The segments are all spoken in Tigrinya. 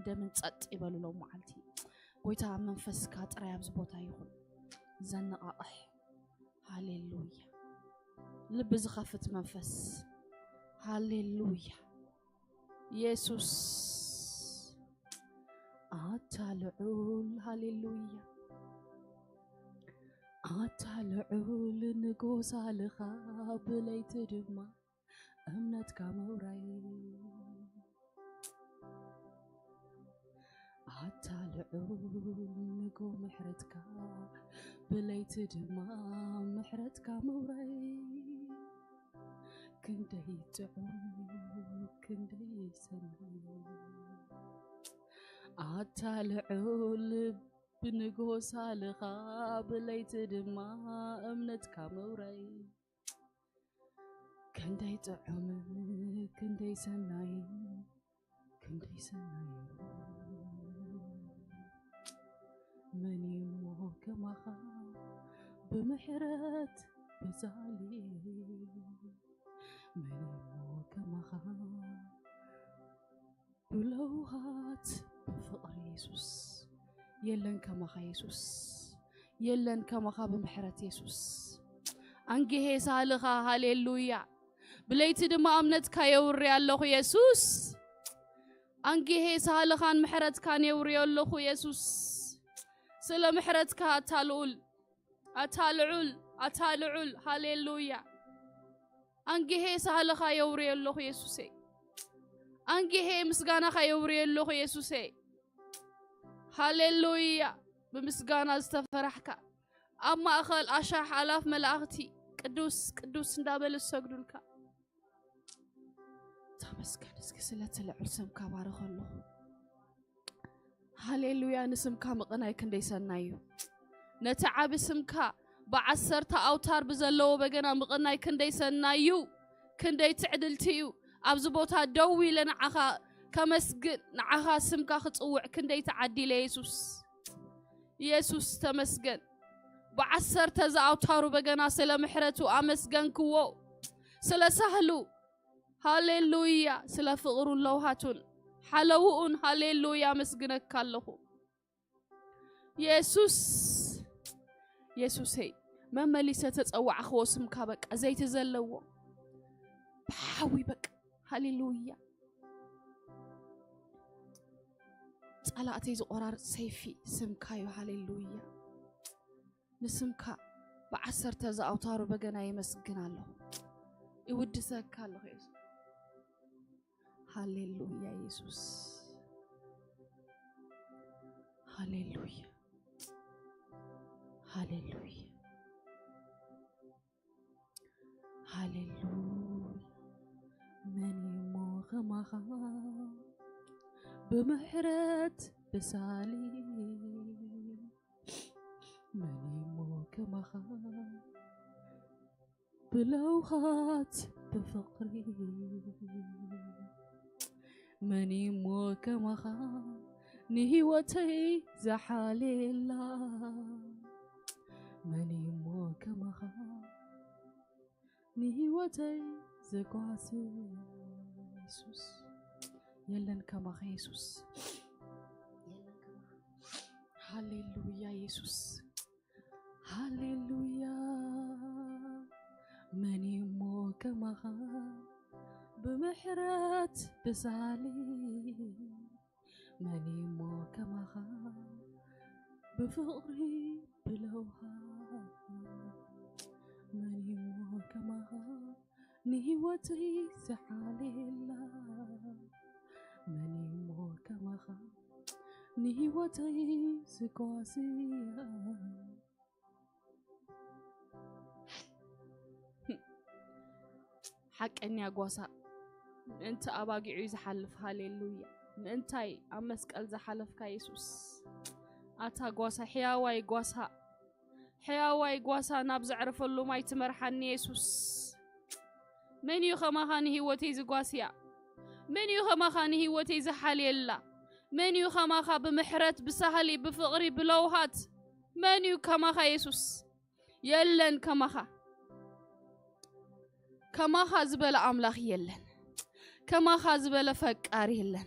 ደምን ጸጥ ይበሉ ሎም መዓልቲ። ጎይታ መንፈስካ ጥራይ ኣብዚ ቦታ ይኹን። ዘነቓቕሕ። ሃሌሉያ። ልቢ ዝኸፍት መንፈስ። ሃሌሉያ። የሱስ ኣታ ልዑል። ሃሌሉያ። ኣታ ልዑል ንጎሳልኻ ብለይቲ ድማ እምነትካ ምውራይ። ኣታ ልዑል ንጎ ምሕረትካ ብለይቲ ድማ ምሕረትካ ምውራይ። ክንደይ ጥዑም ክንደይ ሰናይ። ኣታ ልዑል ብንጎሳልኻ ብለይቲ ድማ እምነትካ ምውራይ። ክንደይ ጥዑምን ክንደይ ሰናይን ክንደይ ሰናይ። መን እሞ ከማኻ ብምሕረት ብዛሊ። መን እሞ ከማኻ ብለውሃት ብፍቕሪ የሱስ። የለን ከማኻ የሱስ። የለን ከማኻ ብምሕረት የሱስ። ኣንጊሄ ሳልኻ። ሃሌሉያ። ብለይቲ ድማ እምነትካ የውሪ ኣለኹ የሱስ። ኣንጊሄ ሳልኻን ምሕረትካን የውሪ ኣለኹ የሱስ። ስለ ምሕረትካ ኣታ ልዑል ኣታ ልዑል ኣታ ልዑል። ሃሌሉያ። ኣንጊሄ ሳህልኻ የውርየ ኣለኹ የሱሰይ። ኣንጊሄ ምስጋናኻ የውርየ ኣለኹ የሱሰይ። ሃሌሉያ። ብምስጋና ዝተፈራሕካ ኣብ ማእኸል ኣሻሕ ኣላፍ መላእኽቲ ቅዱስ ቅዱስ እንዳበሉ ዝሰግዱልካ። ተመስገን። እስኪ ስለቲ ልዑል ስምካ ባርኽ ኣለኹ። ሃሌሉያ። ንስምካ ምቕናይ ክንደይ ሰናይ እዩ። ነቲ ዓቢ ስምካ ብዓሰርተ ኣውታር ብዘለዎ በገና ምቕናይ ክንደይ ሰናይ እዩ። ክንደይ ትዕድልቲ እዩ። ኣብዚ ቦታ ደው ኢለ ንዓኻ ከመስግን፣ ንዓኻ ስምካ ክጽውዕ ክንደይ ተዓዲለ የሱስ። የሱስ ተመስገን። ብዓሰርተ ዝኣውታሩ በገና ስለ ምሕረቱ ኣመስገንክዎ። ስለ ሳህሉ። ሃሌሉያ። ስለ ፍቕሩን ለውሃቱን ሓለውኡን ሃሌሉያ ኣመስግነካ ኣለኹ። የሱስ፣ የሱሰይ፣ መመሊሰ ተጸዋዕኽዎ ስምካ በቃ ዘይቲ ዘለዎ ብሓዊ በቃ። ሃሌሉያ። ጸላእተይ ዝቖራርጽ ሰይፊ ስምካ እዩ። ሃሌሉያ። ንስምካ ብዓሰርተ ዝኣውታሩ በገና የመስግን ኣለኹ። ይውድሰካ ኣለኹ የሱስ። ሃሌሉያ የሱስ። ሃሌሉያ። ሃሌሉያ። ሃሌሉያ። መን እሞ ከማኻ ብምሕረት ብሳሊ። መን እሞ ከማኻ ብለውሃት ብፍቕሪ። መን እሞ ከማኻ ንህይወተይ ዝሓልየላ። መን እሞ ከማኻ ንህይወተይ ዘጓስይ። የሱስ የለን ከማኻ የሱስ። የለን ከማኻ። ሃሌሉያ የሱስ። ሃሌሉያ። መን እሞ ከማኻ ብምሕረት ብሳሊ። መን እሞ ከማኻ ብፍቕሪ ብለውሃት። መን እሞ ከማኻ ንህይወተይ ዝሓልየላ። መን እሞ ከማኻ ንህይወተይ ዝጓስያ። ሓቀኛ ጓሳ ምእንቲ ኣባጊዑ እዩ ዝሓልፍ። ሃሌሉያ። ምእንታይ ኣብ መስቀል ዝሓለፍካ የሱስ። ኣታ ጓሳ፣ ሕያዋይ ጓሳ፣ ሕያዋይ ጓሳ ናብ ዘዕርፈሉ ማይ ትመርሓኒ የሱስ። መን እዩ ከማኻ ንህይወተይ ዝጓስያ? መን እዩ ከማኻ ንህይወተይ ዝሓልየላ? መን እዩ ከማኻ ብምሕረት፣ ብሳህሊ፣ ብፍቕሪ፣ ብለውሃት? መን እዩ ከማኻ የሱስ? የለን ከማኻ። ከማኻ ዝበለ ኣምላኽ የለን። ከማኻ ዝበለ ፈቃር የለን።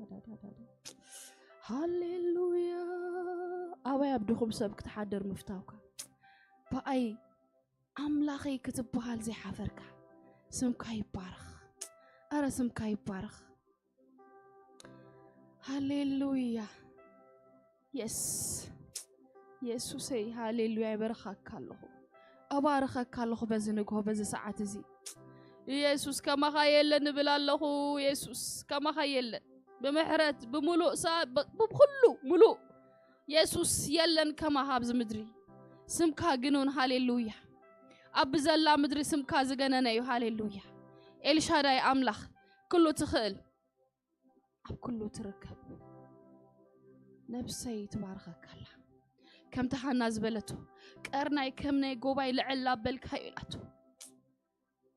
ሃሌሉያ። ኣበይ ኣብ ድኹም ሰብ ክትሓድር ምፍታውካ? ብኣይ ኣምላኸይ ክትበሃል ዘይሓፈርካ፣ ስምካ ይባረኽ። ኣረ ስምካ ይባረኽ። ሃሌሉያ። የስ የሱሰይ፣ ሃሌሉያ። ይበረኻካ ኣለኹ፣ እባረኸካ ኣለኹ። በዚ ንግሆ፣ በዚ ሰዓት እዚ የሱስ ከማኻ የለን እብል ኣለኹ። የሱስ ከማኻ የለን። ብምሕረት ብምሉእ ሰ- ብ- ብኩሉ ምሉእ የሱስ የለን ከማኻ ኣብዚ ምድሪ። ስምካ ግኑን፣ ሃሌሉያ። ኣብ ዘላ ምድሪ ስምካ ዝገነነ እዩ፣ ሃሌሉያ። ኤልሻዳይ ኣምላኽ፣ ኩሉ ትኽእል፣ ኣብ ኩሉ ትርከብ። ነብሰይ ትባርኸካ ኣላ። ከምቲ ሃና ዝበለቶ፣ ቀርናይ ከም ናይ ጎባይ ልዕል ኣበልካዮ ኢላቶ።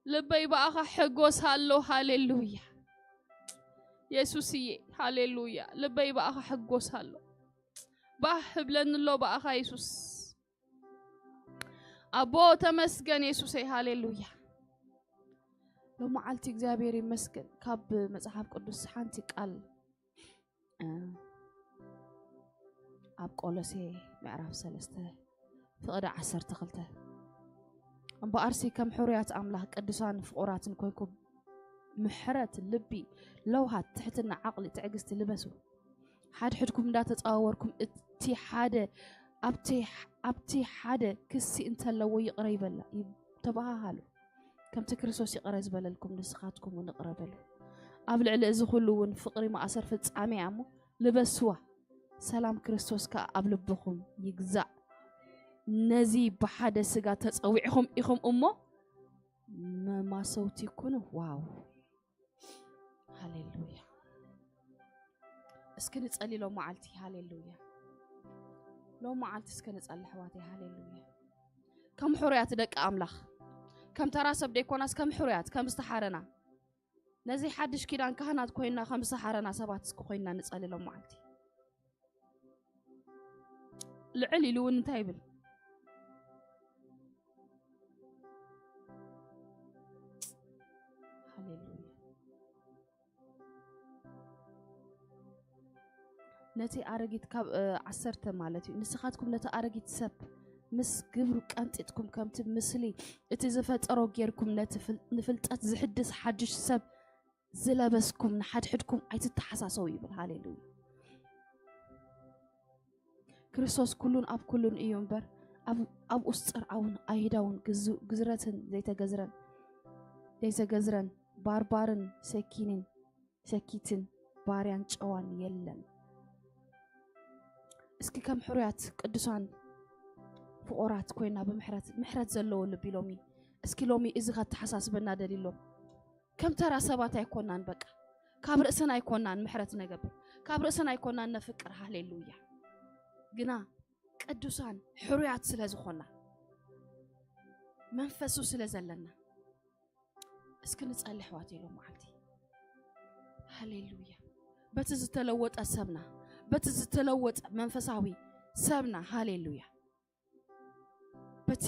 ልበይ ብኣኻ ሕጎስ ኣሎ፣ ሃሌሉያ። የሱስዬ፣ ሃሌሉያ። ልበይ ብኣኻ ሕጎስ ኣሎ። ባህ እብለኒ ኣሎ ብኣኻ የሱስ። ኣቦ ተመስገን የሱሰይ፣ ሃሌሉያ። ሎመዓልቲ እግዚኣብሔር ይመስገን። ካብ መጽሓፍ ቅዱስ ሓንቲ ቃል፣ እ፣ ኣብ ቆሎሴ ምዕራፍ ሰለስተ ፍቕዲ ዓሰርተ ክልተ፣ እምበኣርሲ ከም ሕሩያት ኣምላኽ ቅዱሳን ፍቑራትን ኮይንኩም ምሕረት ልቢ፣ ለውሃት፣ ትሕትና፣ ዓቕሊ፣ ትዕግስቲ ልበሱ። ሓድሕድኩም እንዳተጻወርኩም እቲ ሓደ ኣብቲ ኣብቲ ሓደ ክሲ እንተለዎ ይቕረ ይበላ፣ ይብ- ተበሃሃሉ። ከምቲ ክርስቶስ ይቕረ ዝበለልኩም ንስኻትኩም እውን ይቕረ በሉ። ኣብ ልዕሊ እዚ ኩሉ እውን ፍቕሪ ማእሰር ፍጻሜ እያ እሞ ልበስዋ። ሰላም ክርስቶስ ከኣ ኣብ ልብኹም ይግዛእ። ነዚ ብሓደ ስጋ ተጸዊዕኹም ኢኹም እሞ መማሰውቲ ኩኑ። ዋው! ሃሌሉያ! እስኪ ንጸሊ ሎም መዓልቲ። ሃሌሉያ! ሎም መዓልቲ እስኪ ንጸሊ ኣሕዋተይ። ሃሌሉያ! ከም ሕሩያት ደቂ ኣምላኽ፣ ከም ተራ ሰብ ደይኮናስ ከም ሕሩያት፣ ከም ዝተሓረና፣ ነዚ ሓድሽ ኪዳን ካህናት ኮይና ከም ዝተሓረና ሰባት እስኪ ኮይና ንጸሊ ሎም መዓልቲ። ልዕል ኢሉ እውን እንታይ ይብል? ሃሌሉያ! ነቲ ኣረጊት ካብ፣ እ፣ ዓሰርተ ማለት እዩ። ንስኻትኩም ነቲ ኣረጊት ሰብ ምስ ግብሩ ቀንጢጥኩም፣ ከምቲ ምስሊ እቲ ዝፈጠሮ ጌርኩም፣ ነቲ ፍል-፣ ንፍልጠት ዝሕድስ ሓድሽ ሰብ ዝለበስኩም፣ ንሓድሕድኩም ኣይትተሓሳሰቡ ይብል። ሃሌሉያ! ክርስቶስ ኩሉን ኣብ ኩሉን እዩ እምበር፣ ኣብ-፣ ኣብኡስ ጽርዓውን ኣይሁዳውን ግዙ-፣ ግዝረትን ዘይተገዝረን፣ ዘይተገዝረን፣ ባርባርን ሰኪንን፣ ሰኪትን፣ ባርያን ጨዋን የለን። እስኪ ከም ሕሩያት ቅዱሳን ፍቑራት ኮይና ብምሕረት፣ ምሕረት ዘለዎ ልቢ ሎሚ፣ እስኪ ሎሚ እዚ ከተሓሳስበና ደልዩ ኣሎ። ከም ተራ ሰባት ኣይኮናን፣ በቃ ካብ ርእስን ኣይኮናን ምሕረት ነገብር፣ ካብ ርእስን ኣይኮናን ነፍቅር። ሃሌሉያ! ግና ቅዱሳን ሕሩያት ስለ ዝኾና፣ መንፈሱ ስለ ዘለና፣ እስኪ ንጸሊ ኣሕዋት ኢሎም መዓልቲ። ሃሌሉያ! በቲ ዝተለወጠ ሰብና፣ በቲ ዝተለወጠ መንፈሳዊ ሰብና፣ ሃሌሉያ! በቲ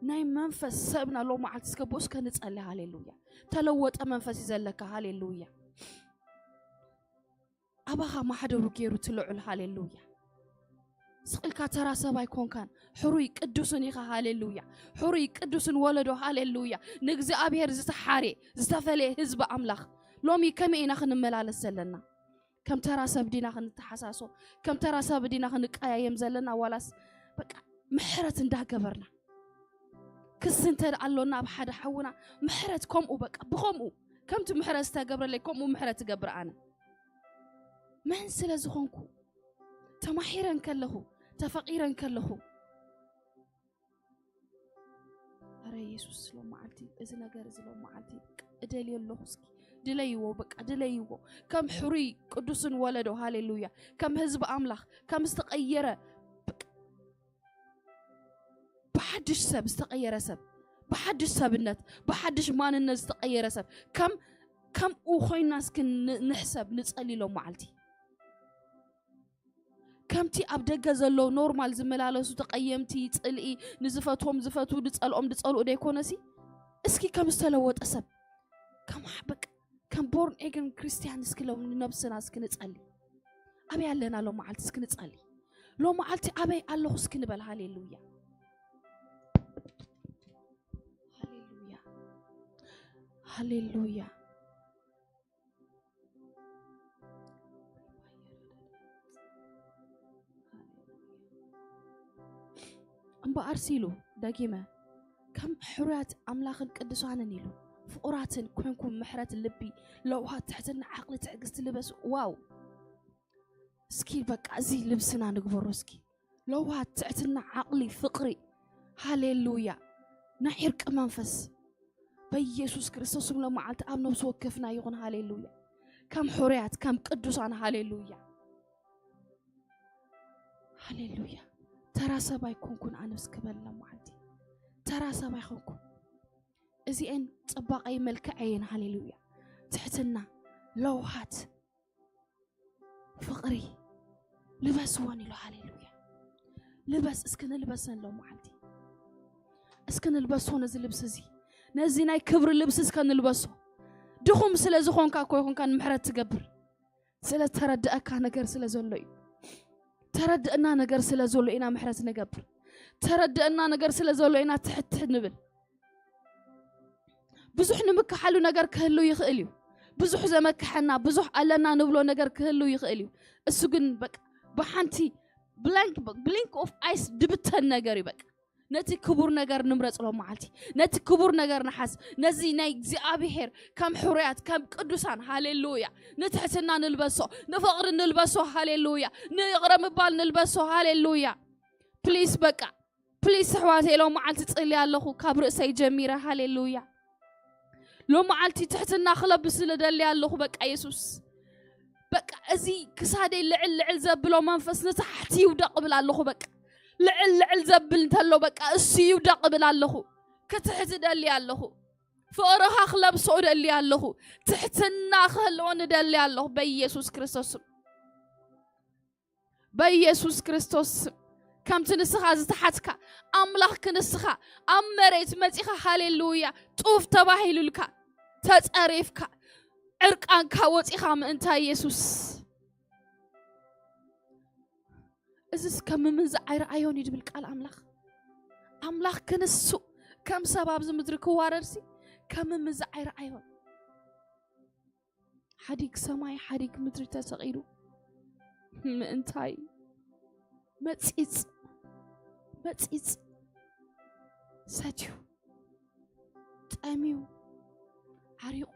ናይ መንፈስ ሰብና ሎም መዓልቲ እስከ ብኡ እስከ ንጸሊ። ሃሌሉያ! ተለወጠ መንፈስ እዩ ዘለካ። ሃሌሉያ! ኣባኻ ማሕደሩ ገይሩ እቲ ልዑል። ሃሌሉያ! ስቕ ኢልካ ተራ ሰብ ኣይኮንካን። ሕሩይ ቅዱስን ኢኻ። ሃሌሉያ! ሕሩይ ቅዱስን ወለዶ። ሃሌሉያ! ንእግዚኣብሔር ዝተሓርየ ዝተፈለየ ህዝቢ ኣምላኽ። ሎሚ ከመይ ኢና ክንመላለስ ዘለና? ከም ተራ ሰብ ዲና ክንተሓሳሶ? ከም ተራ ሰብ ዲና ክንቀያየም ዘለና? ዋላስ በቃ ምሕረት እንዳገበርና ክሲ እንተ ደኣ ኣሎና ኣብ ሓደ ሓውና ምሕረት ከምኡ በቃ ብኸምኡ ከምቲ ምሕረት ዝተገብረለይ ከምኡ ምሕረት እገብር ኣነ። መን ስለ ዝኾንኩ፣ ተማሒረ እንከለኹ፣ ተፈቒረ እንከለኹ፣ ኣረ የሱስ ሎም መዓልቲ፣ እዚ ነገር እዚ ሎም መዓልቲ እደልዮ ኣለኹ። እስኪ ድለይዎ፣ በቃ ድለይዎ። ከም ሕሩይ ቅዱስን ወለዶ፣ ሃሌሉያ፣ ከም ህዝቢ ኣምላኽ፣ ከም ዝተቐየረ፣ በቃ ብሓድሽ ሰብ ዝተቐየረ ሰብ፣ ብሓድሽ ሰብነት፣ ብሓድሽ ማንነት ዝተቐየረ ሰብ፣ ከም፣ ከምኡ ኮይና እስኪ ን-፣ ንሕሰብ፣ ንጸሊ ሎም መዓልቲ። ከምቲ ኣብ ደገ ዘለዉ ኖርማል ዝመላለሱ ተቐየምቲ፣ ጽልኢ፣ ንዝፈትዎም ዝፈትዉ፣ ዝጸልኦም ዝጸልኡ ደይኮነሲ፣ እስኪ ከም ዝተለወጠ ሰብ፣ ከም ሓ-፣ በቃ፣ ከም ቦርን ኤገን ክርስትያን እስኪ ሎም ንነብስና እስኪ ንጸሊ። ኣበይ ኣለና ሎም መዓልቲ እስኪ ንጸሊ። ሎም መዓልቲ ኣበይ ኣለኹ እስኪ ንበል። ሃሌሉያ። ሃሌሉያ። ሃሌሉያ። እምበኣርሲ ኢሉ ደጊመ፣ ከም ሕሩያት ኣምላኽን ቅዱሳንን ኢሉ፣ ፍቑራትን ኮንኩም ምሕረት ልቢ፣ ለውሃት፣ ትሕትና፣ ዓቕሊ፣ ትዕግስቲ ልበሱ። ዋው! እስኪ በቃ እዚ ልብስና ንግበሮ እስኪ። ለውሃት፣ ትሕትና፣ ዓቕሊ፣ ፍቕሪ። ሃሌሉያ። ናይ ዕርቂ መንፈስ በኢየሱስ ክርስቶስ ስም ሎም መዓልቲ ኣብ ነብሲ ወከፍና ይኹን። ሃሌሉያ። ከም ሕሩያት፣ ከም ቅዱሳን። ሃሌሉያ። ሃሌሉያ። ተራ ሰብ ኣይኮንኩን ኣነስ ክበል ሎም መዓልቲ። ተራ ሰብ ኣይኮንኩን። እዚኤን ጽባቐይ መልክዐየን። ሃሌሉያ። ትሕትና፣ ለውሃት፣ ፍቕሪ ልበስወን ኢሉ። ሃሌሉያ። ልበስ፣ እስኪ ንልበሰን ሎም መዓልቲ። እስኪ ንልበሶ ነዚ ልብሲ እዚ። ነዚ ናይ ክብሪ ልብሲ እስከ ንልበሶ። ድኹም ስለ ዝኾንካ እኮ ይኹንካ ንምሕረት ትገብር። ስለ ተረድአካ ነገር ስለ ዘሎ እዩ። ተረድእና ነገር ስለ ዘሎ ኢና ምሕረት ንገብር። ተረድእና ነገር ስለ ዘሎ ኢና ትሕት ንብል። ብዙሕ ንምክሓሉ ነገር ክህሉ ይኽእል እዩ። ብዙሕ ዘመክሐና፣ ብዙሕ ኣለና ንብሎ ነገር ክህሉ ይኽእል እዩ። እሱ ግን በቃ ብሓንቲ ብላንክ፣ ብሊንክ ኦፍ ኣይስ ድብተን ነገር እዩ። በቃ ነቲ ክቡር ነገር ንምረጽ ሎም መዓልቲ። ነቲ ክቡር ነገር ንሓዝ። ነዚ ናይ እግዚኣብሔር ከም ሕሩያት፣ ከም ቅዱሳን፣ ሃሌሉያ፣ ንትሕትና ንልበሶ፣ ንፍቕሪ ንልበሶ፣ ሃሌሉያ፣ ንይቕረ ምባል ንልበሶ፣ ሃሌሉያ። ፕሊስ በቃ ፕሊስ ኣሕዋተይ፣ ሎም መዓልቲ ጽሊ ኣለኹ ካብ ርእሰይ ጀሚረ። ሃሌሉያ። ሎም መዓልቲ ትሕትና ክለብስ ዝደሊ ኣለኹ። በቃ የሱስ፣ በቃ እዚ ክሳደይ ልዕል ልዕል ዘብሎ መንፈስ ንታሕቲ ይውደቕ እብል ኣለኹ። በቃ ልዕል ልዕል ዘብል እንተሎ በቃ እሱ ይውደቕ እብል ኣለኹ። ክትሕት እደሊ ኣለኹ። ፍቕርኻ ክለብሶ እደሊ ኣለኹ። ትሕትና ክህልወኒ እደሊ ኣለኹ በኢየሱስ ክርስቶስ ስም። በኢየሱስ ክርስቶስ ስም። ከምቲ ንስኻ ዝተሓትካ ኣምላኽ ክንስኻ ኣብ መሬት መጺኻ፣ ሃሌሉያ፣ ጡፍ ተባሂሉልካ፣ ተጸሪፍካ፣ ዕርቃንካ ወጺኻ ምእንታ ኢየሱስ። እዚስ ከም ምምንዛዕ ኣይረኣዮን እዩ ድብል ቃል ኣምላኽ። ኣምላኽ ክንሱ ከም ሰብ ኣብዚ ምድሪ ክዋረድሲ ከም ምምንዛዕ ኣይረኣዮን። ሓዲግ ሰማይ ሓዲግ ምድሪ ተሰቒሉ ምእንታይ መጺጽ መጺጽ ሰትዩ ጠምዩ ዓሪቑ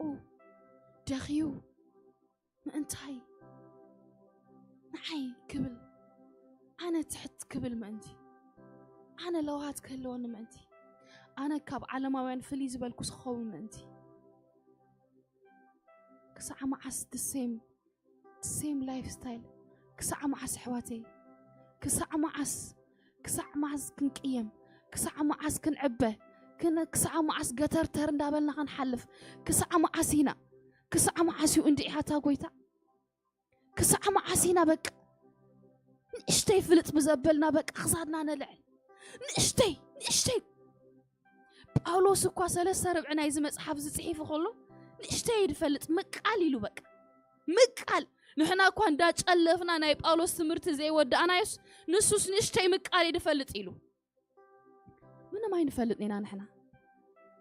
ደኽዩ ምእንታይ ንዓይ ክብል ኣነ ትሕት ክብል ምእንቲ ኣነ ለውሃት ክህልወኒ ምእንቲ ኣነ ካብ ዓለማውያን ፍልይ ዝበልኩ ክኸውን ምእንቲ ክሳዕ መዓስ the same the same lifestyle? ክሳዕ መዓስ ኣሕዋተይ? ክሳዕ መዓስ ክሳዕ መዓስ ክንቅየም? ክሳዕ መዓስ ክንዕበ? ክሳዕ መዓስ ገተርተር እንዳበልና ክንሓልፍ? ክሳዕ መዓስ ኢና? ክሳዕ መዓስ እዩ እንድዒ ሓታ ጎይታ? ክሳዕ መዓስ ኢና በቃ ንእሽተይ ፍልጥ ብዘበልና በቃ ክሳድና ነልዕል? ንእሽተይ ንእሽተይ ጳውሎስ እኳ ሰለስተ ርብዒ ናይዚ መጽሓፍ ዝጽሒፉ ከሎ ንእሽተይ ድፈልጥ ምቃል ኢሉ በቃ ምቃል ንሕና እኳ እንዳጨለፍና ናይ ጳውሎስ ትምህርቲ ዘይወዳእናዮስ ንሱስ ንእሽተይ ምቃል ድፈልጥ ኢሉ ምንም ኣይንፈልጥ ኢና ንሕና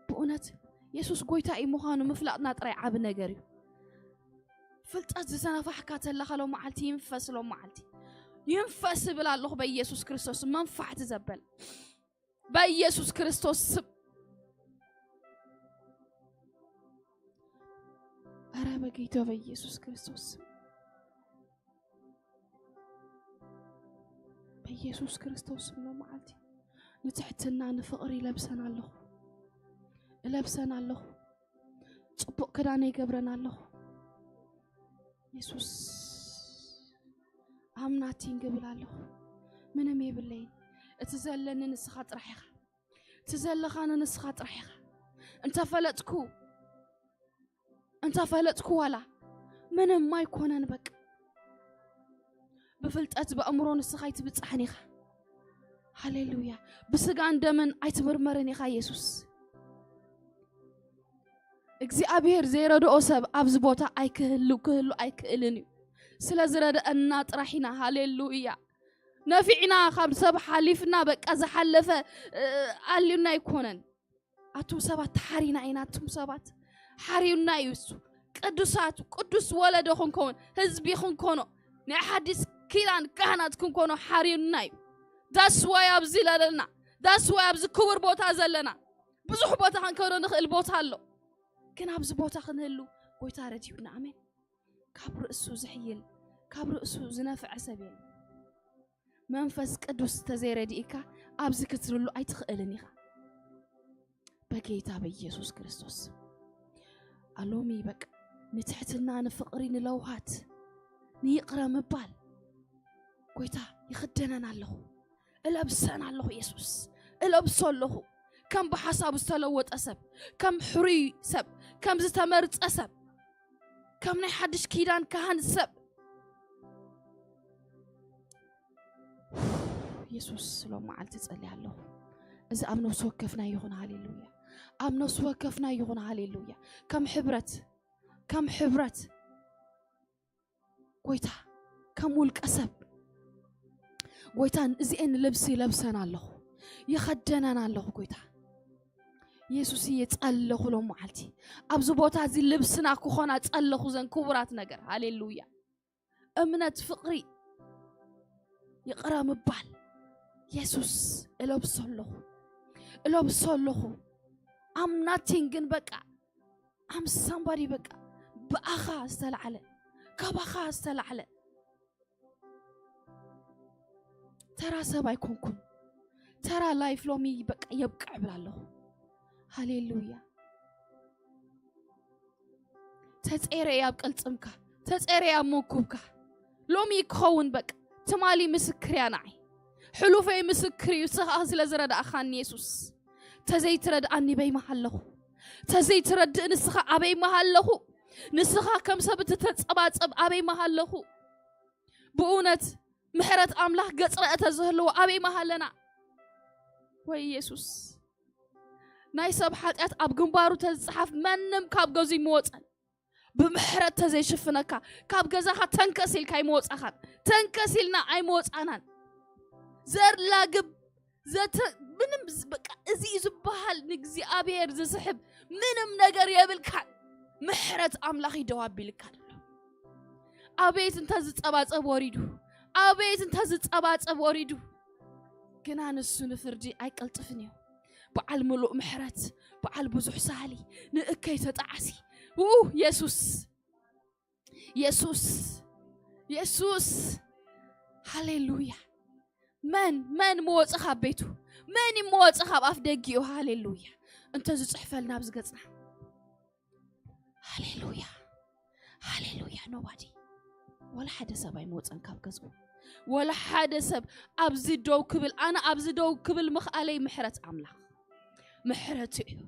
ብእውነት የሱስ ጎይታ እዩ ምዃኑ ምፍላጥና ጥራይ ዓቢ ነገር እዩ ፍልጠት ዝተነፋሕካ ተለኻ ሎ መዓልቲ ይንፈስ ሎ መዓልቲ ይንፈስ እብል ኣለኹ በኢየሱስ ክርስቶስ መንፋሕቲ ዘበል በኢየሱስ ክርስቶስ ስም ኧረ በጌታ በኢየሱስ ክርስቶስ ስም በኢየሱስ ክርስቶስ ስም ሎ መዓልቲ ንትሕትና ንፍቕሪ ይለብሰን ኣለኹ እለብሰን ኣለኹ ጽቡቕ ክዳን ይገብረን ኣለኹ የሱስ ኣምናቲንግ እብል ኣለኹ ምንም የብለይን እቲ ዘለኒ ንስኻ ጥራሕ ኢኻ እቲ ዘለኻኒ ንስኻ ጥራሕ ኢኻ እንተፈለጥኩ እንተፈለጥኩ ዋላ ምንም ኣይኮነን በቃ ብፍልጠት ብኣእምሮ ንስኻ ኣይትብጻሕን ኢኻ ሃሌሉያ ብስጋን ደምን ኣይትምርመርን ኢኻ የሱስ እግዚኣብሔር ዘይረድኦ ሰብ ኣብዚ ቦታ ኣይክህሉ ክህሉ ኣይክእልን እዩ ስለ ዝረደአና ጥራሕ ኢና ሃሌሉያ ነፊዕና ካብ ሰብ ሓሊፍና በቃ ዝሓለፈ ኣልዩና ኣይኮነን ኣቱም ሰባት ተሓሪና ኢና ኣቱም ሰባት ሓሪዩና እዩ እሱ ቅዱሳት ቅዱስ ወለዶ ክንከውን ህዝቢ ክንኮኖ ናይ ሓዲስ ኪዳን ካህናት ክንኮኖ ሓሪዩና እዩ that's why ኣብዚ ዘለና that's why ኣብዚ ክቡር ቦታ ዘለና ብዙሕ ቦታ ክንከዶ ንኽእል ቦታ ኣሎ ግን ኣብዚ ቦታ ክንህሉ ጎይታ ረድዩና ኣሜን ካብ ርእሱ ዝሕይል ካብ ርእሱ ዝነፍዐ ሰብ የለን መንፈስ ቅዱስ ተዘይረድእካ ኣብዚ ክትህሉ ኣይትኽእልን ኢኻ በጌታ በኢየሱስ ክርስቶስ ኣሎሚ በቃ ንትሕትና ንፍቕሪ ንለውሃት ንይቕረ ምባል ጎይታ ይኽደነን ኣለኹ እለብሰን ኣለኹ የሱስ እለብሶ ኣለኹ ከም ብሓሳቡ ዝተለወጠ ሰብ ከም ሕሩይ ሰብ ከም ዝተመርፀ ሰብ ከም ናይ ሓድሽ ኪዳን ካህን ሰብ የሱስ ሎም መዓልቲ ጸልያ ኣለኹ እዚ ኣብ ነፍሲ ወከፍና ይኹን ሃሌሉያ ኣብ ነፍሲ ወከፍና ይኹን ሃሌሉያ ከም ሕብረት ከም ሕብረት ጎይታ ከም ውልቀ ሰብ ጎይታ እዚኤን ልብሲ ይለብሰን ኣለኹ ይኸደነን ኣለኹ ጎይታ የሱስ እየ ጸለኹ ሎም መዓልቲ ኣብዚ ቦታ እዚ ልብስና ክኾና ጸለኹ ዘን ክቡራት ነገር ሃሌሉያ እምነት ፍቕሪ ይቕረ ምባል የሱስ እለብሶ ኣለኹ እለብሶ ኣለኹ ኣም ናቲንግ ግን በቃ ኣም ሳምባዲ በቃ ብኣኻ ዝተላዕለ ካባኻ ዝተላዕለ ተራ ሰብ ኣይኮንኩን፣ ተራ ላይፍ ሎሚ በቃ የብቅዕ እብል ኣለኹ። ሃሌሉያ። ተጼረ ኣብ ቅልጽምካ፣ ተጼረ ኣብ መንኩብካ። ሎሚ ክኸውን በቃ ትማሊ ምስክር እያ ንዓይ። ሕሉፈይ ምስክር እዩ፣ ንስኻ ስለ ዝረዳእኻኒ የሱስ። ተዘይትረድኣኒ በይ መሃለኹ። ተዘይትረድእ ንስኻ ኣበይ መሃለኹ። ንስኻ ከም ሰብ እትተጸባጸብ ኣበይ መሃለኹ። ብእውነት ምሕረት ኣምላኽ ገጽ ርአ ተዝህልዎ ኣበይ መሃለና። ወይ የሱስ። ናይ ሰብ ሓጢኣት ኣብ ግንባሩ ተዝጸሓፍ መንም ካብ ገዙ ይምወጸን። ብምሕረት ተዘይሽፍነካ ካብ ገዛኻ ተንከስ ኢልካ ኣይመወጻኻን። ተንከስ ኢልና ኣይመወጻናን። ዘር ላግብ ዘተ-፣ ምንም ዝ-፣ በቃ እዚ እዩ ዝበሃል ንእግዚኣብሔር ዝስሕብ ምንም ነገር የብልካን። ምሕረት ኣምላኽ ይደው ኣቢልካ ኣሎ። ኣቤት እንተ ዝጸባጸብ ወሪዱ፣ ኣቤት እንተ ዝጸባጸብ ወሪዱ። ግና ንሱ ንፍርዲ ኣይቀልጥፍን እዩ። በዓል ምሉእ ምሕረት፣ በዓል ብዙሕ ሳህሊ፣ ንእከይ ተጣዓሲ። ው የሱስ፣ የሱስ፣ የሱስ። ሃሌሉያ። መን፣ መን መወጽእ ካብ ቤቱ? መን እዩ መወጽእ ካብ ኣፍ ደጊኡ? ሃሌሉያ። እንተ ዝጽሕፈልና ኣብዚ ገጽና። ሃሌሉያ። ሃሌሉያ። ኖባዲ። ወላ ሓደ ሰብ ኣይመወጸን ካብ ገዝኡ። ወላ ሓደ ሰብ ኣብዚ ደው ክብል፣ ኣነ ኣብዚ ደው ክብል ምኽኣለይ ምሕረት ኣምላኽ። ምሕረቱ እዩ።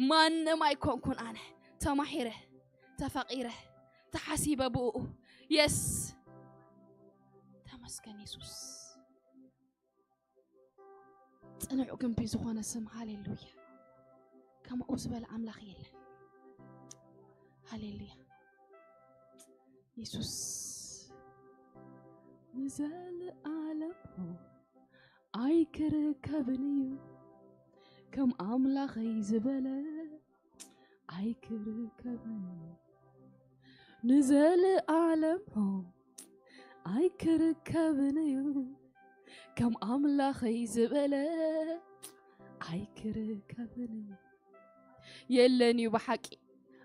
ማንም ኣይኮንኩን ኣነ። ተማሂረ፣ ተፈቂረ፣ ተሓሲበ ብእኡ። የስ። ተመስገን የሱስ። ጽኑዕ ግንቢ ዝኾነ ስም። ሃሌሉያ። ከምኡ ዝበለ ኣምላኽ የለን። ሃሌሉያ። የሱስ። ንዘለኣለም ኣይክርከብን እዩ ከም ኣምላኸይ ዝበለ ኣይክርከብን እዩ። ንዘለኣለም ኣይክርከብን እዩ ከም ኣምላኸይ ዝበለ ኣይክርከብን እዩ። የለን እዩ ብሓቂ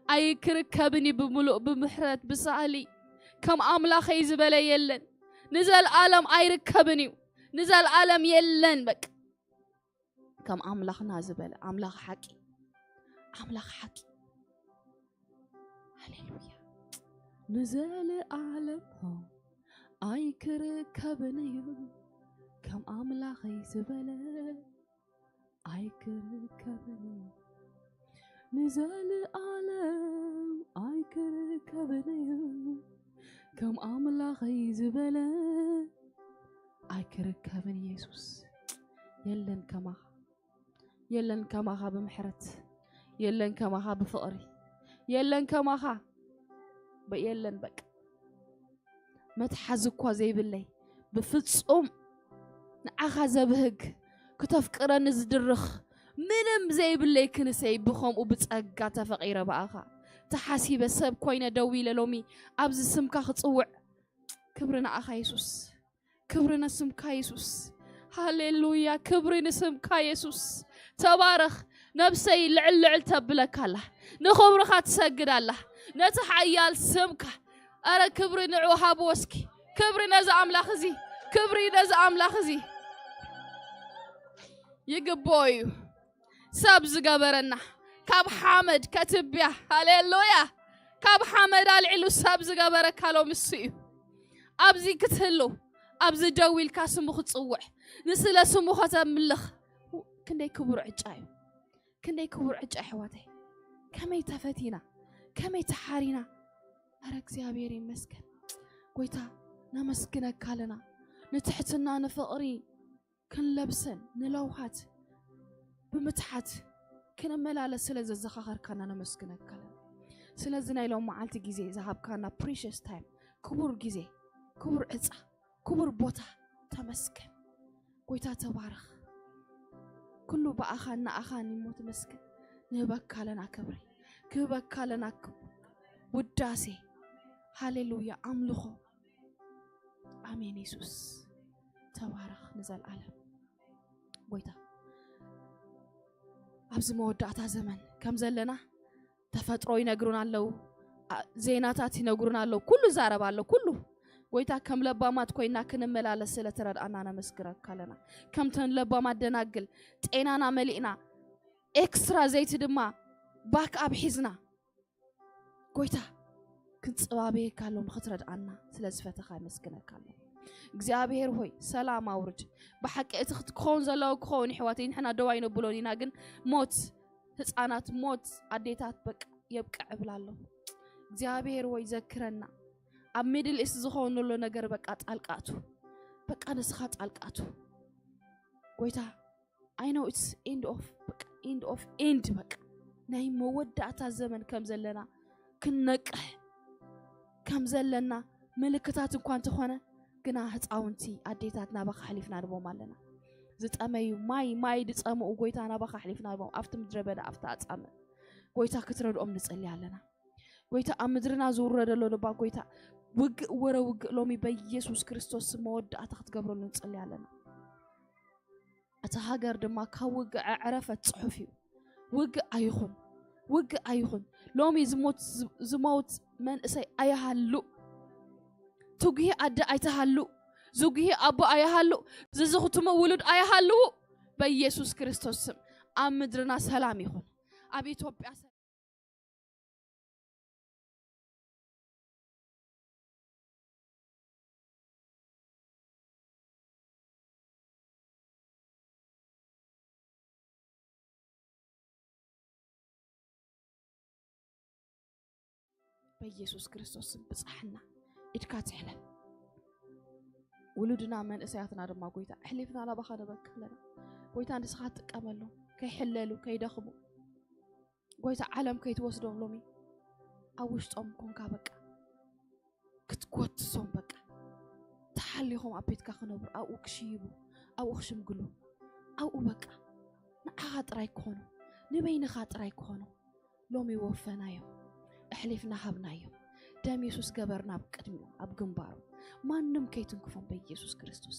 ኣይክርከብን እዩ ብምሉእ ብምሕረት ብሳሊ ከም ኣምላኸይ ዝበለ የለን። ንዘለኣለም ኣይርከብን እዩ። ንዘለኣለም የለን። በቃ ከም ኣምላኽና ዝበለ ኣምላኽ ሓቂ፣ ኣምላኽ ሓቂ። ሃሌሉያ። ንዘለኣለም ኣይክርከብን እዩ ከም ኣምላኸይ ዝበለ ኣይክርከብን እዩ። ንዘለኣለም ኣይክርከብን እዩ ከም ኣምላኸይ ዝበለ ኣይክርከብን። የሱስ የለን ከማኻ፣ የለን ከማኻ ብምሕረት፣ የለን ከማኻ ብፍቕሪ፣ የለን ከማኻ በ-፣ የለን በቃ። መትሓዚ እኳ ዘይብለይ ብፍጹም ንዓኻ ዘብህግ ክተፍቅረኒ ዝድርኽ ምንም ዘይብለይ ክንሰይ ብኸምኡ ብጸጋ ተፈቒረ ብኣኻ ተሓሲበ ሰብ ኮይነ ደው ኢለ ሎሚ ኣብዚ ስምካ ክጽውዕ። ክብሪ ንኣኻ የሱስ። ክብሪ ንስምካ የሱስ። ሃሌሉያ። ክብሪ ንስምካ የሱስ። ተባረኽ። ነብሰይ ልዕል ልዕል ተብለካ ኣላ። ንኽብርኻ ትሰግድ ኣላ። ነቲ ሓያል ስምካ። ኣረ ክብሪ ንዑ ሃብዎ እስኪ። ክብሪ ነዚ ኣምላኽ እዚ። ክብሪ ነዚ ኣምላኽ እዚ። ይግብኦ እዩ። ሰብ ዝገበረና ካብ ሓመድ ከትብያ። ሃሌሉያ። ካብ ሓመድ ኣልዒሉ ሰብ ዝገበረካ ሎሚ እሱ እዩ። ኣብዚ ክትህሉ፣ ኣብዚ ደው ኢልካ ስሙ ክትጽውዕ፣ ንስለ ስሙ ከተምልኽ ክንደይ ክቡር ዕጫ እዩ። ክንደይ ክቡር ዕጫ ኣሕዋተይ። ከመይ ተፈቲና፣ ከመይ ተሓሪና። ኣረ እግዚኣብሔር ይመስገን። ጎይታ ነመስግነካ ኣለና። ንትሕትና፣ ንፍቕሪ ክንለብሰን፣ ንለውሃት ብምትሓት ክንመላለስ ስለ ዘዘኻኸርካና ነመስግነካ ኣለና። ስለዚ ናይ ሎም መዓልቲ ግዜ ዝሃብካና ፕሪሽስ ታይም፣ ክቡር ግዜ፣ ክቡር ዕጻ፣ ክቡር ቦታ ተመስገን። ጎይታ ተባረኽ። ኩሉ ብኣኻን ንኣኻን እሞ ተመስገን። ንህበካ ኣለና ክብሪ፣ ክህበካ ኣለና ክብ-፣ ውዳሴ። ሃሌሉያ፣ ኣምልኾ። ኣሜን። የሱስ ተባረኽ ንዘለኣለም። ጎይታ ኣብዚ መወዳእታ ዘመን ከም ዘለና ተፈጥሮ ይነግሩና ኣለዉ፣ ኣ-፣ ዜናታት ይነግሩና ኣለዉ፣ ኩሉ ይዛረብ ኣሎ፣ ኩሉ ጎይታ፣ ከም ለባማት ኮይና ክንመላለስ ስለ ትረድኣና ነመስግነካ ኣለና። ከምተን ለባማት ደናግል ጤናና መሊእና፣ ኤክስትራ ዘይቲ ድማ ባክ ኣብ ሒዝና፣ ጎይታ፣ ክንጽባበየካ ኣሎ ንኽትረድኣና ስለ ዝፈተኻ የመስግነካ ኣሎ። እግዚኣብሔር ሆይ፣ ሰላም ኣውርድ። ብሓቂ እቲ ክኸውን ዘለዎ ክኸውን፣ ይሕዋተይ፣ ንሕና ደው ኣይነብሎን ኢና፣ ግን ሞት ህፃናት፣ ሞት ኣዴታት፣ በቃ የብቅዕ እብል ኣለኹ። እግዚኣብሔር ወይ ዘክረና። ኣብ ሚድል ኢስት ዝኸውን ዘሎ ነገር በቃ ጣልቃቱ፣ በቃ ንስኻ ጣልቃቱ። ጎይታ፣ I know it's end of፣ በቃ end of end፣ በቃ ናይ መወዳእታ ዘመን ከም ዘለና ክንነቅሕ ከም ዘለና ምልክታት እኳ እንተኾነ፣ ግና ህፃውንቲ ኣዴታት ናባኻ ኣሕሊፍና ንቦም ኣለና። ዝጠመዩ ማይ፣ ማይ ዝፀምኡ ጎይታ ናባኻ ኣሕሊፍና ንቦም፣ ኣብቲ ምድረ በዳ፣ ኣብቲ ኣፃምእ ጎይታ ክትረድኦም ንፅሊ ኣለና። ጎይታ ኣብ ምድርና ዝውረደ ዘሎ እባ ጎይታ ውግእ ወረ ውግእ ሎሚ በኢየሱስ ክርስቶስ ስም መወዳእታ ክትገብረሉ ንፅሊ ኣለና። እቲ ሃገር ድማ ካብ ውግእ ዕረፈት ጽሑፍ እዩ። ውግእ ኣይኹን፣ ውግእ ኣይኹን። ሎሚ ዝሞት፣ ዝመውት መንእሰይ ኣይሃሉ። ትጉሂ ኣደ ኣይትሃሉ። ዝጉሂ ኣቦ ኣይሃሉ። ዝዝኽትሙ ውሉድ ኣይሃልዉ። በኢየሱስ ክርስቶስ ስም ኣብ ምድርና ሰላም ይኹን። ኣብ ኢትዮጵያ ሰላም። በኢየሱስ ክርስቶስ ስም ብጻሕና ኢድካ ትሕለፍ። ውሉድና መንእሰያትና ድማ ጎይታ ኣሕሊፍና ናባኻ ነበካ ኣለና። ጎይታ ንስኻ ትጥቀመሉ፣ ከይሕለሉ፣ ከይደኽሙ፣ ጎይታ ዓለም ከይትወስዶም ሎሚ ኣብ ውሽጦም ኮንካ በቃ ክትጎትሶም በቃ ተሓሊኾም ኣብ ቤትካ ክነብሩ ኣብኡ ክሽይቡ ኣብኡ ክሽምግሉ ኣብኡ በቃ ንዓኻ ጥራይ ክኾኑ ንበይንኻ ጥራይ ክኾኑ ሎሚ ወፈናዮም ኣሕሊፍና ሃብናዮም ደም የሱስ ገበርና ኣብ ቅድሚኦም ኣብ ግንባሮም ማንም ከይትንክፎም በኢየሱስ ክርስቶስ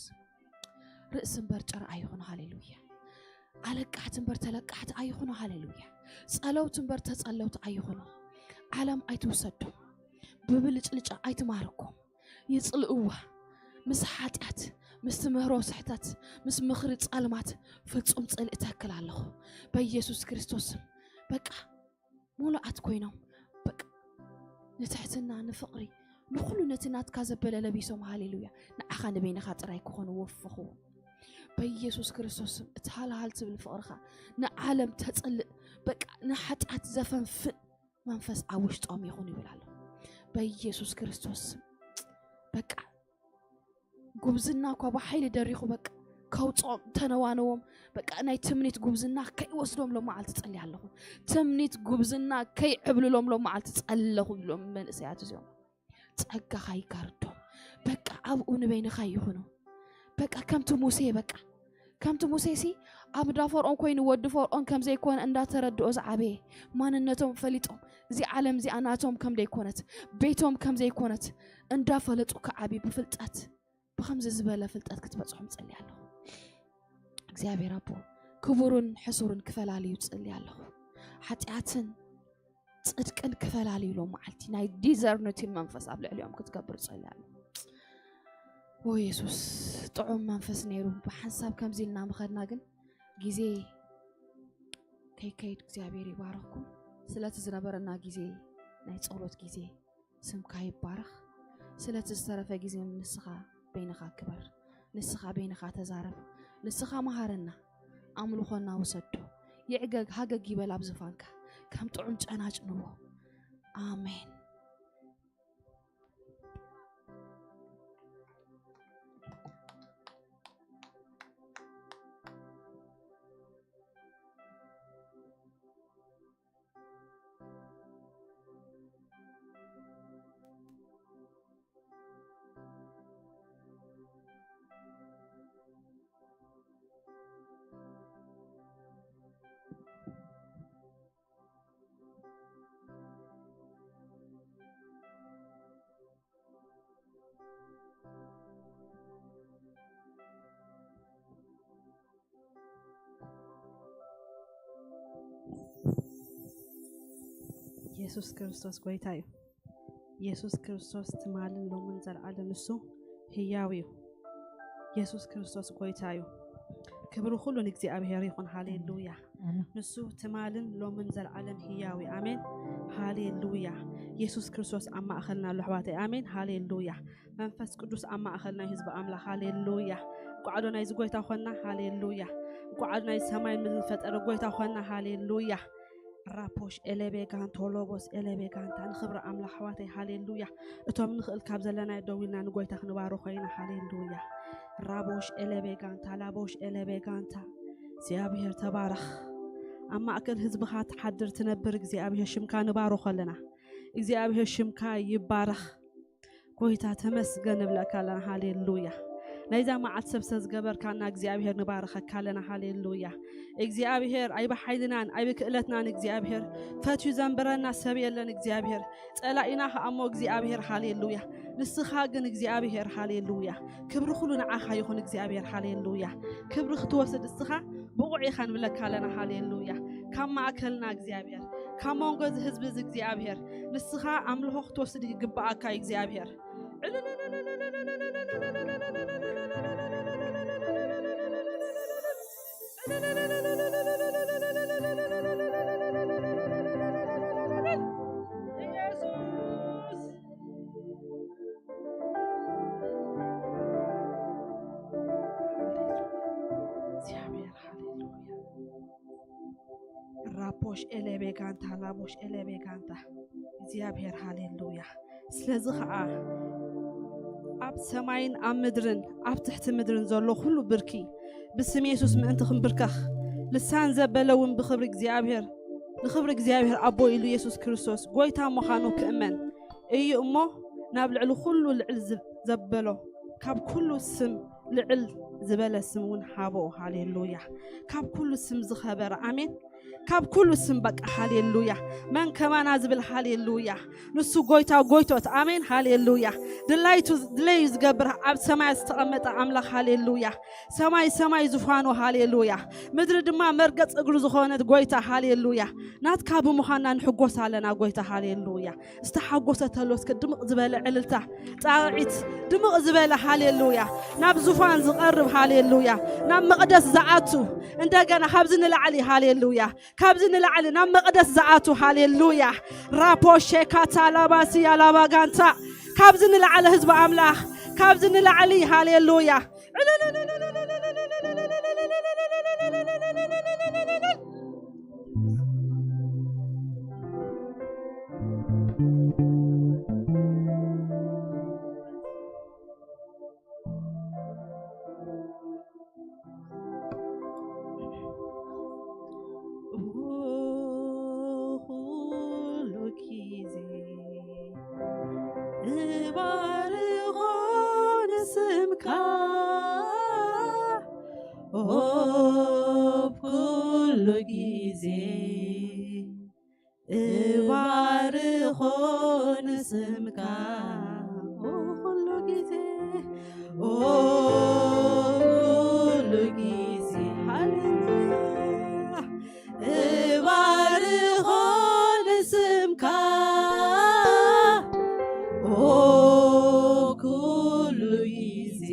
ርእሲ እምበር ጭራ ኣይኹኑ ሃሌሉያ ኣለቃሕቲ እምበር ተለቃሕቲ ኣይኹኑ ሃሌሉያ ጸለውቲ እምበር ተጸለውቲ ኣይኹኑ ዓለም ኣይትውሰዶም ብብልጭልጫ ኣይትማርኮም ይጽልእዋ ምስ ሓጢኣት ምስ ትምህሮ ስሕተት ምስ ምኽሪ ጸልማት ፍጹም ጽልኢ ተክል ኣለኹ በኢየሱስ ክርስቶስ በቃ ሙሉኣት ኮይኖም በቃ ንትሕትና ንፍቕሪ ንኹሉ ነቲ ናትካ ዘበለ ለቢሶም ሃሌሉያ ንዓኻ ንበይንኻ ጥራይ ክኾኑ ወፈኽዎ በኢየሱስ ክርስቶስ ስም እቲ ሃልሃል ትብል ፍቕርኻ ንዓለም ተጽልእ በቃ ንሓጢኣት ዘፈንፍእ መንፈስ ኣብ ውሽጦም ይኹን ይብል ኣሎ በኢየሱስ ክርስቶስ ስም በቃ ጉብዝና እኳ ብሓይሊ ደሪኹ በቃ ከውፅኦም ተነዋነዎም በቃ ናይ ትምኒት ጉብዝና ከይወስዶም ሎም መዓልቲ ጸልያ ኣለኹ ትምኒት ጉብዝና ከይዕብልሎም ሎም መዓልቲ ጸለኹ ብሎም መንእሰያት እዚኦም ጸጋኻ ይጋርዶም በቃ ኣብኡ ንበይንኻ ይኹኑ በቃ ከምቲ ሙሴ በቃ ከምቲ ሙሴ ሲ ኣብ እንዳ ፈርኦን ኮይኑ ወዲ ፈርኦን ከም ዘይኮነ እንዳተረድኦ ዝዓበየ ማንነቶም ፈሊጦም እዚ ዓለም እዚኣ ናቶም ከም ዘይኮነት ቤቶም ከም ዘይኮነት እንዳፈለጡ ክዓብዩ ብፍልጠት ብኸምዚ ዝበለ ፍልጠት ክትበፅሖም ፅሊ ኣለኹ እግዚኣብሔር ኣቦ ክቡርን ሕሱርን ክፈላልዩ ፅሊ ኣለኹ ሓጢኣትን ጽድቅን ክፈላልዩ ሎም መዓልቲ ናይ ዲዘርኒቲ መንፈስ ኣብ ልዕሊኦም ክትገብር ጸልያሉ ኦ የሱስ ጥዑም መንፈስ ነይሩ ብሓንሳብ ከምዚ ኢልና ምኸድና ግን ግዜ ከይከይድ እግዚኣብሔር ይባረኽኩም ስለቲ ዝነበረና ግዜ ናይ ጸሎት ግዜ ስምካ ይባረኽ ስለቲ ዝተረፈ ግዜ ንስኻ በይንኻ ክበር ንስኻ በይንኻ ተዛረብ ንስኻ መሃረና ኣምልኾና ውሰዶ ይዕገግ ሃገግ ይበል ኣብ ዝፋንካ ከም ጥዑም ጨናጭ ንዎ ኣሜን ኢየሱስ ክርስቶስ ጎይታ እዩ። ኢየሱስ ክርስቶስ ትማልን ሎምን ዘለዓለም ንሱ ህያው እዩ። ኢየሱስ ክርስቶስ ጎይታ እዩ። ክብሪ ኩሉ ንእግዚኣብሔር ይኹን። ሃሌሉያ። ኣሜን። ንሱ ትማልን ሎምን ዘለዓለም ህያው እዩ። ኣሜን። ሃሌሉያ። ኢየሱስ ክርስቶስ ኣብ ማእኸልና ኣሎ ኣሕዋተይ። ኣሜን። ሃሌሉያ። መንፈስ ቅዱስ ኣብ ማእኸልና እዩ ህዝቢ ኣምላኽ። ሃሌሉያ። እንኳዕ ዶ ናይዚ ጎይታ ኾንና። ሃሌሉያ። እንኳዕ ዶ ናይ ሰማይን ምድርን ዝፈጠረ ጎይታ ኾንና። ሃሌሉያ። ራፖሽ ኤሌቤ ጋንቶ ሎቦስ ኤሌቤ ጋንታ ንኽብሪ ኣምላኽ ኣሕዋተይ። ሃሌሉያ። እቶም ንኽእል ካብ ዘለና ደው ኢልና ንጎይታ ክንባርኾ ኢና። ሃሌሉያ። ራቦሽ ኤሌቤ ጋንታ ላቦሽ ኤሌቤ ጋንታ እግዚኣብሔር ተባረኽ። ኣብ ማእከል ህዝብኻ ትሓድር ትነብር እግዚኣብሔር ሽምካ ንባርኾ ኣለና። እግዚኣብሔር ሽምካ ይባረኽ። ጎይታ ተመስገን ንብለካ ኣለና። ሃሌሉያ። ናይዛ መዓልቲ ሰብ ስለ ዝገበርካና እግዚኣብሔር ንባርኸካ ኣለና። ሃሌሉያ። እግዚኣብሔር ኣይብሓይልናን ኣይብክእለትናን እግዚኣብሔር ፈትዩ ዘንብረና ሰብ የለን እግዚኣብሔር ጸላኢና ከኣ እሞ እግዚኣብሔር። ሃሌሉያ። ንስኻ ግን እግዚኣብሔር። ሃሌሉያ። ክብሪ ኩሉ ንዓኻ ይኹን እግዚኣብሔር። ሃሌሉያ። ክብሪ ክትወስድ እስኻ ብቑዕ ኢኻ ንብለካ ኣለና። ሃሌሉያ። ካብ ማእከልና እግዚኣብሔር፣ ካብ መንጎ እዚ ህዝቢ እዚ እግዚኣብሔር ንስኻ ኣምልኾ ክትወስድ ይግብኣካ እዩ እግዚኣብሔር። ኢየሱስ። እግዚኣብሔር፣ ሃሌሉያ። ራፖሽ ኤሌቤ ጋንታ ላቦሽ ኤሌቤ ጋንታ እግዚኣብሔር፣ ሃሌሉያ። ስለዚ ኸዓ ኣብ ሰማይን ኣብ ምድርን ኣብ ትሕቲ ምድርን ዘሎ ኩሉ ብርኪ ብስም የሱስ ምእንቲ ክንብርከኽ፣ ልሳን ዘበለ እውን ብኽብሪ እግዚኣብሔር፣ ንኽብሪ እግዚኣብሔር ኣቦ ኢሉ የሱስ ክርስቶስ ጎይታ ምዃኑ ክእመን እዩ እሞ፣ ናብ ልዕሊ ኩሉ ልዕል ዝ-፣ ዘበሎ ካብ ኩሉ ስም ልዕል ዝበለ ስም እውን ሃቦ። ሃሌሉያ። ካብ ኩሉ ስም ዝኸበረ፣ ኣሜን። ካብ ኩሉ ስም በቃ፣ ሃሌሉያ። መን ከማና ዝብል፣ ሃሌሉያ። ንሱ ጎይታ ጎይቶት፣ ኣሜን፣ ሃሌሉያ። ድላይቱ ድለዩ ዝገብር ኣብ ሰማያት ዝተቐመጠ ኣምላኽ፣ ሃሌሉያ። ሰማይ ሰማይ ዙፋኑ፣ ሃሌሉያ። ምድሪ ድማ መርገጽ እግሩ ዝኾነት ጎይታ፣ ሃሌሉያ። ናትካ ብምዃንና ንሕጎስ ኣለና ጎይታ፣ ሃሌሉያ። ዝተሓጎሰ ተሎ እስከ ድምቕ ዝበለ ዕልልታ፣ ጣቕዒት፣ ድምቕ ዝበለ ሃሌሉያ። ናብ ዙፋን ዝቐርብ፣ ሃሌሉያ። ናብ መቕደስ ዝኣቱ፣ እንደገና ካብዚ ንላዕሊ፣ ሃሌሉያ። ካብዚ ንላዕሊ ናብ መቕደስ ዝኣቱ፣ ሃሌሉያ። ራፖ ሼካታ ላባሲ ያላባ ጋንታ፣ ካብዚ ንላዕሊ ህዝቢ ኣምላኽ፣ ካብዚ ንላዕሊ፣ ሃሌሉያ። ኩሉ ግዜ እባርኾ ንስምካ፣ ኦ ኩሉ ግዜ እባርኾ ንስምካ፣ ኦ ኩሉ ግዜ፣ ኦ ኩሉ ግዜ፣ ሃሌሉያ። እባርኾ ንስምካ፣ ኦ ኩሉ ግዜ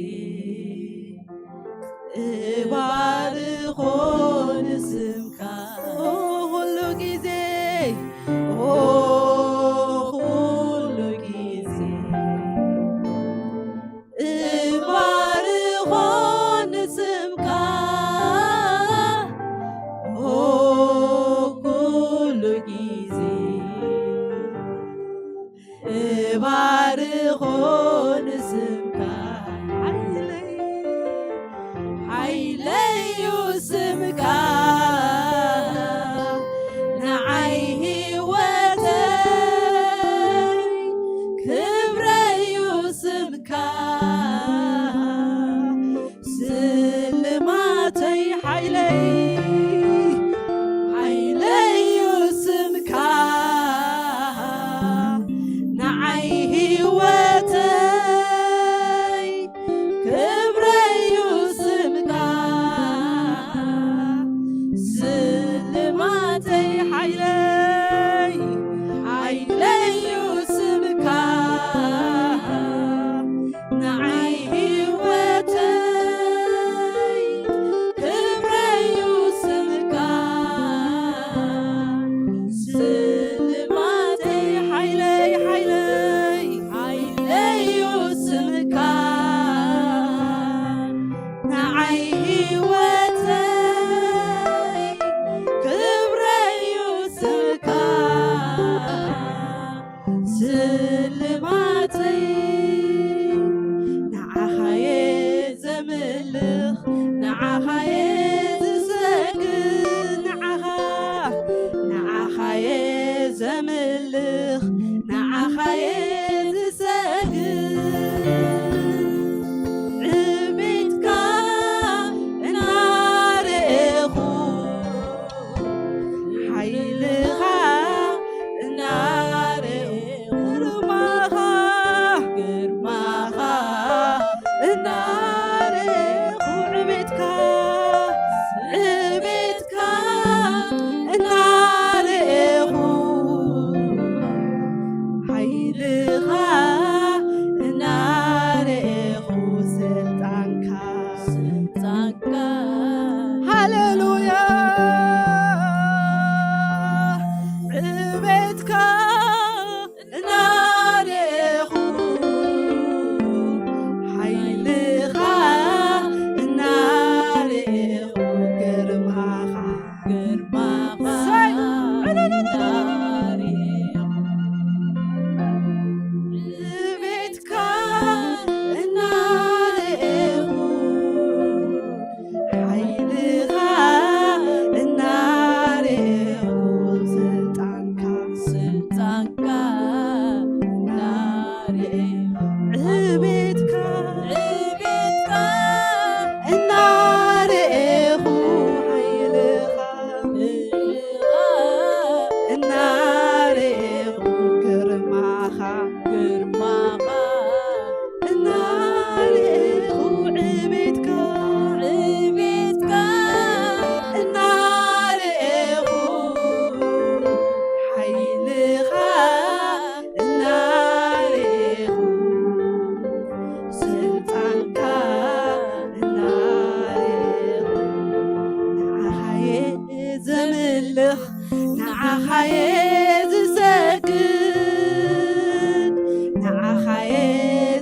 እባርኾ ንስምካ፣ ኦ ኩሉ ግዜ፣ ኦ ኩሉ ግዜ እባርኾ ንስምካ፣ ኦ ኩሉ ግዜ እባርኾ ንስምካ። ሓይለይ፣ ሓይለዩ ስምካ፣ ንዓይ ህይወተይ ክብረዩ ስምካ። ስልማተይ ሓይለይ፣ ሓይለዩ ስምካ፣ ንዓይ ህይወተይ ዘምልኽ ንዓኻየ ዝሰግድ፣ ንዓኻየ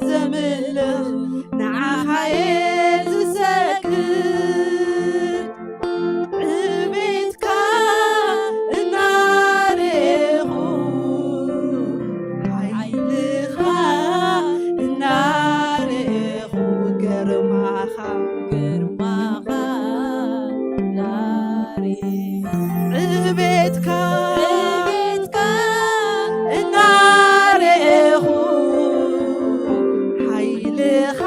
ዘምልኽ፣ ንዓኻየ ዝሰግድ። ዕቤትካ እናረኹ፣ ሓይልኻ እናረኹ፣ ግርማኻ፣ ግርማኻ እናረኹ፣ ዕቤትካ፣ ዕቤትካ እናረኹ፣ ሓይልኻ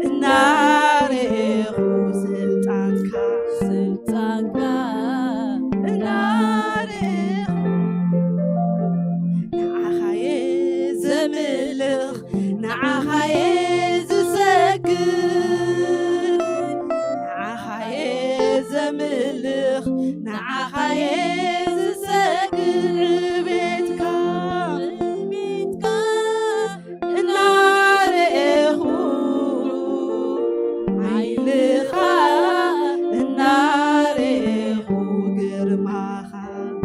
እናረኹ፣ ስልጣንካ፣ ስልጣንካ እናረኹ፣ ንዓኻየ ዘምልኽ፣ ንዓኻየ ዝሰግድ፣ ንዓኻየ ዘምልኽ፣ ንዓኻየ ዝሰግድ። ዕቤትካ፣ ዕቤትካ እናረኤኹ፣ ሓይልኻ እናረኤኹ፣ ግርማኻ፣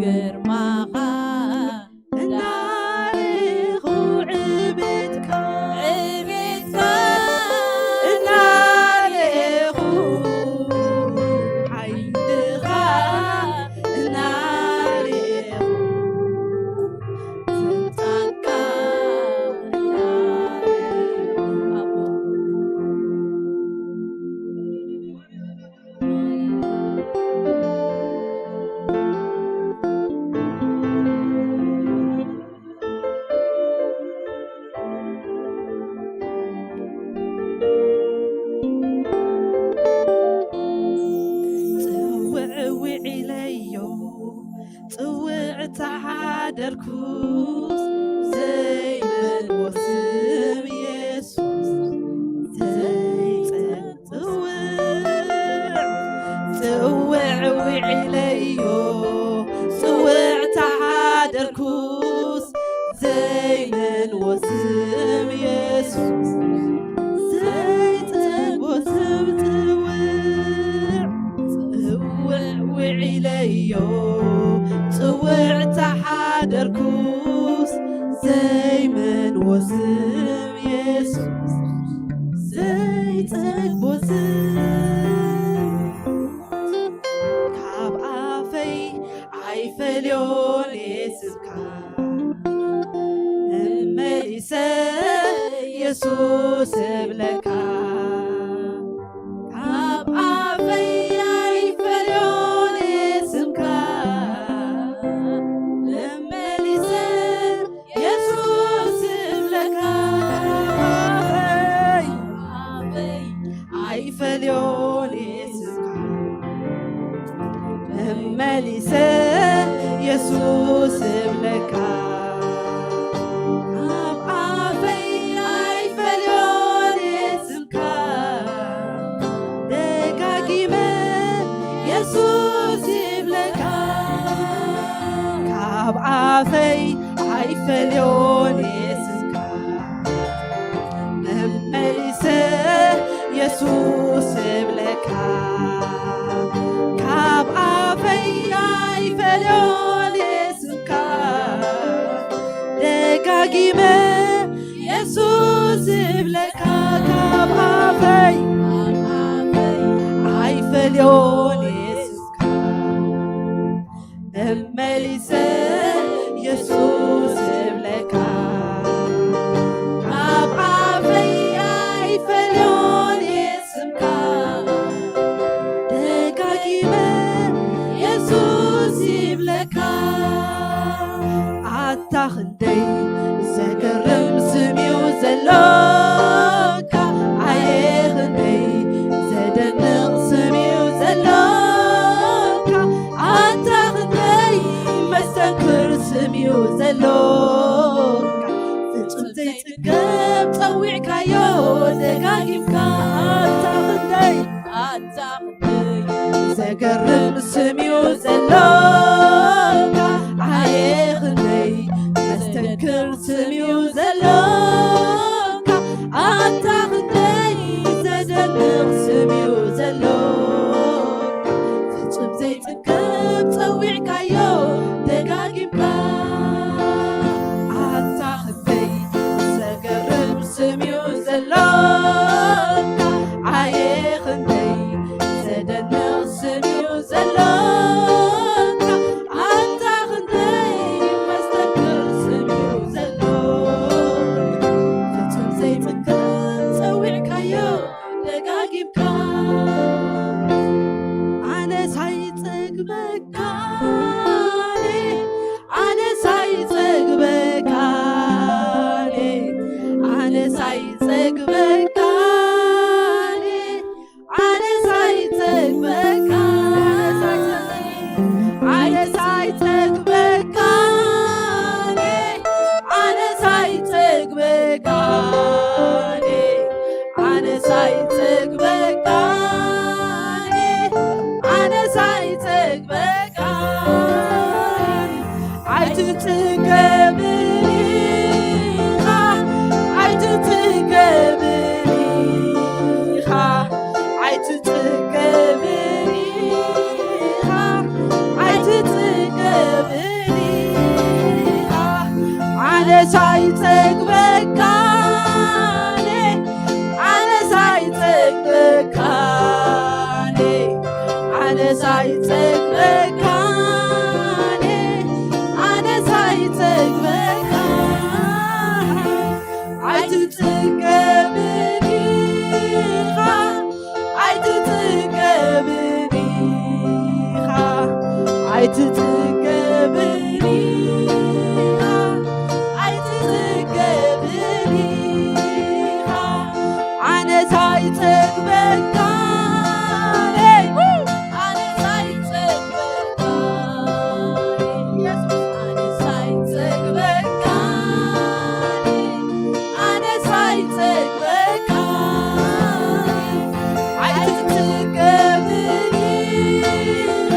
ግርማኻ እናረኤኹ፣ ዕቤትካ፣ ዕቤትካ እናረኤኹ፣ ሓይልኻ እናረኤኹ፣ ስልጣንካ እናረኤኹ፣ ኣቦ። ጽውዕ ውዒለዮ፣ ጽውዕ ተሓደርኩስ፣ ዘይመልዎ ስም የሱስ ዘይጸ ጽውዕ፣ ጽውዕ ውዒለዮ፣ ጽውዕ ተሓደርኩስ፣ ዘይመልዎ ስም የሱስ፣ ዘይጠግቦ ስም ጽውዕ፣ ጽውዕ ውዒለዮ፣ ጽውዕ ተሓደርኩስ፣ ዘይመልዎ ስም የሱስ፣ ዘይጸግቦ ስም። ካብ ኣፈይ ኣይፈልዮን ስምካ፣ መመሊሰ የሱስ እብለካ። ካብ ኣፈይ ኣይፈልዮን ስምካ፣ መመሊሰ የሱስ እብለካ። ኣፈይ፣ ኣፈይ ኣይፈልዮን ስምካ፣ መመሊሰ የሱስ እብለካ። ካብ ኣፈይ ኣይፈልዮን ስምካ፣ ደጋጊመ የሱስ ይብለካ። ካብ ኣፈይ ኣይፈልዮን ስምካ፣ መመሊሰ የሱስ እብለካ። ካብ ኣፈይ ኣይፈልዮን ስምካ፣ ደጋጊመ የሱስ እብለካ። ካብ ኣፈይ ኣይፈልዮን ስምካ፣ መመሊሰ የሱስ እብለካ። ካብ ኣፈይ ኣይፈልዮን ስምካ፣ ደጋጊመ የሱስ ይብለካ። ኣታ ክንደይ ዘገርም ስም እዩ ዘሎካ፣ ኣየ ክንደይ ዘደንቕ ስም እዩ ዘሎካ፣ ኣታ ክንደይ መስተንክር ስም እዩ ዘሎካ። ፍጹም ዘይጽገብ ጸዊዕካዮ ደጋጊምካ፣ ኣታ ክንደይ፣ ኣታ ክንደይ ዘገርም ስም እዩ ዘሎካ፣ ኣየ ክንደይ መስተንክር ስም እዩ ዘሎካ፣ ኣታ ክንደይ ዘደንቕ ስም እዩ ዘሎካ። ፍጹም ዘይጽገብ ኣነ ሳይጸግበካኒ፣ ኣነ ሳይጸግበካኒ፣ ኣነ ሳይጸግበካኒ፣ ኣነ ሳይጸግበካኒ፣ ኣነ ሳይጸግበካኒ፣ ኣነ ሳይጸግበካኒ፣ ኣነ ሳይጸግበካኒ። ኣይትጽገብን ኢኻ፣ ኣይትጽገብን ኢኻ፣ ኣይትጽገብን ኢኻ፣ ኣይትጽገብን ኢኻ። ኣነ ሳይጸግበካኒ፣ ኣነ ሳይጸግበካኒ፣ ኣነ ሳይጸግበካኒ፣ ኣነ ሳይጸግበካኒ። ኣይትጽገብን ኢኻ፣ ኣይትጽገብን ኢኻ፣ ኣይትጽገብን ኢኻ፣ ኣይትጽገብን ኢኻ። ኣነ ሳይጸግበካኒ፣ ኣነ ሳይጸግበካኒ፣ ኢየሱስ፣ ኣነ ሳይጸግበካኒ፣ ኣነ ሳይጸግበካኒ፣ ኣይትጽገብን ኢኻ፣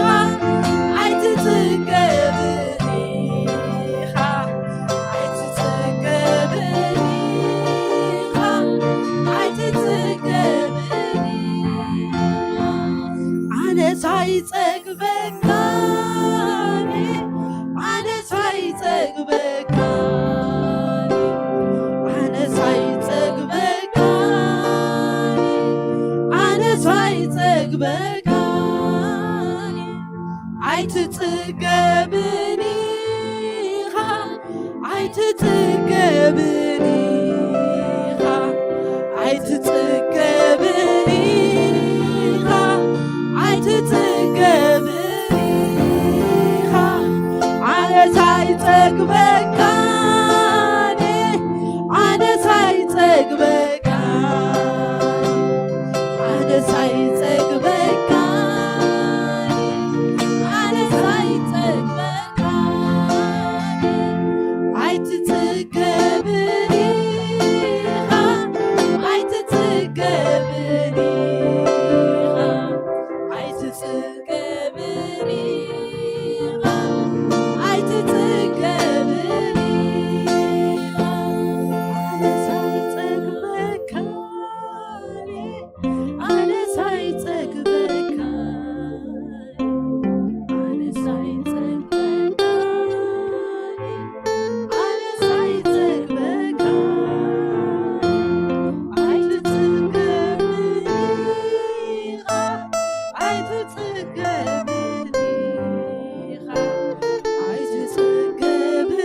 ኣይትጽገብን ኢኻ፣ ኣይትጽገብን ኢኻ፣ ኣይትጽገብን ኢኻ። ኣነ ሳይጸግበካኒ፣ ኣነ ሳይጸግበካኒ፣ ኣነ ሳይጸግበካኒ፣ ኣነ ሳይጸግበካኒ። ኣይትጽገብን ኢኻ፣ ኣይትጽገብን ኢኻ፣ ኣይትጽገብን ኢኻ፣ ኣይትጽገብን ኢኻ። ኣነ ሳይጸግበካኒ፣ ኣነ ሳይጸግበካኒ፣ ኣነ ሳይጸግበካኒ፣ ኣነ ሳይጸግበካኒ። ኣይትጽገብን ኢኻ፣ ኣይትጽገብን ኢኻ፣ ኣይትጽገብን ኢኻ፣ ኣይትጽገብን ኢኻ። ኣነ ሳይጸግበካኒ፣ ኣነ ሳይጸግበካኒ፣ ኣነ ሳይጸግበካኒ፣ ኣነ ሳይጸግበካኒ። ኣይትጽገብን ኢኻ፣ ኣይትጽገብን ኢኻ፣ ኣይትጽገብን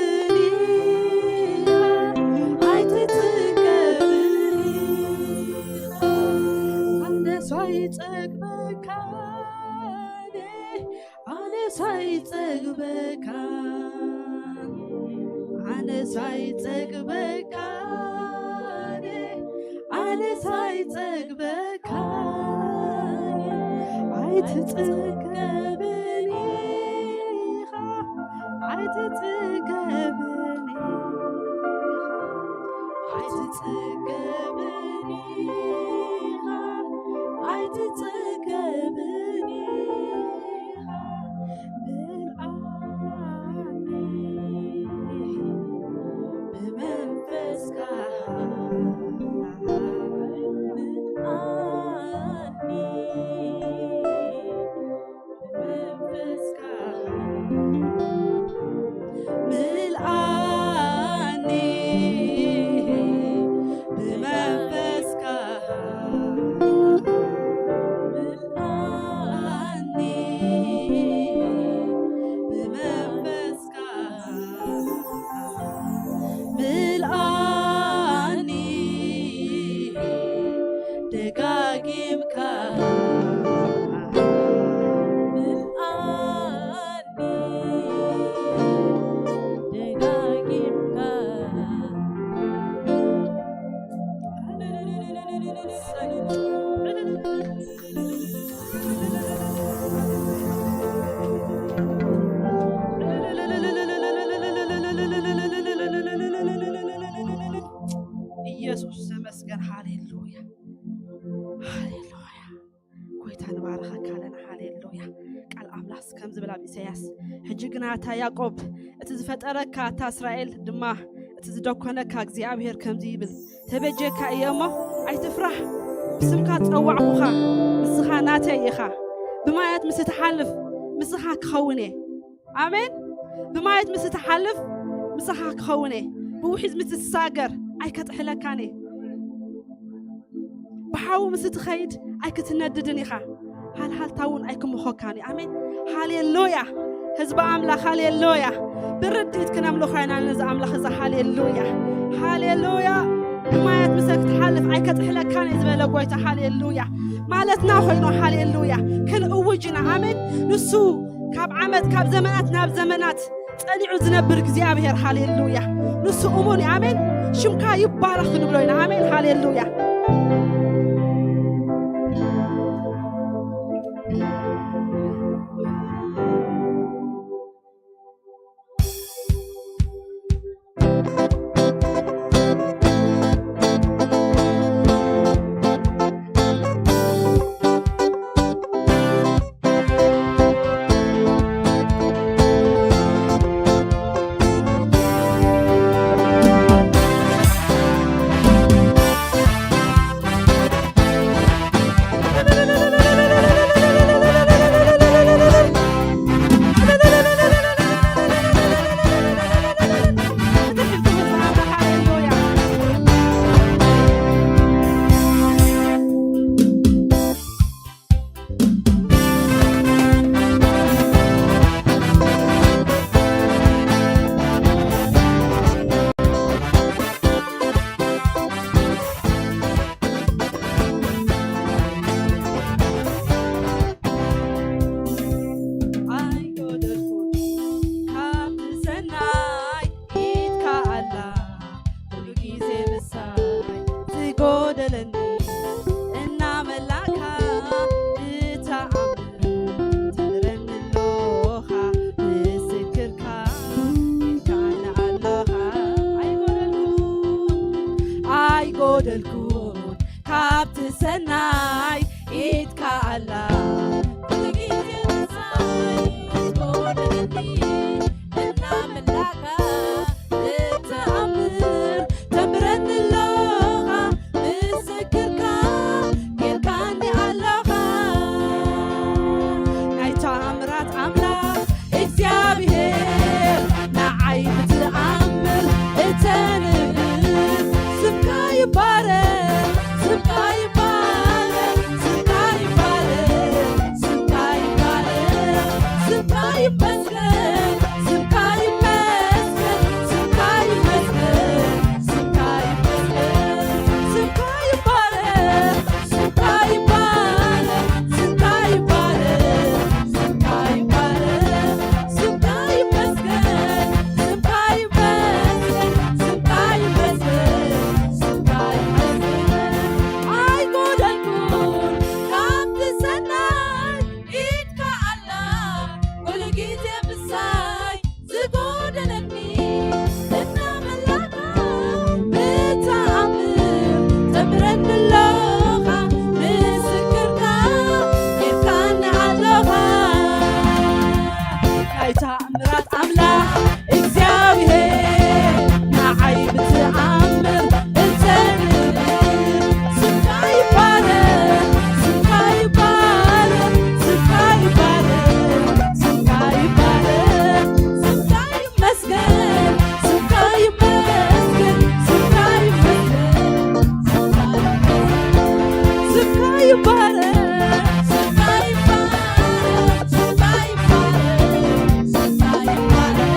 ኢኻ፣ ኣይትጽገብን ኢኻ። ኣነ ሳይጸግበካኒ፣ ኣነ ሳይጸግበካኒ፣ ኣነ ሳይጸግበካኒ፣ ኣነ ሳይጸግበካኒ። ኣይትጽገብን ኢኻ፣ ኣይትጽገብን ኢኻ፣ ኣይትጽገብን ኢኻ፣ ኣይትጽገብን ኢኻ። ምልኣኒ ብመንፈስካ፣ ምልኣኒ ብመንፈስካ። ኢሳያስ። ሕጂ ግና ኣታ ያዕቆብ፣ እቲ ዝፈጠረካ፣ ኣታ እስራኤል ድማ፣ እቲ ዝደኮነካ እግዚኣብሔር ከምዚ ይብል፣ ተበጀካ እየ እሞ ኣይትፍራህ። ብስምካ ዝጸዋዕኩኻ፣ ንስኻ ናተይ ኢኻ። ብማያት ምስ እትሓልፍ፣ ምስኻ ክኸውን እየ። ኣሜን። ብማያት ምስ እትሓልፍ፣ ምሳኻ ክኸውን እየ። ብውሒዝ ምስ እትሳገር፣ ኣይከጥሕለካን እየ። ብሓዊ ምስ እትኸይድ፣ ኣይክትነድድን ኢኻ። ሃልሃልታ እውን ኣይክምኾካን እዩ። ኣሜን። ሃሌሉያ። ህዝቢ ኣምላኽ፣ ሃሌሉያ። ብርድኢት ክነምልኾ ኢና ነዚ ኣምላኽ እዚ። ሃሌሉያ። ሃሌሉያ። ብማያት ምስ ክትሓልፍ፣ ኣይከጥሕለካን እየ ዝበለ ጎይታ። ሃሌሉያ። ማለትና ኮይኑ፣ ሃሌሉያ። ክንእውጅ ኢና። ኣሜን። ንሱ ካብ ዓመት፣ ካብ ዘመናት ናብ ዘመናት ጸኒዑ ዝነብር እግዚኣብሔር፣ ሃሌሉያ። ንሱ እሙን እዩ። ኣሜን። ሽምካ ይባረኽ ክንብሎ ኢና። ኣሜን። ሃሌሉያ። ኣይጎደልኩን ካብቲ ሰናይ ኢድካ ኣላ፣ ኩሉ ግዜ ምሳይ ዝጎደለኒ እናመላእካ ብተኣምር ትምህረኒ ኣለኻ፣ ምስክርካ ኢልካኒ ኣለኻ። ኣይጎደልኩን፣ ኣይጎደልኩን ካብቲ ሰናይ ኢድካ ኣላ፣ ኩሉ ግዜ ምሳይ ትጎደለኒ እናመላእካ ብተኣምር ተምህረኒ ኣለኻ፣ ምስክርካ ጌርካኒ ኣለኻ። ናይ ተኣምራት ኣምላኽ እግዚኣብሔር ንዓይ ብትኣምር እተንብር ስምካ ይባረክ፣ ስምካ ይባረክ፣ ስምካ ይባረክ፣ ስምካ ይባረክ፣ ስምካ ይመስገን፣ ስምካ ይመስገን፣ ስምካ ይመስገን፣ ስምካ ይመስገን፣ ስምካ ይባረክ፣ ስምካ ይባረክ፣ ስምካ ይባረክ፣ ስምካ ይባረክ፣ ስምካ ይመስገን፣ ስምካ ይመስገን፣ ስምካ ይመስገን፣ ስምካ ይመስገን። ኣይጎደልኩን ካብቲ ሰናይ ኢድካ ኣላ፣ ኩሉ ግዜ ምሳይ ዝጎደለኒ እናመላእካ ብተኣምር ተምህረኒ ኣለኻ፣ ምስክርካ ጌርካኒ ኣለኻ። ናይ ተኣምራት ኣምላኽ እግዚኣብሔር ንዓይ ብትኣምር እተንብር ስምካ ይባረክ፣ ስምካ ይባረክ፣ ስምካ ይባረክ፣ ስምካ ይባረክ፣ ስምካ ይመስገን፣ ስምካ ይመስገን፣ ስምካ ይመስገን፣ ስምካ ይመስገን፣ ስምካ ይባረክ፣ ስምካ ይባረክ፣ ስምካ ይባረክ፣ ስምካ ይባረክ፣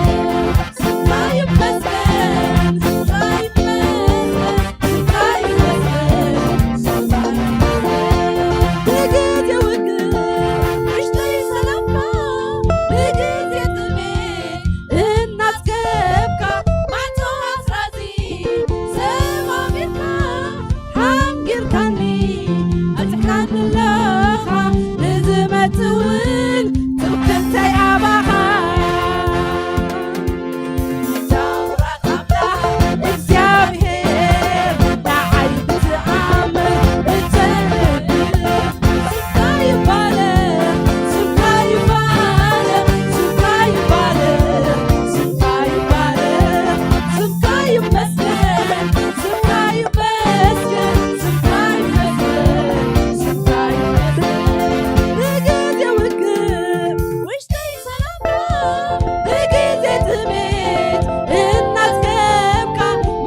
ብግዜ ጥሜት እናጽገብካ፣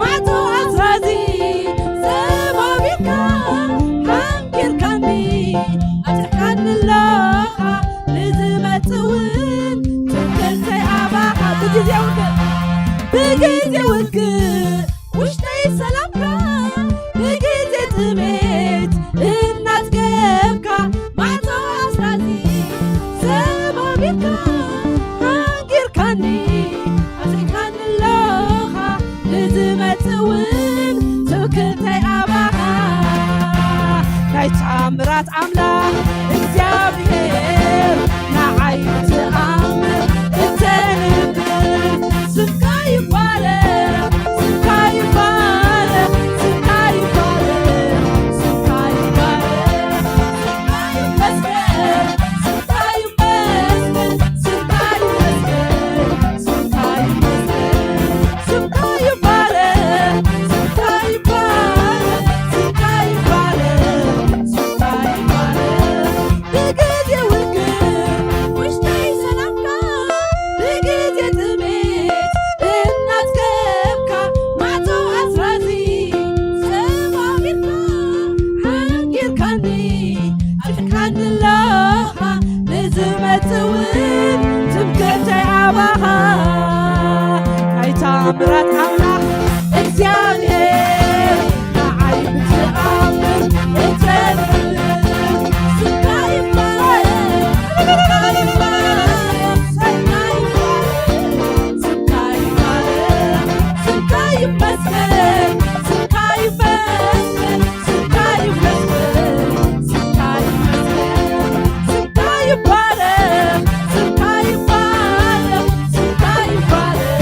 ማዕጾ ኣስራዚ ሰባቢርካ፣ ሓንጊርካኒ፣ ኣብዚሕካኒ ኣለኻ፣ ንዝመጽእ እውን ትምክሕተይ ኣባኻ። ብግዜ ውግእ፣ ብግዜ ውግእ ውሽጠይ ሰላምካ፣ ብግዜ ጥሜት እናጽገብካ፣ ማዕጾ ኣስራዚ ሰባቢርካ፣ ሓንጊርካኒ፣ ኣብዚሕካኒ ኣለኻ፣ ንዝመጽእ እውን ትምክሕተይ ኣባኻ። ናይ ተኣምራት ኣምላኽ እግዚኣብሔር፣ ንዓይ እትኣምን እተንብር፣ ስምካ ይባረኽ፣ ስምካ ይባረኽ፣ ስምካ ይባረኽ፣ ስምካ ይባረኽ፣ ስምካ ይመስገን፣ ስምካ ይመስገን፣ ስምካ ይመስገን፣ ስምካ ይመስገን፣ ስምካ ይባረኽ፣ ስምካ ይባረኽ፣ ስምካ ይባረኽ፣ ስምካ ይባረኽ። ብግዜ ውግእ ውሽጠይ ሰላምካ፣ ብግዜ ጥሜት እናጽገብካ፣ ማዕጾ ኣስራዚ ሰባቢርካ፣ ሓንጊርካኒ፣ ኣብዚሕካኒ ኣለኻ፣ ንዝመጽእ እውን ትምክሕተይ ኣባኻ። ናይ ተኣምራት ኣምላኽ እግዚኣብሔር፣ ንዓይ ብትኣምር እተንብር፣ ስምካ ይባረኽ፣ ስምካ ይባረኽ፣ ስምካ ይባረኽ፣ ስምካ ይመስገን፣ ስምካ ይመስገን፣ ስምካ ይመስገን፣ ስምካ ይመስገን፣ ስምካ ይባረኽ፣ ስምካ ይባረኽ፣ ስምካ ይባረኽ፣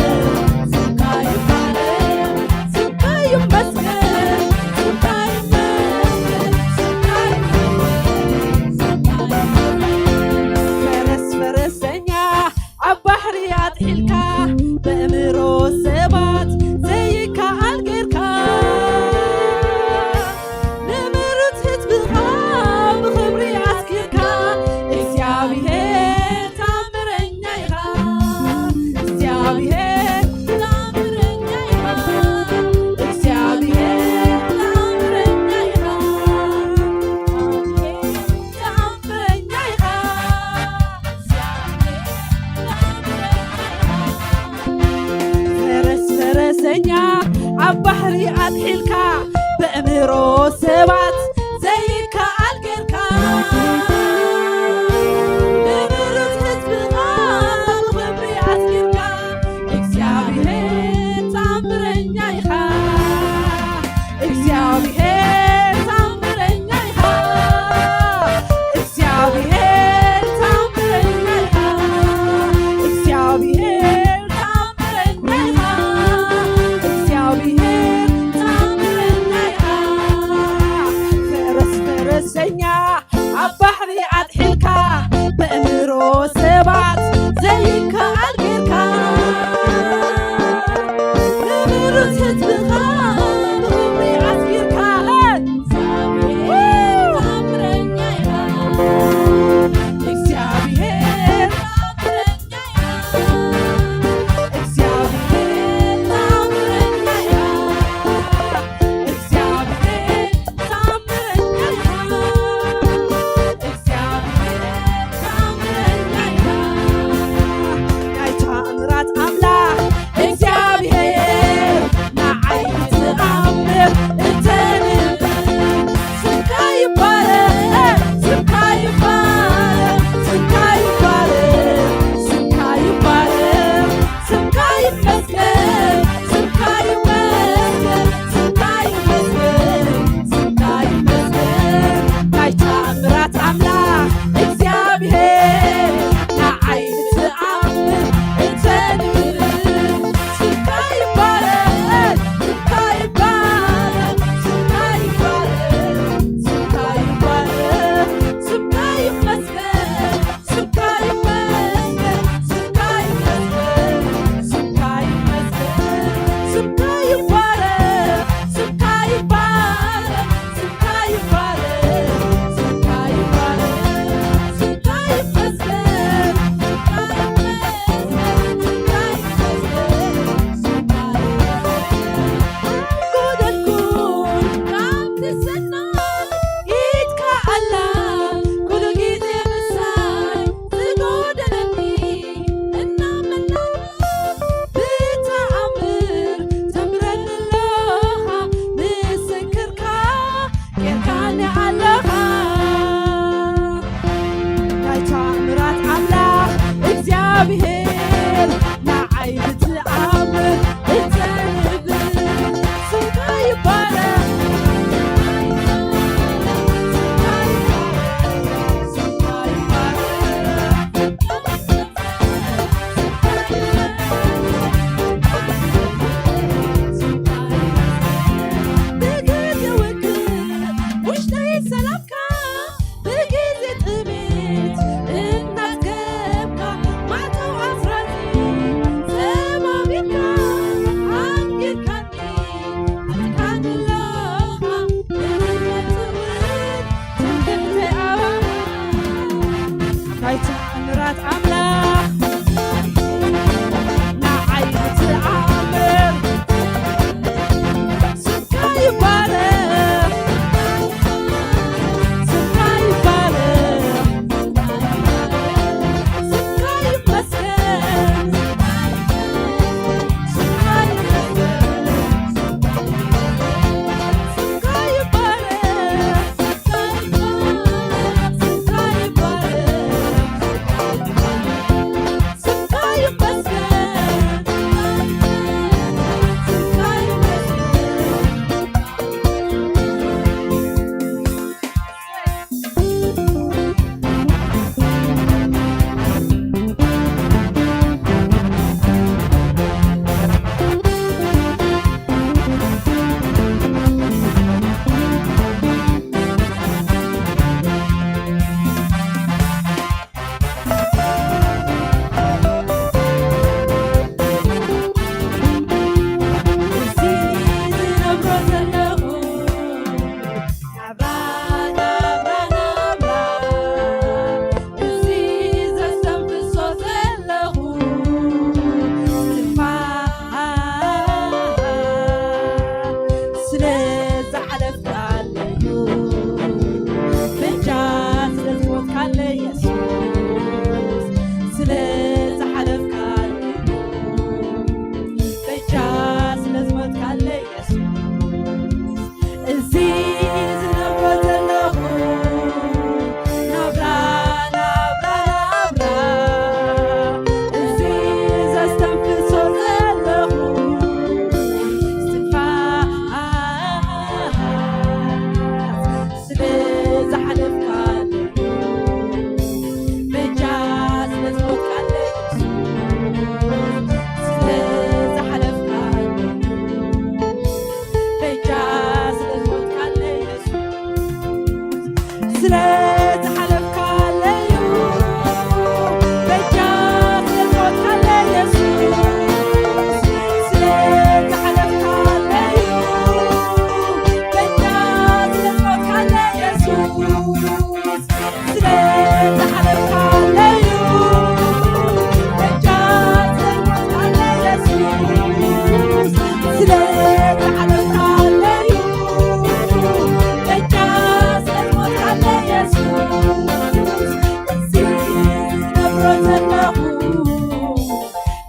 ስምካ ይባረኽ፣ ስምካ ይመስገን፣ ስምካ ይመስገን፣ ስምካ ይባረኽ። ፈረስ ፈረሰኛ ኣብ ባሕሪ ኣጥሒልካ፣ በእምሮ ሰባት ዘይከኣል ጌርካ፣ ንምሩት ህዝብኻ ብኽብሪ ኣስጊርካ፣ እግዚኣብሔር ተኣምረኛ ኢኻ፣ እግዚኣብሔር ተኣምረኛ ኢኻ፣ እግዚኣብሔር ተኣምረኛ ኢኻ፣ ተኣምረኛ ኢኻ። ፈረስ ፈረሰኛ ኣብ ባሕሪ ኣጥሒልካ፣ በእምሮ ሰባት ዘይከኣል ጌርካ፣ ንምሩት ህዝብኻ ብኽብሪ ኣስጊርካ፣ እግዚኣብሔር ተኣምረኛ ኢኻ፣ እግዚኣብሔር ተኣምረኛ ኢኻ። እግዚኣብሔር ተኣምረኛ ኢኻ። እግዚኣብሔር ተኣምረኛ ኢኻ። እግዚኣብሔር ተኣምረኛ ኢኻ።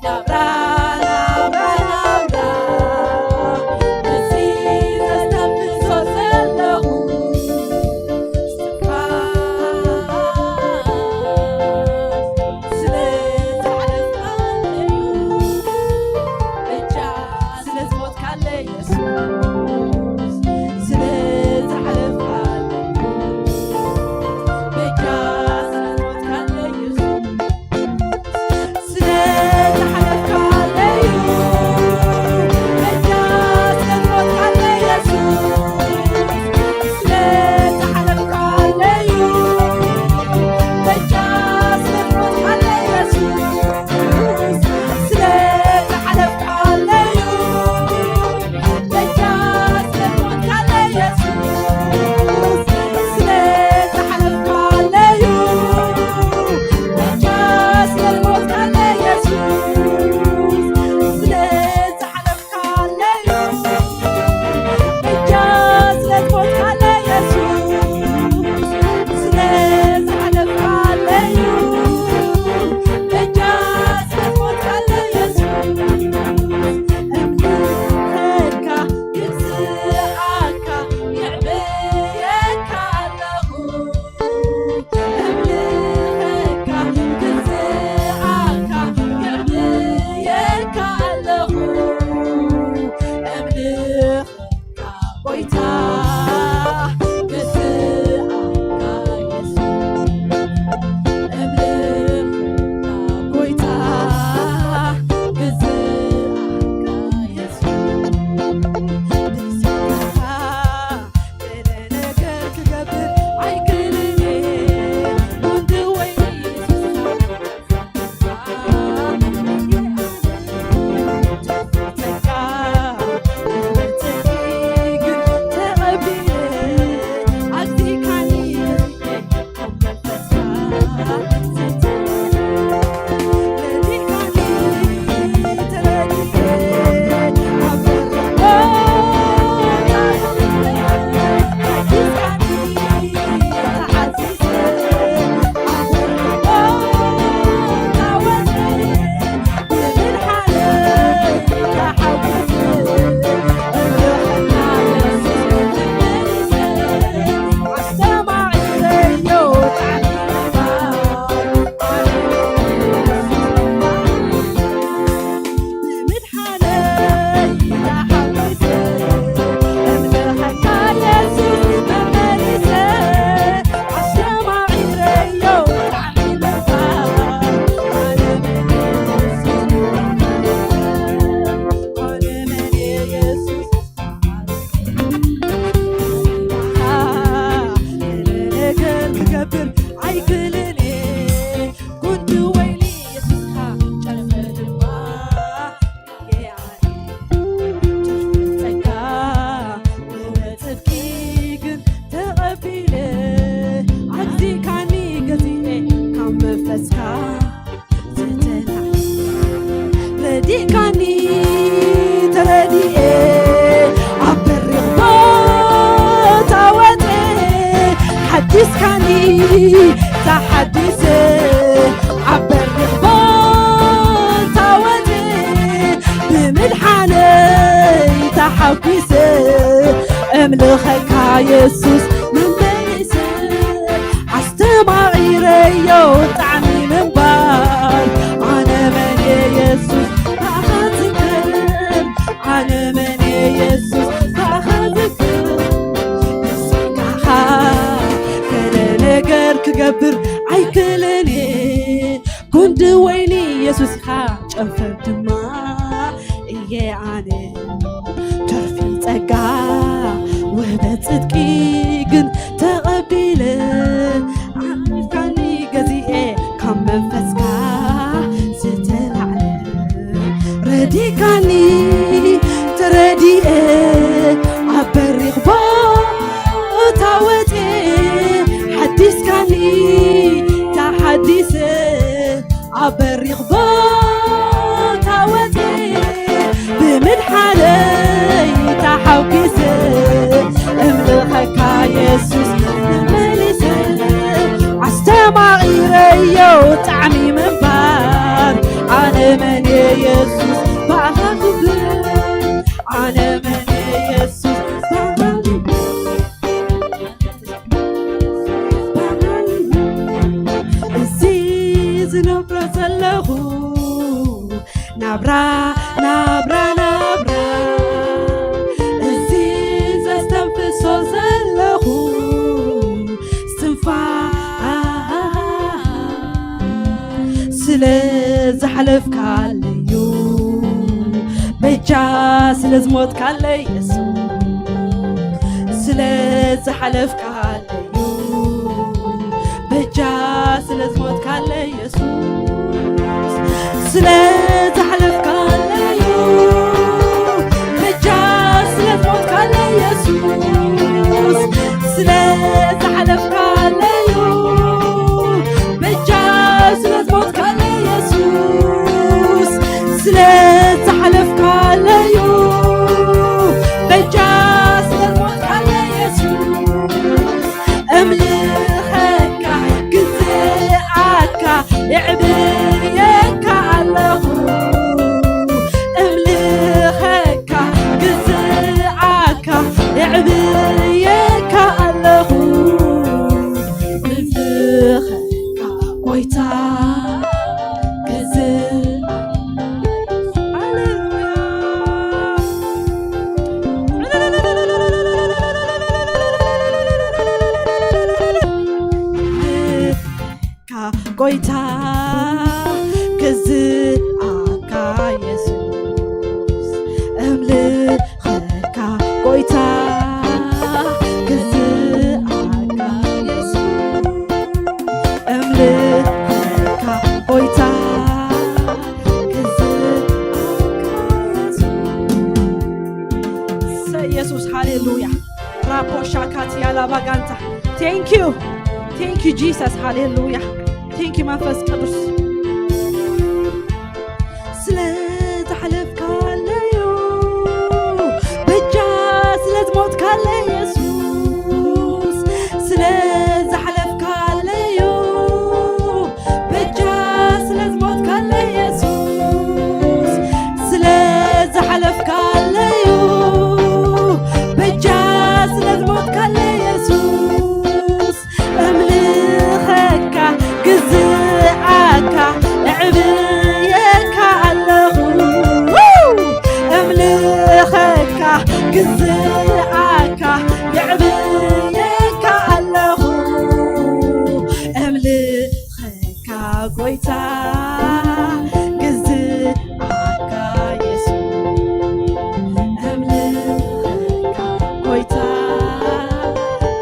ናብራ ናብራ ናብራ እዚ ዘስተንፍሶ ዘለኹ እስትንፋስ ስለ ዝሓለፍካለይ እዩ። በጃ ስለ ዝሞትካለይ የሱስ፣ ስለ ዝሓለፍካለይ፣ በጃ ስለ ዝሞትካለይ የሱስ፣ ስለ ዝሓለፍካለይ እዩ። በጃ ስለ ዝሞትካለይ የሱስ፣ ስለ ዝሓለፍካለይ እዩ። በጃ ስለ ዝሞትካለይ የሱስ፣ ስለ ዝሓለፍካለይ እዩ። በጃ ስለ ዝሞትካለይ የሱስ፣ ስለ ዝሓለፍካለይ እዩ። በጃ ስለ ዝሞትካለይ የሱስ፣ ስለ ዝሓለፍካለይ እዩ። በጃ ስለ ዝሞትካለይ የሱስ፣ ስለ ዝሓለፍካለይ እዩ። በጃ ስለ ዝሞትካለይ የሱስ፣ እምልኸካ፣ ግዝኣካ፣ የዕብየካ ኣለኹ። እምልኸካ፣ ግዝኣካ፣ የዕብየካ ኣለኹ። እምልኸካ፣ ጎይታ፣ ግዝኣካ የሱስ። እምልኸካ፣ ጎይታ፣ ግዝኣካ የሱስ። ብስምካ ገለ ነገር ክገብር ኣይክእልን እየ። ጉንዲ ወይኒ የሱስካ ነገር ክገብር ኣይክእልን እየ። ጉንዲ ወይኒ የሱስካ ጨርፈ ድማ እየ ኣነ። ትርፊ ጸጋ ወጽድቂ ግን ተቐቢለ፣ ኣግዚእካኒ ገዚኤ ካብ መንፈስካ ዝተላዕለ ረዲእካኒ ተረዲኤ ኣብ በሪኽ ቦታ ወፀ ሓዲስካኒ ተሓዲሰ ኣብ በሪኽ ቦታ ወፀ ብምድሓነይ ተሓጒሰ እምልኸካ የሱስ መመሊሰ ኣስተማቒረዮ ጣዕሚ ምንባር ኣነ መን እየ የሱስ ብኣኻ ዝከር ኣነ መን እየ የሱስ ብኣኻ ዝከር ንስኻኻ ገለ ነገር ክገብር ኣይክእልን እየ ጉንዲ ወይኒ የሱስ ኢኻ ጨንፈር ድማ እየ ኣነ ተርፊ ጸጋ ውህበት ጽድቂ ግን ተቐቢለ ኣሚርካኒ ገዚኤ ካብ መንፈስካ ዝተላዕለ ረዲካኒ ተረዲኤ ኣብ በሪኽ ቦታ ወፅኤ ሓዲስካኒ ተሓዲሰ ኣብ በሪኽ ቦታ ወፀ ብምድሓነይ ተሓጒሰ እምልኸካ የሱስ መመሊሰ ኣስተማቒረዮ ጣዕሚ ምንባር ኣነ መን የሱስ ባኻ ክብር፣ ዓለመን የሱስ ባኻ ክብር። እዚ ዝነብሮ ዘለኹ ናብራ፣ ናብራ፣ ናብራ፣ እዚ ዘስተንፍሶ ዘለኹ እስትንፋስ፣ ስለ ዝሓለፍካለዩ፣ በጃ ስለ ዝሞትካለይ የሱስ፣ ስለ ዝሓለፍካለዩ፣ በጃ ስለ ዝሞትካለይ የሱስ፣ ስለ ዝሓለፍካለዩ፣ በጃ ስለ ዝሞትካለይ የሱስ፣ ስለ ዝሓለፍካለዩ፣ በጃ ስለ ዝሞትካለይ የሱስ፣ ስለ ዝሓለፍካለዩ፣ በጃ ስለ ዝሞትካለይ የሱስ፣ እምልኸካ፣ ግዝኣካ፣ የዕብየካ ኣለኹ። እምልኸካ፣ ግዝኣካ፣ የዕብየካ ኣለኹ። እምልኸካ፣ ጎይታ፣ ግዝኣ ጎይታ፣ ክዝኣካ የሱስ፣ እምልኸካ ጎይታ፣ ክዝኣካ የሱስ፣ እምልኸካ ጎይታ፣ ክዝኣካ የሱስ። እሰይ የሱስ፣ ሃሌሉያ። ራፖ ሻካት ያላባ ጋንታ። Thank you, thank you Jesus, ሃሌሉያ። Thank you መንፈስ ቅዱስ፣ ስለ ዝሓለፍካለዩ፣ በጃ ስለ ዝሞትካለይ የሱስ፣ ስለ ዝሓለፍካለዩ፣ በጃ ስለ ዝሞትካለይ የሱስ፣ ስለ ዝሓለፍካለዩ፣ በጃ ስለ ዝሞትካለይ የሱስ፣ እምልኸካ፣ ግዝኣካ፣ እዕብየካ ኣለኹ። እምልኸካ፣ ግዝኣካ፣ የዕብየካ ኣለኹ። እምልኸካ ጎይታ፣ ግዝኣካ የሱስ። እምልኸካ ጎይታ፣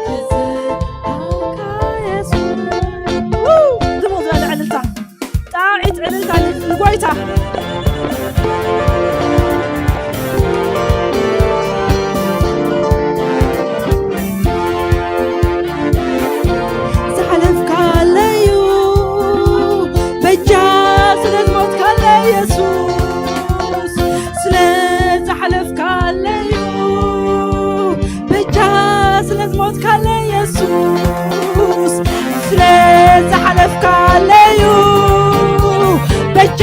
ግዝኣካ የሱስ። ው! ድሙቕ ዝበለ ዕልልታ፣ ጣዒት ዕልልታ ንጎይታ። ዝሓለፍካለዩ፣ በጃ ስለ ዝሞትካለይ የሱስ፣ ስለ ዝሓለፍካለዩ፣ በጃ ስለ ዝሞትካለይ የሱስ፣ ስለ ዝሓለፍካለዩ፣ በጃ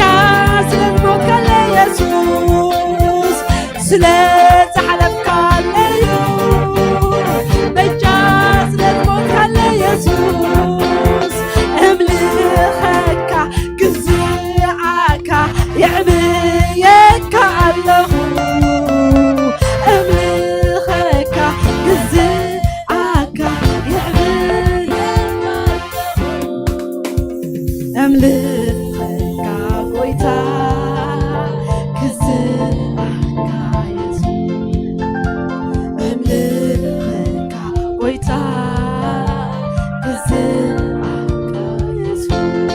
ስለ ዝሞትካለይ የሱስ፣ ስለ ዝሓለፍካለዩ፣ በጃ ስለ ዝሞትካለይ የሱስ፣ እምልኸካ፣ ግዝኣካ፣ የዕብየካ ኣለኹ። እምልኸካ፣ ግዝኣካ፣ የዕብየካ ኣለኹ። እምልኸካ ጎይታ፣ ግዝኣካ የሱስ። እምልኸካ ጎይታ፣ ግዝኣካ የሱስ።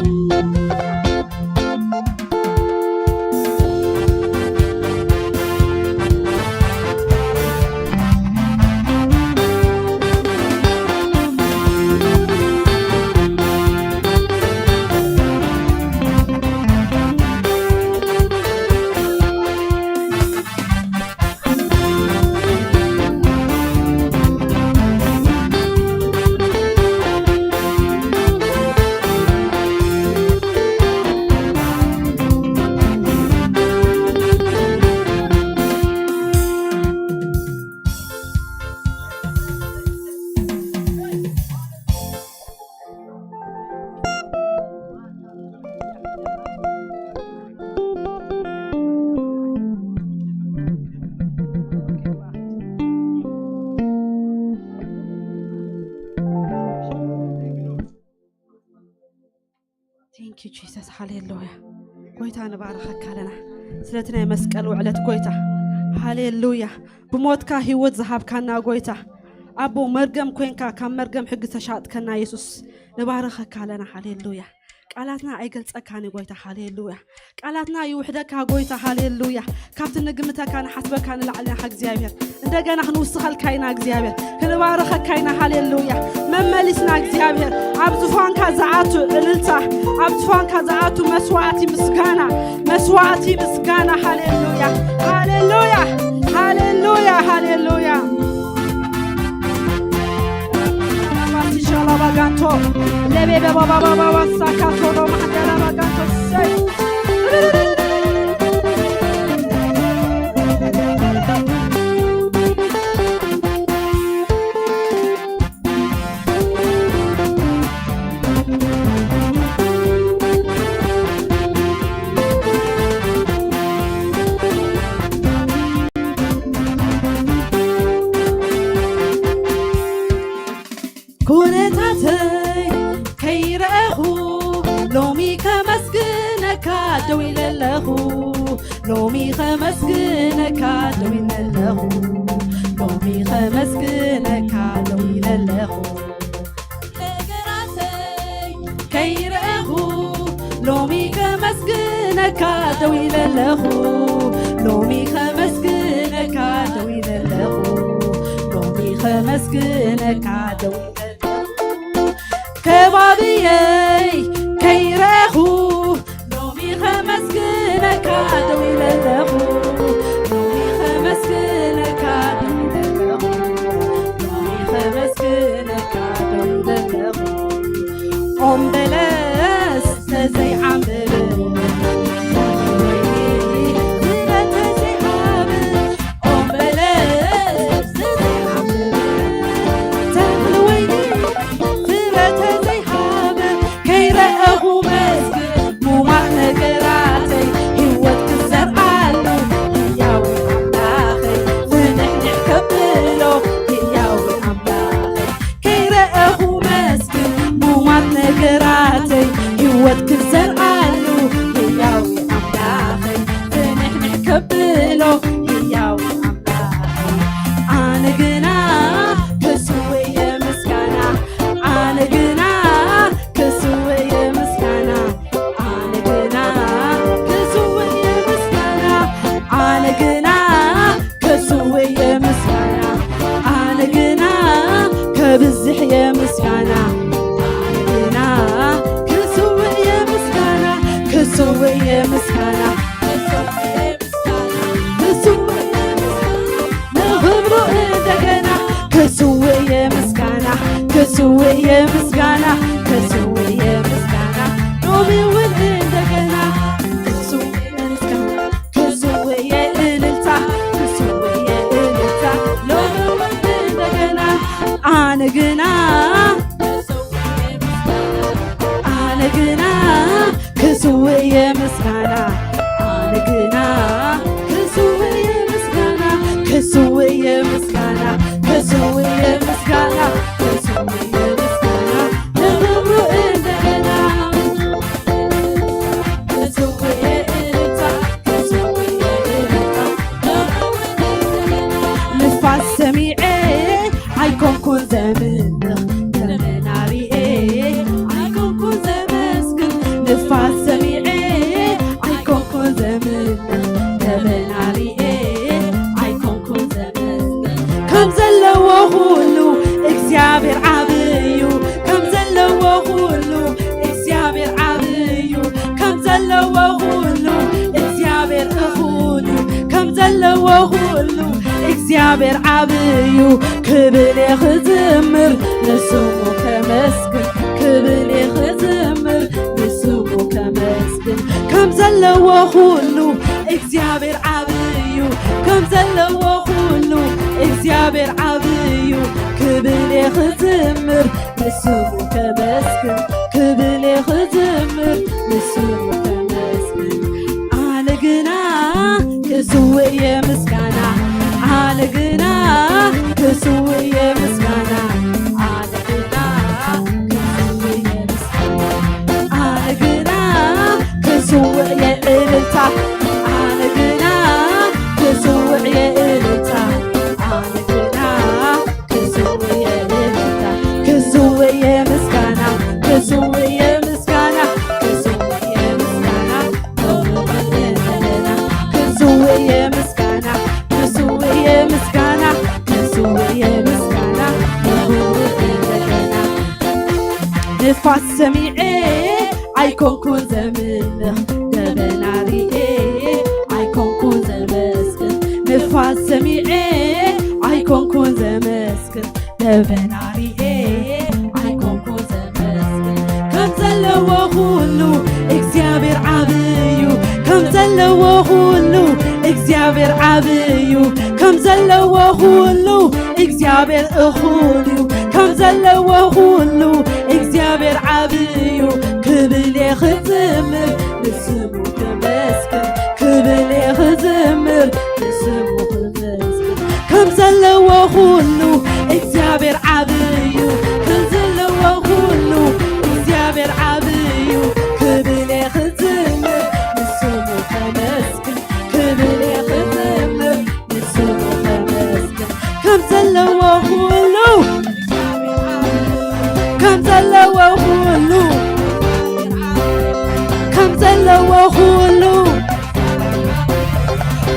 ሃሌሉያ። ጎይታ ንባረኸካ ኣለና ስለቲ ናይ መስቀል ውዕለት ጎይታ። ሃሌሉያ። ብሞትካ ህይወት ዝሃብካና ጎይታ፣ ኣቦ መርገም ኮንካ ካብ መርገም ሕጊ ተሻጥከና የሱስ፣ ንባረኸካ ኣለና። ሃሌሉያ። ቃላትና ኣይገልጸካን ጎይታ። ሃሌሉያ። ቃላትና ይውሕደካ ጎይታ። ሃሌሉያ። ካብቲ ንግምተካ ንሓስበካ ንላዕሊ ኢኻ እግዚኣብሔር። እንደገና ክንውስኸልካ ኢና እግዚኣብሔር። ክንባረኸካ ኢና። ሃሌሉያ። መመሊስና እግዚኣብሔር። ኣብ ዝፋንካ ዝኣቱ እልልታ፣ ኣብ ዝፋንካ ዝኣቱ መስዋዕቲ ምስጋና፣ መስዋዕቲ ምስጋና። ሃሌሉያ። ሃሌሉያ። ሃሌሉያ። ሃሌሉያ። ሻላባጋንቶ ለቤበባባባባሳካቶሮ ማሕደላባጋንቶ ሰይ ኩነታተይ ከይረኣኹ ሎሚ ከመስግነካ ደው ኢለ ኣለኹ። ሎሚ ከመስግነካ ደው ኢለ ኣለኹ። ሎሚ ከመስግነካ ደው ኢለ ኣለኹ። ነገራተይ ከይረኣኹ ሎሚ ከመስግነካ ደው ኢለ ኣለኹ። ሎሚ ከመስግነካ ደው ኢለ ኣለኹ። ሎሚ ከመስግነካ ደው ኢለ ኣለኹ። ከባብየይ ከይረኣኹ ሎሚ ከመስግነካ ደው ኢለ ኣለኹ። ሎሚ ከመስግነካ ደው ኢለ ኣለኹ። ሎሚ ከመስግነካ ደው ኢለ ኣለኹ። ኦም በለስ ተዘይዓምብብ፣ ፍረ ተዘይሃብ፣ ኦም በለስ ተዘይዓምብብ፣ ተኽሊ ወይኒ ፍረ ተዘይሃብ፣ ከይረኣኹ መስግን ሙማት ነገራተይ ህይወት ክዘርኣሉ ህያው ኣምላኸይ ፍንሕንሕ ከብሎ ህያው ኣምላኸይ ከይረኣኹ መስግን ሙማት ነገራተይ ህይወት ክዘርኣሉ ህያው ኣምላኸይ ፍንሕንሕ ከብሎ ህያው ኣምላኸይ ኣነ ግና ክስውእ እየ ምስጋና ኣነ ግና ክስውእ እየ ምስጋና ኣነ ግና ክስውእ እየ ምስጋና ኣነ ግና ክስውእ እየ ምስጋና ኣነ ግና ከብዝሕ እየ ምስጋና ኣነ ግና ክስውእ እየ ምስጋና ክስውእ እየ ምስጋና ክስውእ እየ ምስጋና ንኽብሩ እንደገና ክስውእ እየ ምስጋና ክስውእ እየ ምስጋና ክስውእ እየ ምስጋና ሎሚ እውን እንደገና ክስውእ እየ ምስጋና ክስውእ እየ እልልታ ክስውእ እየ እልልታ ሎሚ እውን እንደገና ኣነ ግና ኣነ ግና ክስውእ እየ ምስጋና ኣነ ግና ክስውእ እየ ምስጋና ክስውእ እየ ምስጋና ክስውእ እየ ምስጋና ክስውእ እየ ምስጋና ንኽብሩ እንደገና ክስውእ እየ እልልታ ክስውእ እየ እልልታ ንፋስ ሰሚዐ ኣይኮንኩን ዘምልኽ ደመና ሪኤ ኣይኮንኩን ዘመስግን ንፋስ ሰሚዐ ኣይኮንኩን ዘምልኽ ደመና ሪኤ ኣይኮንኩን ዘመስግን ከም ዘለዎ ኩሉ እግዚኣብሔር ዓብዩ ከም ዘለዎ ኩሉ እግዚኣብሔር ዓብዩ ከም ዘለዎ ኩሉ እግዚኣብሔር እኹል እዩ ከም ዘለዎ ኩሉ እግዚኣብሔር ዓብዩ ክብል እየ ክዝምር ንስሙ ከመስግን ክብል እየ ክዝምር ንስሙ ከመስግን ከም ዘለዎ ኩሉ እግዚኣብሔር ዓብዩ ከም ዘለዎ ኩሉ እግዚኣብሔር ዓብዩ ክብል እየ ክዝምር ንስሙ ከመስግን ክብል እየ ክዝምር ንስሙ ከመስግን ኣነ ግና ክስውእ እየ ምስጋና ኣነ ግና ክስውእ እየ ምስጋና ኣነ ግና ክስውእ እየ ምስጋና ኣነ ግና የምስጋና፣ ንሱ የምስጋና፣ ንሱ የምስጋና፣ ንሱ የምስጋና። ንፋስ ሰሚዐ ኣይኮንኩን ዘምልኽ፣ ደበና ሪኤ ኣይኮንኩን ዘመስግን። ንፋስ ሰሚዐ ኣይኮንኩን ዘመስግን፣ ደበና ሪኤ ኣይኮንኩን ዘመስግን። ከም ዘለዎ ኩሉ እግዚኣብሔር ዓብዩ፣ ከም ዘለዎ ኩሉ እግዚኣብሔር ዓብዩ፣ ከም ዘለዎ ኩሉ እግዚኣብሔር እኹል እዩ፣ ከም ዘለዎ ኩሉ እግዚኣብሔር ዓብዩ። ክብል እየ ክዝምር፣ ንስሙ ከመስግን። ክብል እየ ክዝምር፣ ንስሙ ከመስግን። ከም ዘለዎ ኩሉ እግዚኣብሔር ዓብዩ፣ ከም ዘለዎ ኩሉ እግዚኣብሔር ዓብዩ። ክብል እየ ክዝምር፣ ንስሙ ከመስግን። ክብል እየ ክዝምር፣ ንስሙ ከመስግን። ከም ዘለዎ ኩሉ፣ ከም ዘለዎ ኩሉ፣ ከም ዘለዎ ኩሉ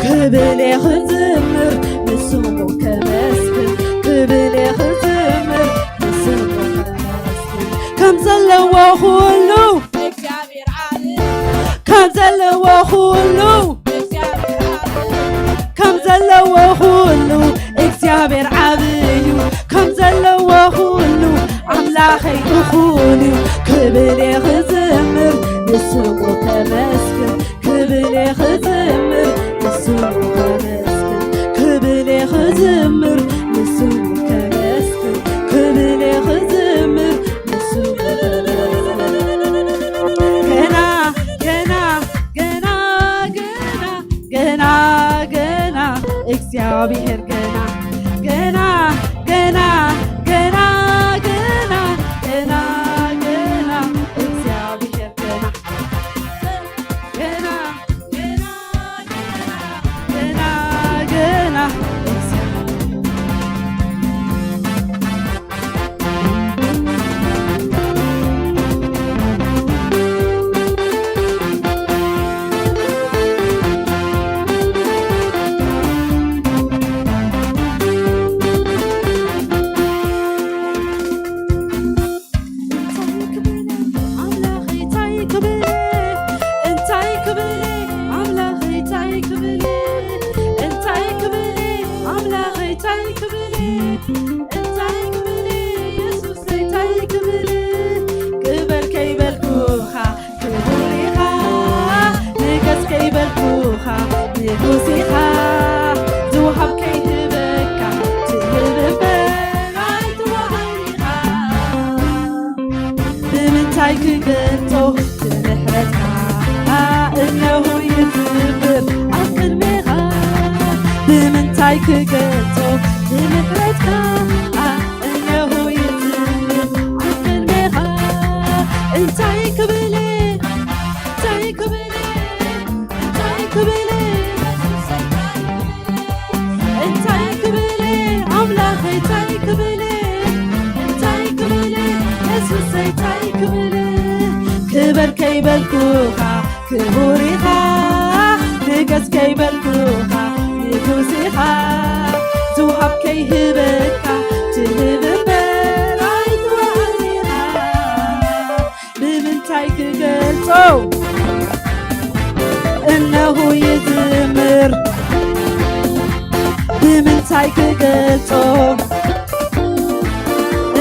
ክብል እየ ክዝምር፣ ንስሙ ከመስግን። ክብል እየ ክዝምር፣ ንስሙ ከመስግን። ከም ዘለዎ ኩሉ፣ ከም ዘለዎ ኩሉ፣ ከም ዘለዎ ኩሉ እግዚኣብሔር ዓብዩ፣ ከም ዘለዎ ኩሉ ኣምላኸይ እኹል እዩ። ክብል እየ ክዝምር፣ ንስሙ ከመስግን። ክብል እየ ክዝምር፣ ንስሙ ከመስግን። ክብል እየ ክዝምር፣ ንስሙ ከመስግን። ክብል እየ ክዝምር፣ ንስሙ ከመስግን። ገና፣ ገና፣ ገና፣ ገና፣ ገና፣ ገና፣ እግዚኣብሔር ገና፣ ገና፣ ገና፣ ገና፣ ገና፣ ገና፣ ገና፣ እግዚኣብሔር ገና፣ ገና፣ ገና፣ ገና፣ ገና፣ ገና፣ እንታይ ክብል ኣምላኸይ እንታይ ክብል እንታይ ክብል ኣምላኸይ እንታይ ክብል እንታይ ክብል የሱስ እንታይ ክብል ክበር ከይበልኩኻ ክቡር ኢኻ ንገስ ከይበልኩኻ ንጉስ ኢኻ ዝውሃብ ከይህበካ ትህብ እምበር ኣይትወሃብ ኢኻ ብምንታይ ክገልጾ ብምሕረትካ እነሆ ይዝምር ኣብ ቅድሜኻ ብምንታይ ክገልጾ ብምሕረትካ እነሆ ይዝምር ኣብ ቅድሜኻ እንታይ ክብል እንታይ ክብል እንታይ ክብል እንታይ ክብል ኣምላኸይ እንታይ ክብል እንታይ ክብል የሱሰይ እንታይ ክብል ክበር ከይበልኩኻ ክቡር ኢኻ ንገስ ከይበልኩኻ ንጉስ ኢኻ ዝውሃብ ከይህበካ ትህብ እምበር ኣይትወሃብ ኢኻ ብምንታይ ክገልጾ እነሆ ይዝምር ብምንታይ ክገልጾ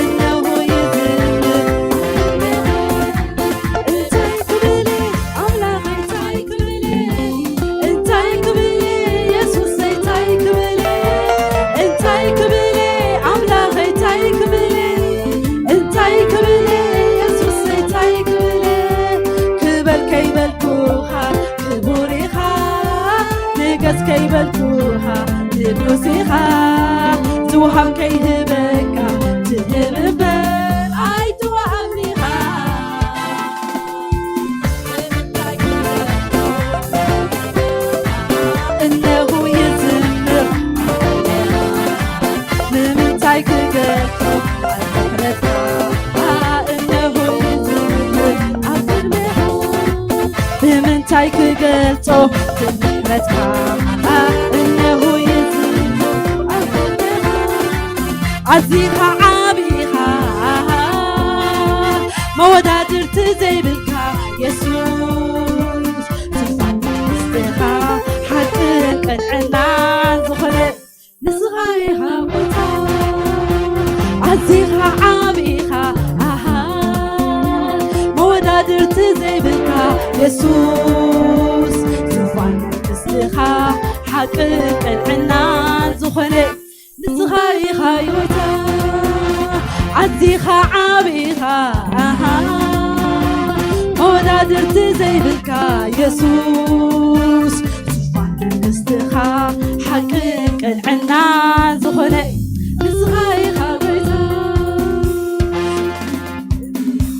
እነሆ ይዝምር እንታይ ክብል ኣምላኽ እንታይ ክብል እንታይ ክብል የሱስ እንታይ ክብል እንታይ ክብል ኣምላኽ እንታይ ክብል እንታይ ክብል የሱስ እንታይ ክብል ክበል ከይበልኩኻ ክቡር ኢኻ ንገስ ከይበልኩኻ ንጉስ ኢኻ ዝውሃብ ከይህበካ ትህብ እምበር ኣይትወሃብ ኢኻ እነሆ ይዝምር ንምንታይ ክገልጾ ኣብ ምሕረትካ እነሆ ይዝምር ኣብ ቅድሜኻ ብምንታይ ክገልጾ ብምሕረትካ ኣዚኻ ዓቢኻ መወዳድርቲ ዘይብልካ የሱስ፣ ዙፋን መንግስትኻ ሓቅን ቅንዕናን ዝኾነ ንስኻ ኢኻ ጎይታ። ኣዚኻ ዓቢኻ ኣሃ መወዳድርቲ ዘይብልካ የሱስ፣ ዙፋን መንግስትኻ ሓቅን ቅንዕናን ዝኾነ ንስኻ ኢኻ ጎይታ። ኣዚኻ ዓቢኻ ኣሃ መወዳድርቲ ዘይብልካ የሱስ፣ ዙፋን መንግስትኻ ሓቅን ቅንዕናን ዝኾነ ንስኻ ኢኻ ጎይታ።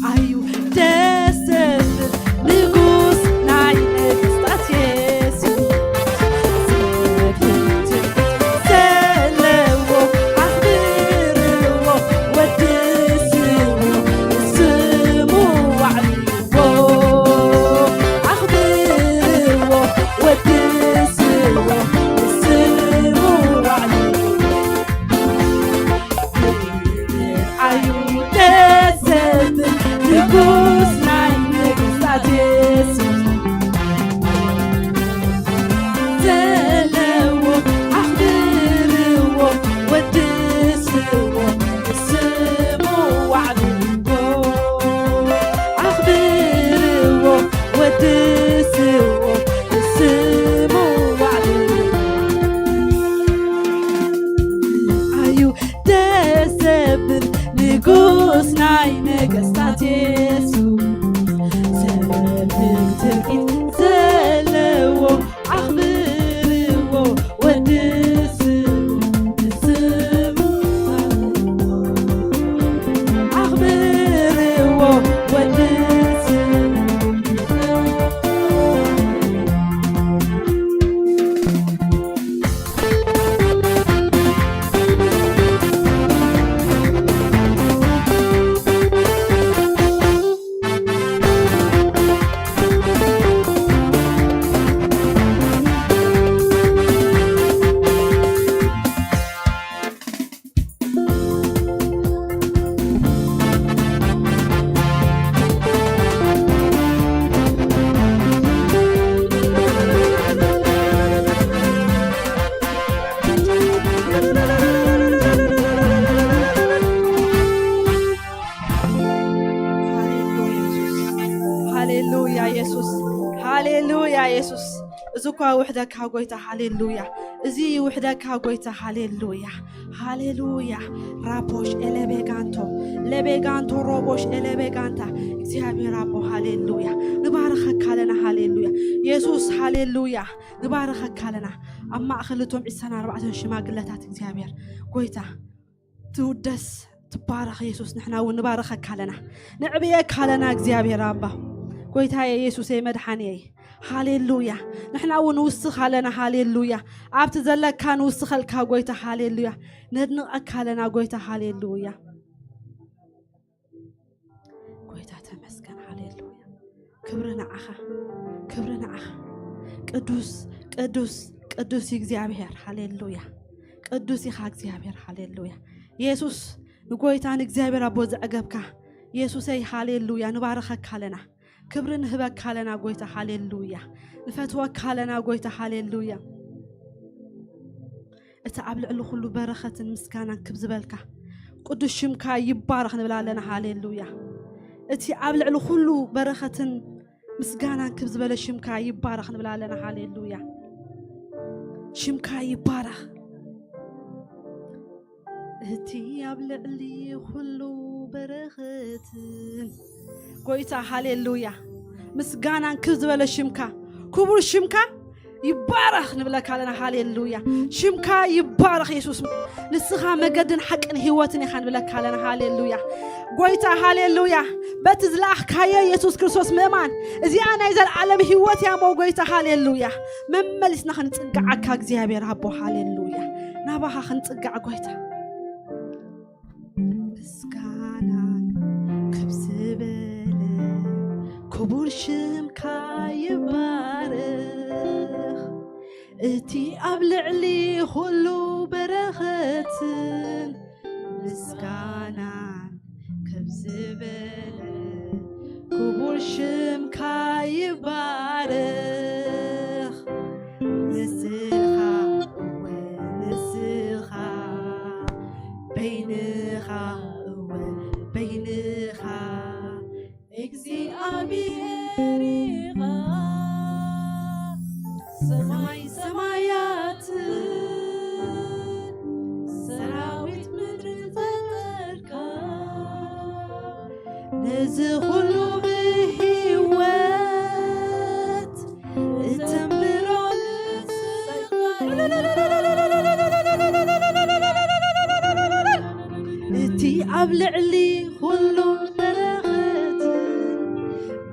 ኣዩ ደስ ዘብል ንጉስ ናይ ነገስታት የሱስ፣ ዘብል ትርጉም ዘለዎ ኣኽብርዎ ወድስዎ ስሙ ዋዕልዎ ኣኽብርዎ ወድስዎ ስሙ ዋዕልዎ ኣዩ ደስ ዘብል ንጉስ ናይ ነገስታት የሱስ ዘለዎ ኣኽብርዎ ወድስዎ ስሙ ዋዕልዎ ኣኽብርዎ ወድስዎ ስሙ ዋዕልዎ ኣዩ ደስ ዘብል ንጉስ ናይ ነገስታት የሱስ ዘብል ትርኢት ዘለዎ ኣኽብርዎ ወድስዎ ስሙ ኣኽብርዎ ወድስዎ ሃሌሉያ የሱስ፣ ሃሌሉያ የሱስ። እዚ እኳ ውሕደካ ጎይታ፣ ሃሌሉያ። እዚ ውሕደካ ጎይታ፣ ሃሌሉያ፣ ሃሌሉያ። ራፖሽ ኤለቤጋንቶ፣ ለቤጋንቶ ሮቦሽ ኤለቤጋንታ። እግዚኣብሔር ኣቦ፣ ሃሌሉያ። ንባርኸካ ኣለና፣ ሃሌሉያ። የሱስ፣ ሃሌሉያ። ንባርኸካ ኣለና። ኣብ ማእኸል እቶም ዕስራን ኣርባዕተን ሽማግለታት እግዚኣብሔር ጎይታ ትውደስ ትባረኽ የሱስ፣ ንሕና እውን ንባርኸካ ኣለና፣ ንዕብየካ ኣለና እግዚኣብሔር ኣባ። ጎይታየ የሱሰይ መድሓንየይ፣ ሃሌሉያ። ንሕና እውን ንውስኽ ኣለና፣ ሃሌሉያ። ኣብቲ ዘለካ ንውስኸልካ ጎይታ፣ ሃሌሉያ። ነድንቐካ ኣለና ጎይታ፣ ሃሌሉያ። ጎይታ ተመስገን፣ ሃሌሉያ። ክብሪ ንዓኻ፣ ክብሪ ንዓኻ። ቅዱስ፣ ቅዱስ፣ ቅዱስ እግዚኣብሔር፣ ሃሌሉያ። ቅዱስ ኢኻ እግዚኣብሔር፣ ሃሌሉያ። የሱስ ንጎይታ ንእግዚኣብሔር ኣቦ ዘዕገብካ የሱሰይ፣ ሃሌሉያ። ንባርኸካ ኣለና፣ ክብሪ ንህበካ ኣለና ጎይታ፣ ሃሌሉያ። ንፈትወካ ኣለና ጎይታ፣ ሃሌሉያ። እቲ ኣብ ልዕሊ ኩሉ በረኸትን ምስጋናን ክብ ዝበልካ ቅዱስ ሽምካ ይባረኽ ንብል ኣለና፣ ሃሌሉያ። እቲ ኣብ ልዕሊ ኩሉ በረኸትን ምስጋናን ክብ ዝበለ ሽምካ ይባረኽ ንብል ኣለና፣ ሃሌሉያ። ሽምካ ይባረኽ። እቲ ኣብ ልዕሊ ኩሉ በረኸትን ጎይታ፣ ሃሌሉያ። ምስጋናን ክብ ዝበለ ሽምካ፣ ክቡር ሽምካ ይባረኽ ንብለካ ኣለና፣ ሃሌሉያ። ሽምካ ይባረኽ የሱስ። ንስኻ መገድን ሓቅን ህይወትን ኢኻ ንብለካ ኣለና፣ ሃሌሉያ። ጎይታ፣ ሃሌሉያ። በቲ ዝለኣኽካዮ የሱስ ክርስቶስ ምእማን፣ እዚኣ ናይ ዘለኣለም ህይወት እያ እሞ ጎይታ፣ ሃሌሉያ። መመሊስና ክንጽግዓካ እግዚኣብሔር ኣቦ፣ ሃሌሉያ። ናባኻ ክንጽጋዕ ጎይታ። ምስጋናን ክብ ዝበለ ክቡር ሽምካ ይባረኽ። እቲ ኣብ ልዕሊ ኩሉ በረኸትን ምስጋናን ከብ ዝበለ ክቡር ሽምካ ይባረኽ። ንስኻ እወ ንስኻ በይንኻ እወ በይንኻ እግዚኣብሔር ኢኻ። ሰማይ ሰማያትን ሰራዊት ምድርን ፈጠርካ። ነዚ ኩሉ ብህይወት እተንብሮ ንስኻ። እቲ ኣብ ልዕሊ ኩሉ በረኸት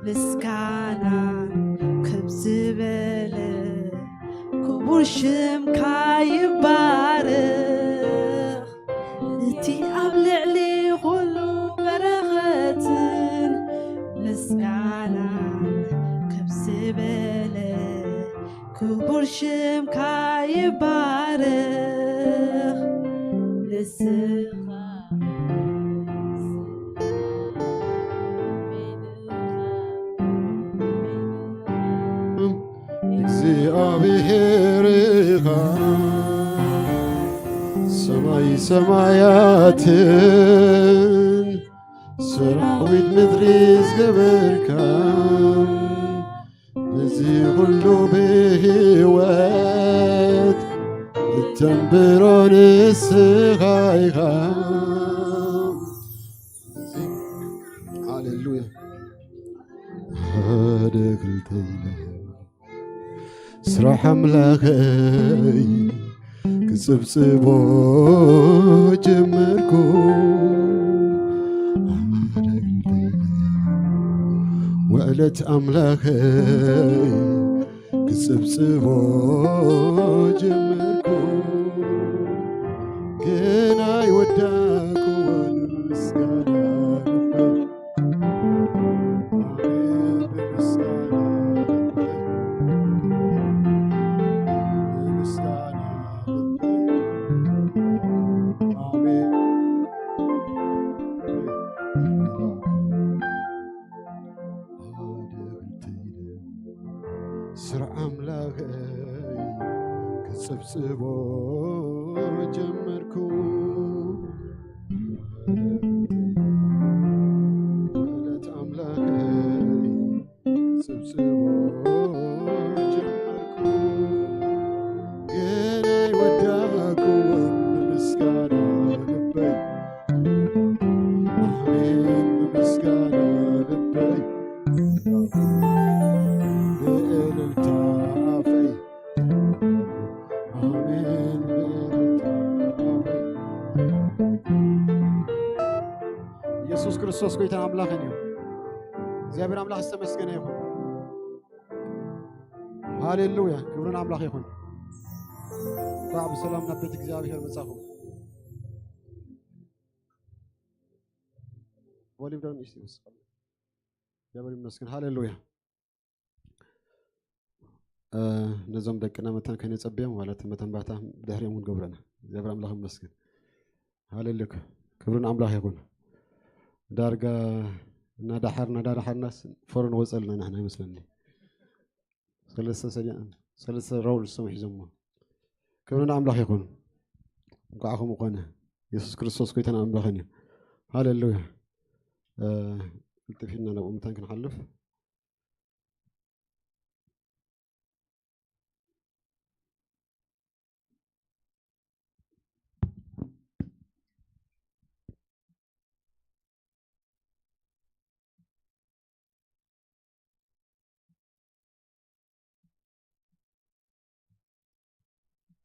ምስጋና ከብ ዝበለ ክቡር ሽምካ ይባረኽ። እቲ ኣብ ልዕሊ ኩሉ በረኸትን ምስጋና ከብ ዝበለ ክቡር ሽምካ ይባረኽ። ንስኻ እግዚኣብሔር ኢኻ፣ ሰማይ ሰማያትን ሰራዊት ምድሪ ዝገበርካ፣ እዚ ኩሉ ብህይወት እተንብሮ ንስኻ ኢኻ። ሃሌሉያ። ሓደ ክልተ ኢለ ስራሕ ኣምላኸይ ክጽብጽቦ ጀመርኩ። ሓደ ክልተ ኢለ ውዕለት ኣምላኸይ ክጽብጽቦ ጀመርኩ። ገና ኣይወዳእኩዎን ምስጋና ልበይ። ኣሜን። ብምስጋና ልበይ። ብምስጋና ልበይ። ኣሜን። ስራሕ ኣምላኸይ ክጽብጽቦ ጀመርኩ። ውዕለት ኣምላኸይ ክጽብጽቦ ጀመርኩ። ገና ኣይወዳእኩዎን ብምስጋና ልበይ። ኣሜን። ብምስጋና ልበይ። ብእልልታ ኣፈይ። ኣሜን። ብእልልታ ኣፈይ። ኢየሱስ ክርስቶስ ጎይታን ኣምላኽን እዩ። እግዚኣብሔር ኣምላኽ ዝተመስገነ ይኹን። ሃሌሉያ፣ ክብሪ ንኣምላኽ ይኹን። እንኳዕ ብሰላም ናብ ቤት እግዚኣብሔር መጻኹም። ቮሊም ዳውን ንእሽተይ ይወስኸሉ። እግዚኣብሔር ይመስገን። ሃሌሉያ። እ፣ ነዞም ደቅና መታን ከይነጸብዮም ማለት መተንባታ ብድሕሪኦም እውን ገብረና። እግዚኣብሔር ኣምላኽ ይመስገን። ሃሌሉያ። ክብሪ ንኣምላኽ ይኹን። ዳርጋ እናዳሓርና እናዳሓርናስ ፈረን ወጸልና ንሕና ይመስለኒ። ሰለስተ ሰዲያ-፣ ሰለስተ ራውንድ ሰው ሒዞሞ። ክብሪ ንኣምላኽ ይኹን። እንኳዕ ከምኡ ኮነ። የሱስ ክርስቶስ ጎይታን ኣምላኽን እዩ። ሃሌሉያ። እ፣ ቅልጥፍ ኢልና ናብኡ መታን ክንሓልፍ።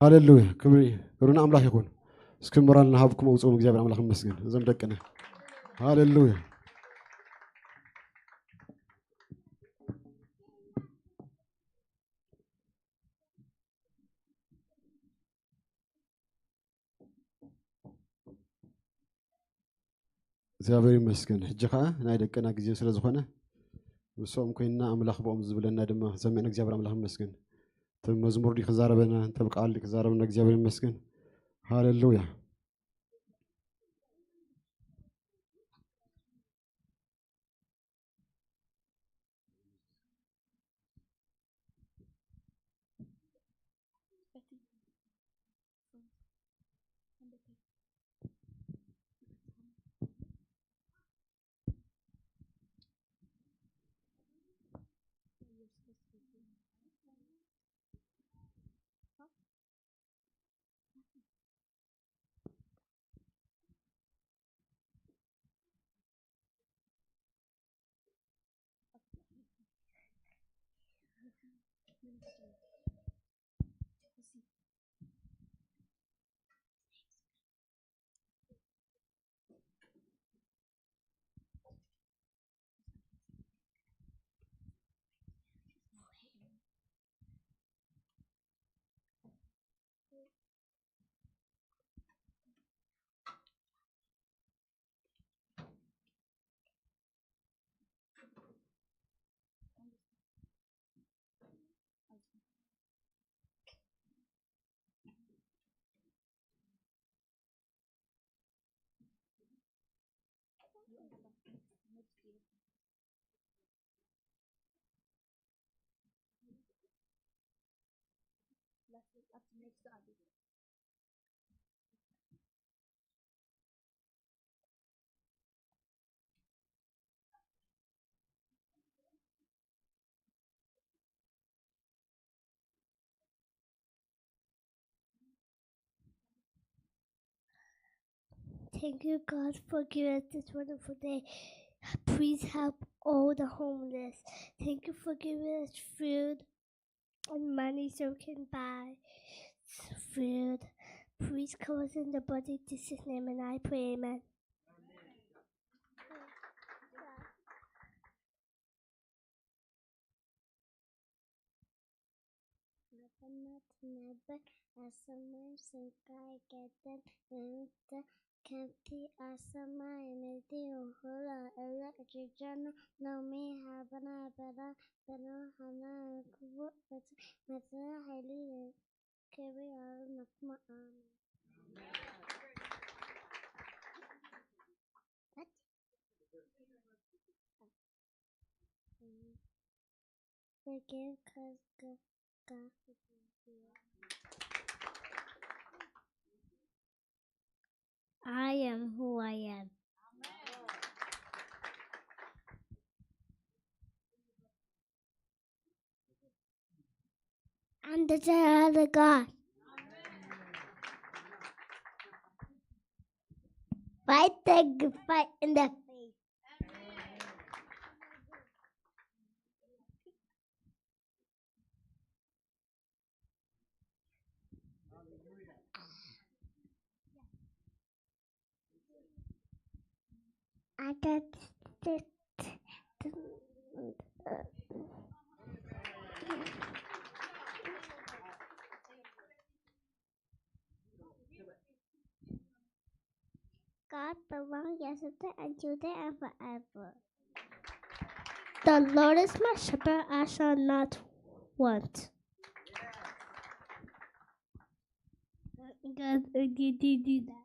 ሃሌሉያ። ክብሪ፣ ክብሪ ንኣምላኽ ይኹን። እስኪ ሞራል ንሃብኩም ኣውፅኦም፣ እግዚኣብሔር ኣምላኽ ይመስገን። እዞም ደቅና። ሃሌሉያ። እግዚኣብሔር ይመስገን። ሕጂ ኸዓ ናይ ደቅና ግዜ ስለ ዝኾነ፣ ምስኦም ኮይንና ኣምላኽ ብኦም ዝብለና ድማ ሰሚዕና፣ እግዚኣብሔር ኣምላኽ ይመስገን። እቲ መዝሙር ድዩ ክዛረበና፣ እቲ ቃል ድዩ ክዛረበና፣ እግዚኣብሔር ይመስገን። ሃሌሉያ። Thank you, God, for giving us this wonderful day. Please help all the homeless. Thank you for giving us food and money so we can buy food. Please cover us in the blood of Jesus' name, and I pray, amen. መጠናት ነበር ኣሰማይ ስንካ ይገደል ምምተ ከምቲ ኣሰማይ ምድሪ ውሁላ እለ ጅጀኑ ሎሚ ሃበና በራ በራ ሃና ክቡእ መትረ ሓይሊ ክብሪ ኣብ መስማ ኣሜን። Forgive cause God, God forgive you. I am who I am. And the child of God. Fight the good fight in the faith. I got this. God belong yesterday and today and forever. The Lord is my shepherd, I shall not want. God, uh, did you do that?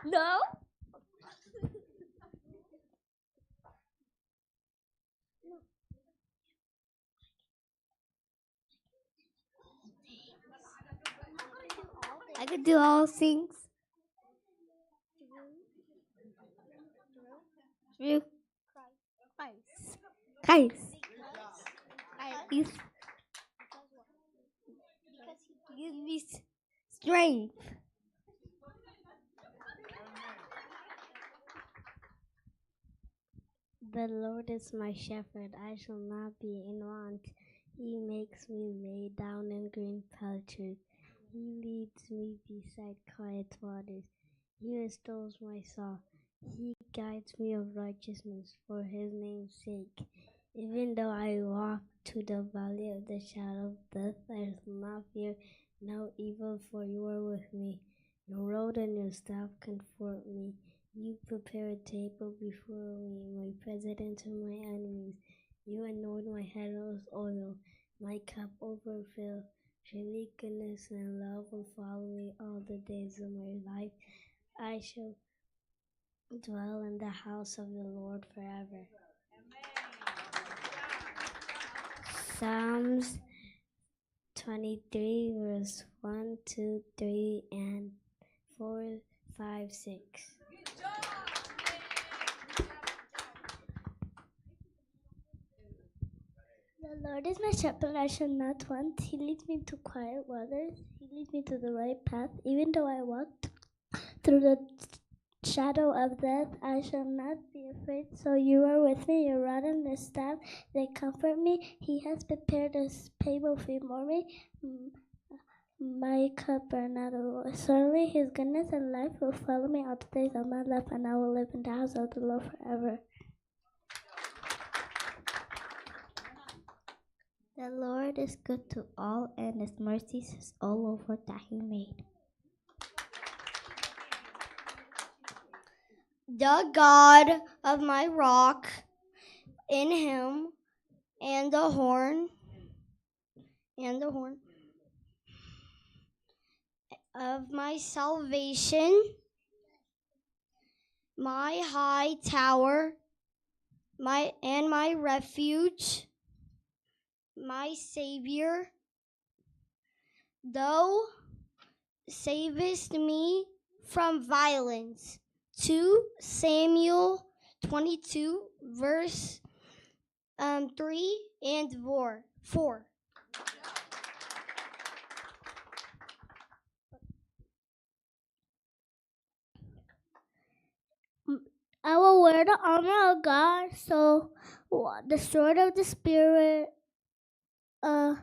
No? I could do all things. Through Christ. Christ. Christ. Give me s- strength. The Lord is my shepherd, I shall not be in want. He makes me lie down in green pastures. He leads me beside quiet waters. He restores my soul. He guides me of righteousness for his name's sake. Even though I walk through the valley of the shadow of death, I shall not fear no evil, for you are with me. Your rod and your staff comfort me. You prepare a table before me in my presence of my enemies. You anoint my head with oil. My cup overflows. Surely goodness and love will follow me all the days of my life. I shall dwell in the house of the Lord forever. Psalms twenty-three, verse one, two, three, and four, five, six. The Lord is my shepherd, I shall not want. He leads me to quiet waters. He leads me to the right path. Even though I walk through the shadow of death, I shall not be afraid. So you are with me, your rod and your staff, they comfort me. He has prepared a s- table before me. M- My cup runneth over. Surely his goodness and life will follow me all the days of my life, and I will live in the house of the Lord forever. The Lord is good to all, and his mercies is all over that he made. The God of my rock, in him, and the horn, and the horn of my salvation, my high tower, my and my refuge, my Savior, thou savest me from violence. Two Samuel twenty-two, verse um, three and four. Four. I will wear the armor of God, so the sword of the Spirit, uh,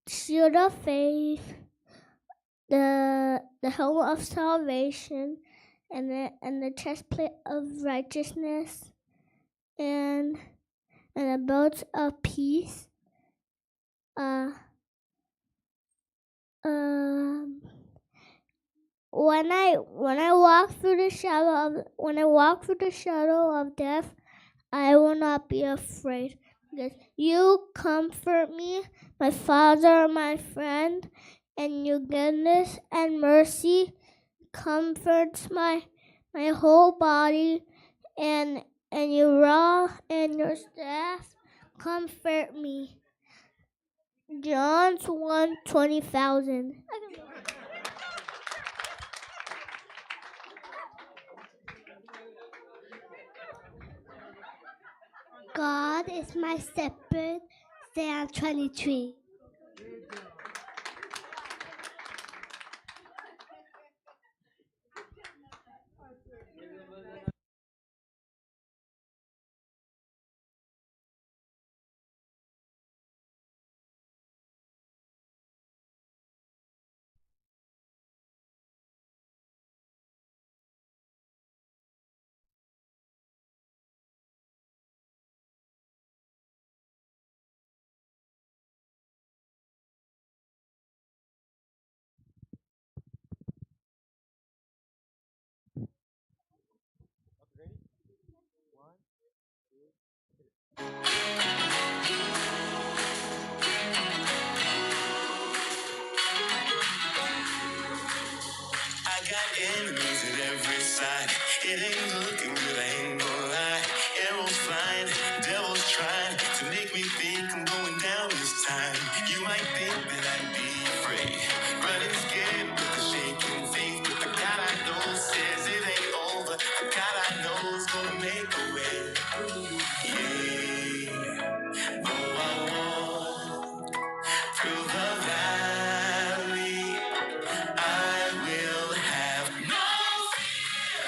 shield of faith, the the helmet of salvation, and the and the chest plate of righteousness, and and the belt of peace. Uh, um, when I when I walk through the shadow of when I walk through the shadow of death, I will not be afraid, because you comfort me, my Father, my friend, and your goodness and mercy comforts my my whole body, and and your rod and your staff comfort me. John's one twenty thousand. God is my shepherd, Psalm twenty-three. I got enemies at every side. It ain't looking good, I ain't gonna lie. Arrows flying, devils trying to make me think I'm going down this time. You might think that I'd be afraid, running scared with a shaking faith. But the God I know says it ain't over. The God I know is gonna make a way. Yeah, though I walk through the valley, I will have no fear.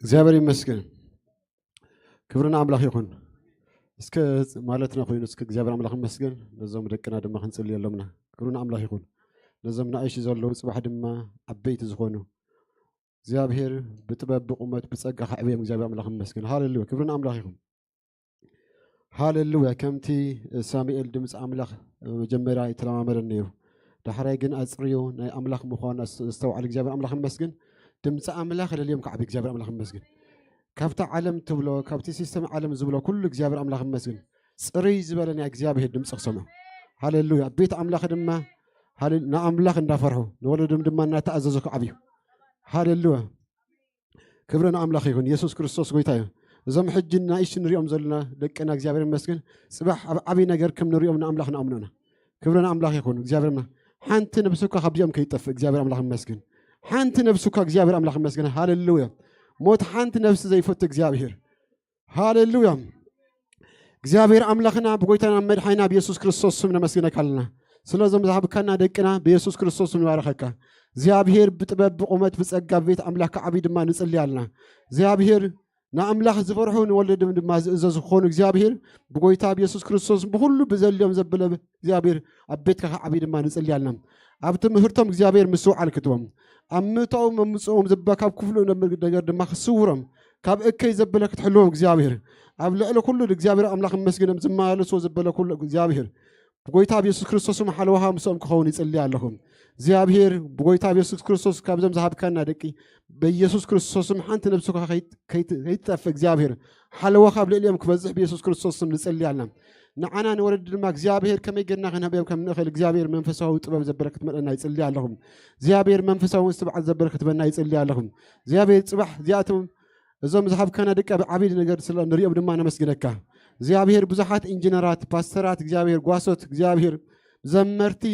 እግዚኣብሔር ይመስገን። ክብሪ ንኣምላኽ ይኹን። እስከ ማለትና ኮይኑ እስከ እግዚኣብሔር ኣምላኽ ይመስገን። ነዞም ደቅና ድማ ክንጽልየሎምና። ክብሪ ንኣምላኽ ይኹን። ነዞም ንኣይሽ ዘለዉ ጽባሕ ድማ ዓበይቲ ዝኾኑ እግዚኣብሔር ብጥበብ ብቑመት ብጸጋ ከዕብዮም እግዚኣብሔር ኣምላኽ ይመስገን። ሃሌሉያ። ክብሪ ንኣምላኽ ይኹን። ሃሌሉያ። ከምቲ ሳሙኤል ድምፂ ኣምላኽ መጀመርያ ይተለማመደን ነይሩ። ዳሕራይ ግን ኣፅርዮ ናይ ኣምላኽ ምዃኑ ኣስ-፣ ኣስተውዓል እግዚኣብሔር ኣምላኽ ይመስገን። ድምፂ ኣምላኽ ለልዮም ከዓቢ እግዚኣብሔር ኣምላኽ ይመስገን። ካብቲ ዓለም ትብሎ ካብቲ ሲስተም ዓለም ዝብሎ ኩሉ እግዚኣብሔር ኣምላኽ ይመስገን። ፅርይ ዝበለ ናይ እግዚኣብሔር ድምፂ ክሰምዑ። ሃሌሉያ። ቤት ኣምላኽ ድማ ሃሌ-፣ ንኣምላኽ እንዳፈርሑ ንወለዶም ድማ እናተኣዘዙ ከዓብዩ። ሃሌሉያ። ክብሪ ንኣምላኽ ይኹን። የሱስ ክርስቶስ ጎይታ እዩ። እዞም ሕጂ ንኣይሽ ንሪኦም ዘለና ደቅና እግዚኣብሔር ይመስገን። ጽባሕ ኣብ ዓብዪ ነገር ከም ንሪኦም ንኣምላኽ ንኣምኖና። ክብሪ ንኣምላኽ ይኹን። እግዚኣብሔር ኣምላኽ ሓንቲ ነብሲ እኳ ካብዚኦም ከይጠፍእ እግዚኣብሔር ኣምላኽ ይመስገን። ሓንቲ ነብሲ እኳ እግዚኣብሔር ኣምላኽ ይመስገን። ሃሌሉያ። ሞት ሓንቲ ነብሲ ዘይፈቱ እግዚኣብሔር። ሃሌሉያ። እግዚኣብሔር ኣምላኽና ብጎይታና መድሓይና ብየሱስ ክርስቶስ ስም ነመስግነካ ኣለና። ስለዞም ዝሃብካና ደቅና ብየሱስ ክርስቶስ ስም ንባረኸካ። እግዚኣብሔር ብጥበብ ብቑመት ብጸጋ ቤት ኣምላኽ ከዓቢ ድማ ንጽሊ ኣለና። እግዚኣብሔር ንኣምላኽ ዝፈርሑ ንወለድም ድማ ዝእዘዙ ክኾኑ እግዚኣብሔር ብጎይታ ብየሱስ ክርስቶስ ብኹሉ ብዘልዮም ዘብለ እግዚኣብሔር ኣብ ቤትካ ከዓቢ ድማ ንጽሊ ኣለና። ኣብ ትምህርቶም እግዚኣብሔር ምስትውዓል ክትቦም ኣብ ምእታዎም መምጽኦም ዝባ ካብ ክፍሉ ነገር ድማ ክስውሮም ካብ እከይ ዘበለ ክትሕልዎም እግዚኣብሔር ኣብ ልዕሊ ኩሉ እግዚኣብሔር ኣምላኽ መስግኖም ዝመላለስዎ ዘበለ ኩሉ እግዚኣብሔር ብጎይታ ብየሱስ ክርስቶስም ሓለዋኻ ምስኦም ክኸውን ይጽሊ ኣለኹ። እግዚኣብሔር ብጎይታ ብየሱስ ክርስቶስ ካብዞም ዝሃብካና ደቂ በኢየሱስ ክርስቶስም ሓንቲ ነብስኻ ከይት-፣ ከይት-፣ ከይትጠፍእ እግዚኣብሔር ሓለዋኻ ኣብ ልዕሊኦም ክበዝሕ ብየሱስ ክርስቶስም ንጽሊ ኣለና። ንዓና ንወለዲ ድማ እግዚኣብሔር ከመይ ጌርና ክንህበዮም ከም ንኽእል እግዚኣብሔር መንፈሳዊ ጥበብ ዘበለ ክትመልአና ይጽሊ ኣለኹ። እግዚኣብሔር መንፈሳዊ ምስትብዓል ዘበለ ክትበና ይጽሊ ኣለኹ። እግዚኣብሔር ጽባሕ እዚኣቶም እዞም ዝሃብካና ደቂ ዓብዪ ነገር ስለ ንሪኦም ድማ ነመስግነካ። እግዚኣብሔር ብዙሓት ኢንጂነራት፣ ፓስተራት፣ እግዚኣብሔር ጓሶት፣ እግዚኣብሔር ዘመርቲ፣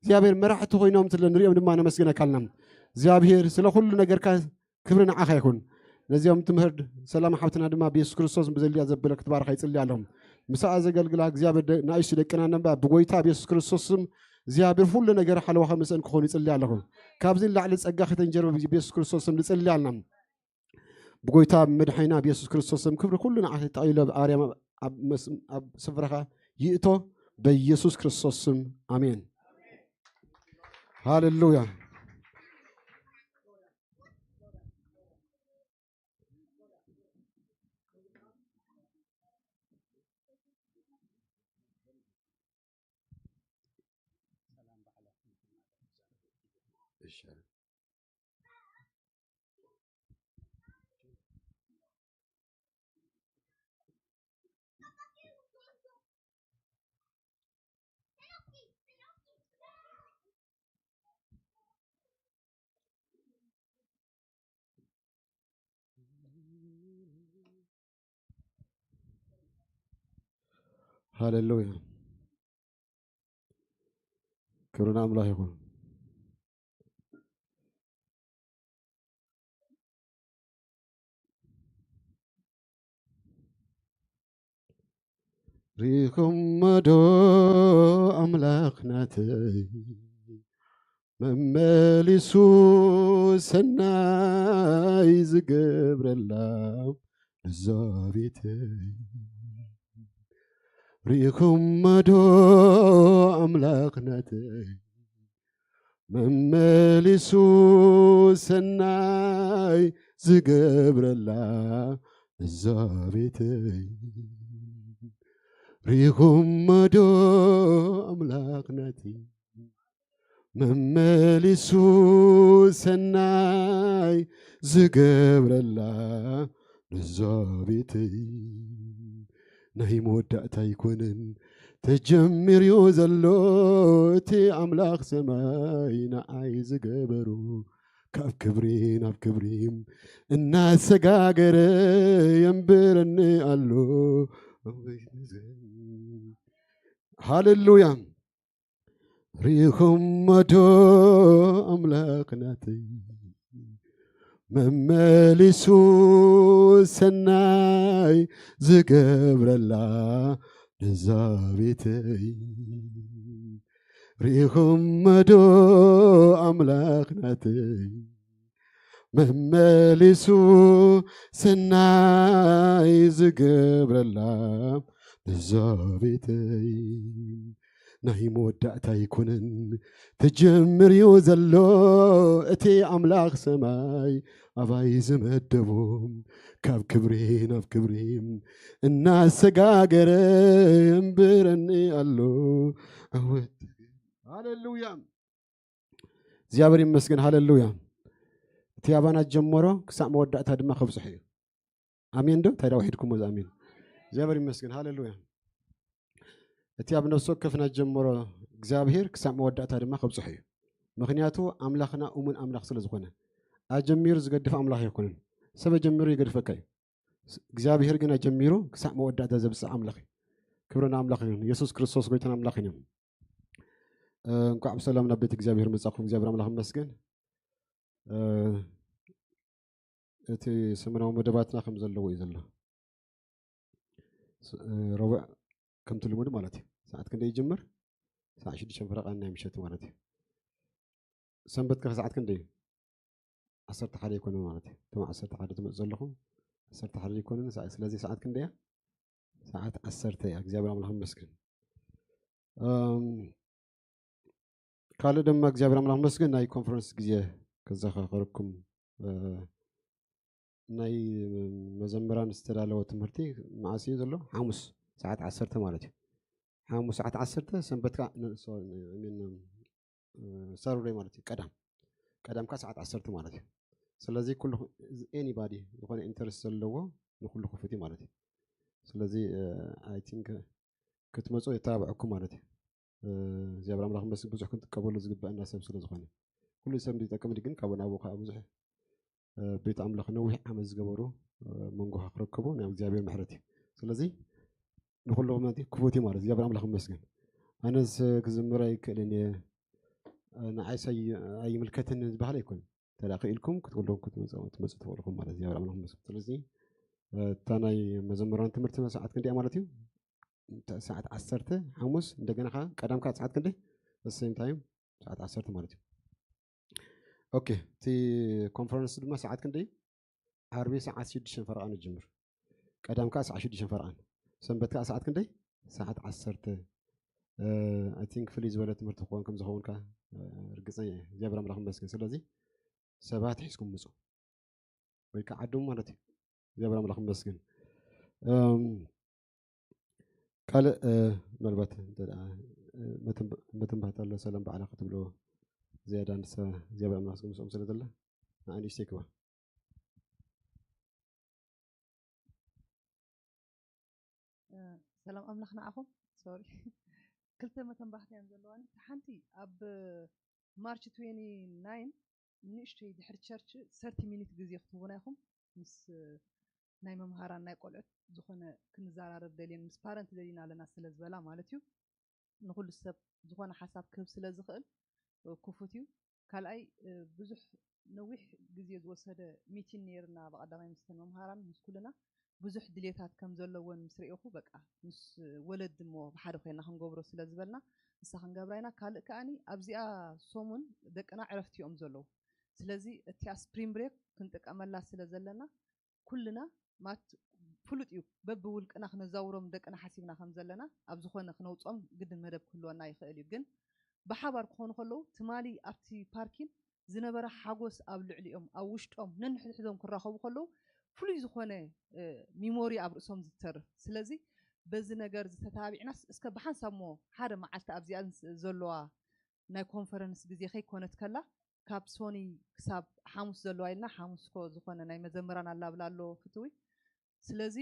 እግዚኣብሔር መራሕቲ ኮይኖም ስለ ንሪኦም ድማ ነመስግነካ ኣለና። እግዚኣብሔር ስለ ኩሉ ነገርካ ክብሪ ንዓኻ ይኹን። ነዚኦም ትምህርት ሰላም ሓብትና ድማ ብየሱስ ክርስቶስ ብዘልያ ዘበለ ክትባርኻ ይጽሊ ኣለኹ። ምሳኣ ዘገልግላ እግዚኣብሔር ደ-፣ ንኣይሱ ደቅና ነባ ብጎይታ ብየሱስ ክርስቶስ ስም እግዚኣብሔር ሁሉ ነገር ሓለዋኻ ምስአን ክኾኑ ይጽሊ ኣለኹ። ካብዚ ንላዕሊ ጸጋ ከተንጀርበ ብየሱስ ክርስቶስ ስም ንጽሊ ኣለና። ብጎይታ መድሓይና ብየሱስ ክርስቶስ ስም ክብሪ ኩሉ ንዓኻ ጠቕሊሉ ኣብ ኣርያም ኣብ መስ-፣ ኣብ ስፍራኻ ይእቶ በኢየሱስ ክርስቶስ ስም ኣሜን። ሃሌሉያ። ሃሌሉያ። ክብሪ ንኣምላኽ ይኹን። ሪኹሞ ዶ ኣምላኽ ናተይ መመሊሱ ሰናይ ዝገብረላ ነዛ ቤተይ? ሪኹሞ ዶ ኣምላኽ ናተይ መመሊሱ ሰናይ ዝገብረላ እዛ ቤተይ? ሪኹሞ ዶ ኣምላኽ ናተይ መመሊሱ ሰናይ ዝገብረላ ነዛ ቤተይ? ናይ መወዳእታ ኣይኮነን ተጀሚርዮ ዘሎ እቲ ኣምላኽ ሰማይ ንዓይ ዝገበሮ ካብ ክብሪ ናብ ክብሪ እናሰጋገረ የንብረኒ ኣሎ። ሃሌሉያ። ሪኹሞ ዶ ኣምላኽ ናተይ መመሊሱ ሰናይ ዝገብረላ ነዛ ቤተይ? ሪኹሞ ዶ ኣምላኽ ናተይ መመሊሱ ሰናይ ዝገብረላ እዛ ቤተይ ናይ መወዳእታ ኣይኮነን ተጀምርዮ ዘሎ እቲ ኣምላኽ ሰማይ ኣባይ ዝመደቦ ካብ ክብሪ ናብ ክብሪ እናሰጋገረ እምብረኒ ኣሎ። ኣወት ሃሌሉያ። እግዚኣብሔር ይመስገን። ሃሌሉያ። እቲ ኣባና ጀመሮ ክሳዕ መወዳእታ ድማ ከብፅሑ እዩ። ኣሜን ዶ? እንታይ ዳ ውሒድኩሞ እዚ ኣሜን? እግዚኣብሔር ይመስገን። ሃሌሉያ። እቲ ኣብ ነፍሲ ወከፍና ጀመሮ እግዚኣብሔር ክሳዕ መወዳእታ ድማ ከብፅሑ እዩ። ምክንያቱ ኣምላኽና እሙን ኣምላኽ ስለ ዝኾነ ኣጀሚሩ ዝገድፍ ኣምላኽ ኣይኮነን። ሰብ ኣጀሚሩ ይገድፈካ እዩ። እግዚኣብሔር ግን ኣጀሚሩ ክሳዕ መወዳእታ ዘብፅሕ ኣምላኽ እዩ። ክብሪ ንኣምላኽ ይሁን። የሱስ ክርስቶስ ጎይታን ኣምላኽን እዩ። እ፣ እንኳዕ ብሰላም ናብ ቤት እግዚኣብሔር መጻኹም። እግዚኣብሔር ኣምላኽ ይመስገን። እ፣ እቲ ሰሙናዊ መደባትና ከም ዘለዎ እዩ ዘሎ። ስ-፣ እ፣ ረቡዕ ከምቲ ልሙድ ማለት እዩ። ሰዓት ክንደይ ይጅምር? ሰዓት ሽዱሽተ ፈረቓ ናይ ምሸት ማለት እዩ። ሰንበት ከ ሰዓት ክንደይ እዩ? ዓሰርተ ሓደ ይኮነ ማለት እዩ። እቶም ዓሰርተ ሓደ ትመጽእ ዘለኹም ዓሰርተ ሓደ ይኮነ። ሰዓ-፣ ስለዚ ሰዓት ክንደይ እያ? ሰዓት ዓሰርተ እያ። እግዚኣብሔር ኣምላኽ ይመስገን። እም፣ ካልእ ድማ እግዚኣብሔር ኣምላኽ ይመስገን ናይ ኮንፈረንስ ግዜ ከዘኻኸረኩም፣ እ፣ ናይ መዘምራን ዝተዳለወ ትምህርቲ መዓስ እዩ ዘሎ? ሓሙስ ሰዓት ዓሰርተ ማለት እዩ። ሓሙስ ሰዓት ዓሰርተ፣ ሰንበት ከኣ ን-፣ ሶ-፣ ን-፣ I mean፣ እ፣ ሳተርደይ ማለት እዩ። ቀዳም፣ ቀዳም ከኣ ሰዓት ዓሰርተ ማለት እዩ። ስለዚ ኩሉ፣ ኤኒባዲ ዝኾነ ኢንተረስት ዘለዎ ንኩሉ ክፉት እዩ ማለት እዩ። ስለዚ፣ እ፣ I think ክትመጹ የተባብዐኩም ማለት እዩ። እ፣ እግዚኣብሔር ኣምላኽ ይመስገን ብዙሕ ክንጥቀመሉ ዝግበአና ሰብ ስለ ዝኾነ። ኩሉ ሰብ ዝጠቅም ግን ካብ ናብኡ ከኣ ብዙሕ፣ እ፣ ቤት ኣምላኽ ነዊሕ ዓመት ዝገበሩ፣ እ፣ መንጎኻ ክረከቡ ናይ እግዚኣብሔር ምሕረት እዩ። ስለዚ ንኹሉ ክፉት እዩ ማለት እዩ። እግዚኣብሔር ኣምላኽ ይመስገን። ኣነስ ክዝምር ኣይክእልን እየ፣ እ፣ ንዓይስ ኣይ-፣ ኣይምልከትን ዝበሃል ኣይኮነን። እንተ ደኣ ክኢልኩም ክትኩሎም ክትመጹ፣ ክትመጹ ትኽእሉ ኢኹም ማለት እዩ። እግዚኣብሔር ኣምላኽ ይመስገን። ስለዚ፣ እ፣ እታ ናይ መዘምራን ትምህርቲ ሰዓት ክንደይ እያ ማለት እዩ? እንተ-፣ ሰዓት ዓሰርተ ሓሙስ፣ እንደገና ከኣ ቀዳም ከኣ ሰዓት ክንደይ? The same time ሰዓት ዓሰርተ ማለት እዩ። ኦኬ፣ እቲ ኮንፈረንስ ድማ ሰዓት ክንደይ? ዓርቢ ሰዓት ሽዱሽተ ፈረቓን ይጅምር። ቀዳም ከኣ ሰዓት ሽዱሽተ ፈረቓን። ሰንበት ከኣ ሰዓት ክንደይ? ሰዓት ዓሰርተ። እ፣ I think ፍልይ ዝበለ ትምህርቲ ክኾን ከም ዝኸውን ከኣ፣ እ፣ ርግጸኛ እየ። እግዚኣብሔር ኣምላኽ ይመስገን። ስለዚ ሰባት ሒዝኩም ምጹ። ወይ ከኣ ዓድሙ ማለት እዩ። እግዚኣብሔር ኣምላኽ ይመስገን። እም፣ ካልእ፣ እ፣ ምናልባት እንተ ደኣ፣ እ፣ መተንብ-፣ መተንባህታ ኣሎ፣ ሰላም ባዕላ ክትብሎ ዝያዳ ንሳ እግዚኣብሔር ኣምላኽ ምስ ምስኦም ስለ ዘላ፣ ንዓ ንእሽተይ ክባ። እ፣ ሰላም ኣምላኽ ንዓኹም። ሶሪ። ክልተ መተንባህታ እየን ዘለዋኒ። እቲ ሓንቲ ኣብ ማርች ትዌንቲ ናይን ንእሽተይ ድሕሪ ቸርች ሰርቲ ሚኒት ግዜ ክትህቡና ኢኹም። ምስ ናይ መምሃራን ናይ ቆልዑት ዝኾነ ክንዘራረብ ደልየን፣ ምስ ፓረንት ደሊና ኣለና ስለ ዝበላ ማለት እዩ። ንኹሉ ሰብ ዝኾነ ሓሳብ ክህብ ስለ ዝኽእል፣ እ፣ ክፉት እዩ። ካልኣይ፣ እ፣ ብዙሕ ነዊሕ ግዜ ዝወሰደ ሚቲን ነይርና ብቐዳማይ ምስተን መምሃራን ምስ ኩልና ብዙሕ ድሌታት ከም ዘለወን ምስ ርኤኹ፣ በቃ ምስ ወለዲ እሞ ብሓደ ኮይና ክንገብሮ ስለ ዝበልና ንሳ ክንገብራ ኢና። ካልእ ከኣኒ ኣብዚኣ ሰሙን ደቅና ዕረፍቲ እዮም ዘለዉ። ስለዚ እቲኣ ስፕሪንግ ብሬክ ክንጥቀመላ ስለ ዘለና ኩልና ማት ፍሉጥ እዩ፣ በብውልቅና ክነዛውሮም ደቅና ሓሲብና ከም ዘለና ኣብ ዝኾነ ክነውጾም ግድን መደብ ክህልወና ይኽእል እዩ። ግን ብሓባር ክኾኑ ከለዉ ትማሊ ኣብቲ ፓርኪን ዝነበረ ሓጎስ ኣብ ልዕሊኦም፣ ኣብ ውሽጦም ነንሕድሕዶም ክራኸቡ ከለዉ ፍሉይ ዝኾነ፣ እ፣ ሚሞሪ ኣብ ርእሶም ዝተርፍ። ስለዚ በዚ ነገር ዝተታቢዕናስ እስከ ብሓንሳብ እሞ ሓደ መዓልቲ ኣብዚኣ ዘለዋ ናይ ኮንፈረንስ ግዜ ከይኮነት ከላ ካብ ሶኒ ክሳብ ሓሙስ ዘለዋ ኢልና፣ ሓሙስ ኮ ዝኾነ ናይ መዘምራን ኣላብላ ኣሎ ፍትዊ። ስለዚ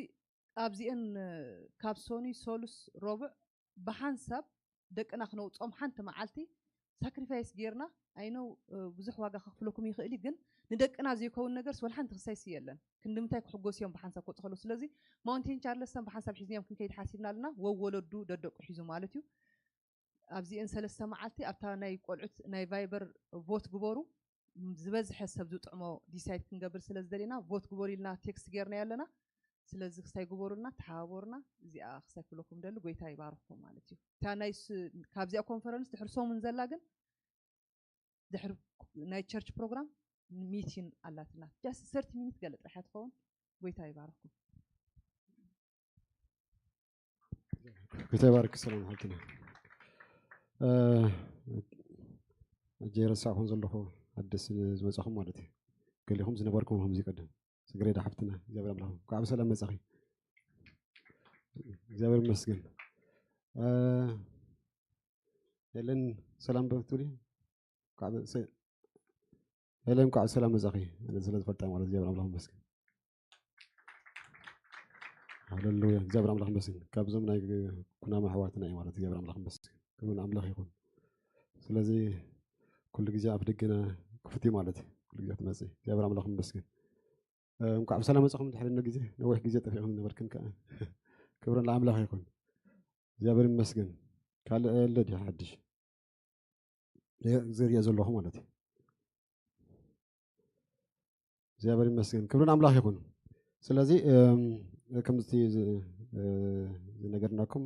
ኣብዚአን፣ እ፣ ካብ ሶኒ፣ ሶሉስ፣ ሮቡዕ ብሓንሳብ ደቅና ክነውጾም ሓንቲ መዓልቲ ሳክሪፋይስ ጌርና፣ I know፣ እ፣ ብዙሕ ዋጋ ከኽፍለኩም ይኽእል እዩ፣ ግን ንደቅና ዘይከውን ነገርስ ወላ ሓንቲ ክሳይሲ የለን። ክንዲ ምንታይ ክሕጎስ እዮም ብሓንሳብ ክወጹ ከለዉ? ስለዚ ማውንቴን ቻርለስተን ብሓንሳብ ሒዝናዮም ክንከይድ ሓሲብና ኣለና፣ ወወለዱ ደደቁ ሒዙ ማለት እዩ። ኣብዚአን ሰለስተ መዓልቲ ኣብታ ናይ ቆልዑት ናይ ቫይበር ቮት ግበሩ፣ ም-፣ ዝበዝሐ ሰብ ዝጥዕሞ ዲሳይድ ክንገብር ስለ ዝደሊና ቮት ግበሩ ኢልና ቴክስት ጌርናዮ ኣለና። ስለዚ ክስታይ ግበሩልና፣ ተሓባበሩና። እዚኣ ክስታይ ክብለኩም ደሊ፣ ጎይታ ይባርኽኩም ማለት እዩ። እታ ናይ ስ-፣ ካብዚኣ ኮንፈረንስ ድሕሪ ሰሙን ዘላ ግን ድሕሪ ናይ ቸርች ፕሮግራም ሚቲን ኣላትና just thirty minutes ገለ ጥራሕ ትኸውን። ጎይታ ይባርኩም። ጎይታ ይባርክ። ሰላም ሓብትና። ሕጂ ረሳዕኹም ዘለኹ ኣደስ ዝመጻኹም ማለት እዩ። ገሊኹም ዝነበርኩም ከምዚ ቀደም ስግሬዳ ሓፍትና እግዚኣብሔር ኣምላኽ እንኳዕ ብሰላም መጻኺ። እግዚኣብሔር ይመስገን። ሄለን ሰላም በትብሊ። ሄለን እንኳዕ ብሰላም መጻኺ። ኣነ ስለ ዝፈልጣ ማለት እግዚኣብሔር ኣምላኽ ይመስገን። ሃሌሉያ። እግዚኣብሔር ኣምላኽ ይመስገን። ካብዞም ናይ ኩናማ ኣሕዋትና እዩ ማለት እግዚኣብሔር ኣምላኽ ይመስገን። ክብሪ ንኣምላኽ ይኹን። ስለዚ ኩሉ ግዜ ኣብ ደገና ክፉት እዩ ማለት እዩ። ኩሉ ግዜ ትመጽእ እግዚኣብሔር ኣምላኽ ይመስገን። እንኳዕ ብሰላም መጻኹም። ድሕሪ ግዜ ነዊሕ ግዜ ጠፊኹም ዝነበርክን ከዓ ክብሪ ንኣምላኽ ይኹን። እግዚኣብሔር ይመስገን። ካልእ ኣሎ ድዩ ሓድሽ ዝሪኦ ዘለኹ ማለት እዩ። እግዚኣብሔር ይመስገን። ክብሪ ንኣምላኽ ይኹን። ስለዚ ከምቲ ዝነገርናኩም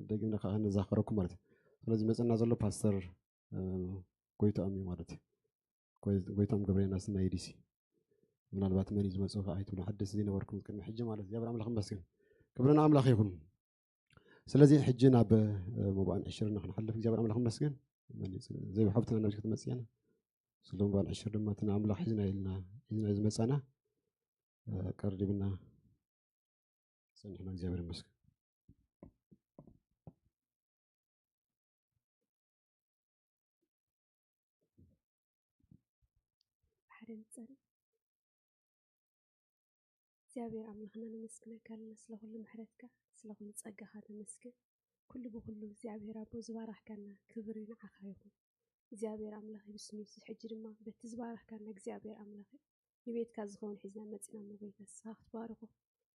ደጊምና ከዓ ነዛኸረኩም ማለት እዩ። ስለዚ መፅና ዘሎ ፓስተር ጎይታኦም እዩ ማለት እዩ። ጎይታኦም ገብረየናስ ናይ ዲሲ። ምናልባት መን እዩ ዝመፅኡ ከዓ ኣይትብሉ ሓደስ ዘይነበርኩም ቅድሚ ሕጂ ማለት እዩ። እግዚኣብሔር ኣምላኽ ይመስገን። ክብሪ ንኣምላኽ ይኹን። ስለዚ ሕጂ ናብ መባእን ዕሽርና ክንሓልፍ እግዚኣብሔር ኣምላኽ ይመስገን። ዘይብ ሓብትና ናብዚ ክትመፅእ እያና። ስለ መባእን ዕሽር ድማ እቲ ንኣምላኽ ሒዝና ኢልና ሒዝና ዝመፃና ቀርዲብና ፀኒሕና እግዚኣብሔር ይመስገን። ሓደ ንጸሊ። እግዚኣብሔር ኣምላኽና ነመስግነካ ኣለና ስለ ኩሉ ምሕረትካ ስለ ኩሉ ጸጋኻ ተመስገን። ኩሉ ብኩሉ እግዚኣብሔር ኣቦ ዝባረኽካና ክብሪ ንዓኻ ይኹን። እግዚኣብሔር ኣምላኽ ይብስኒ ሕጂ ድማ በቲ ዝባረኽካና እግዚኣብሔር ኣምላኽ ንቤትካ ዝኸውን ሒዝና መጺና እሞ ጎይታ ንስኻ ክትባርኾ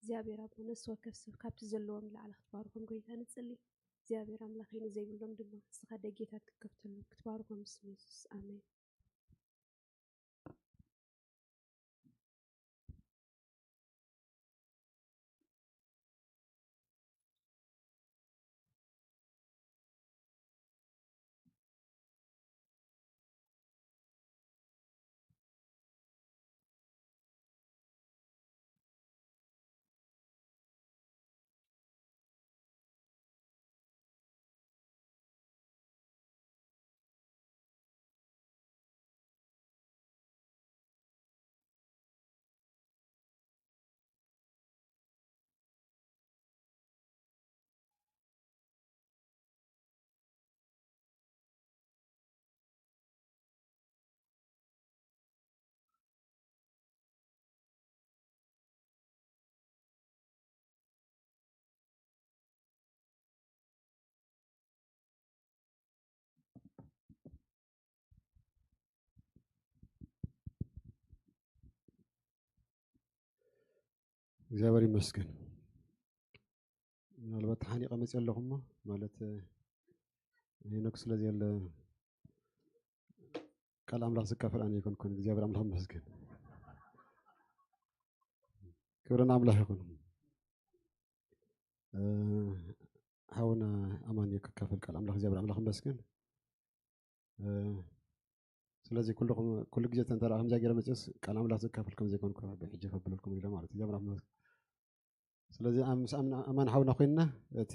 እግዚኣብሔር ኣቦ ነፍሲ ወከፍ ሰብ ካብቲ ዘለዎም ንላዕሊ ክትባርኾም ጎይታ ንጽሊ። እግዚኣብሔር ኣምላኸይ ንዘይብሎም ድማ ንስኻ ደጌታት ክትከፍተሎም ክትባርኾም ብስም የሱስ ኣሜን። እግዚኣብሔር ይመስገን። ምናልባት ተሓኒቐ መፅእ ኣለኹ እሞ ማለት ሄኖክ ስለ ዘየለ ቃል ኣምላኽ ዝካፈል ኣነ ይኮንኩን። እግዚኣብሔር ኣምላኽ ይመስገን። ክብሪ ንኣምላኽ ይኹን። ሓውና ኣማን ክካፈል ቃል ኣምላኽ እግዚኣብሔር ኣምላኽ ይመስገን። ስለዚ ኩልኹም ኩሉ ግዜ ተንተራ ከምዚያ ገይረ መፅስ ቃል ኣምላኽ ዝካፈል ከም ዘይኮንኩ ብሕጂ ከብለልኩም ኢለ ማለት እዩ። እግዚኣብሔር ኣምላኽ ስለዚ ምስ ኣማን ሓውና ኮይንና እቲ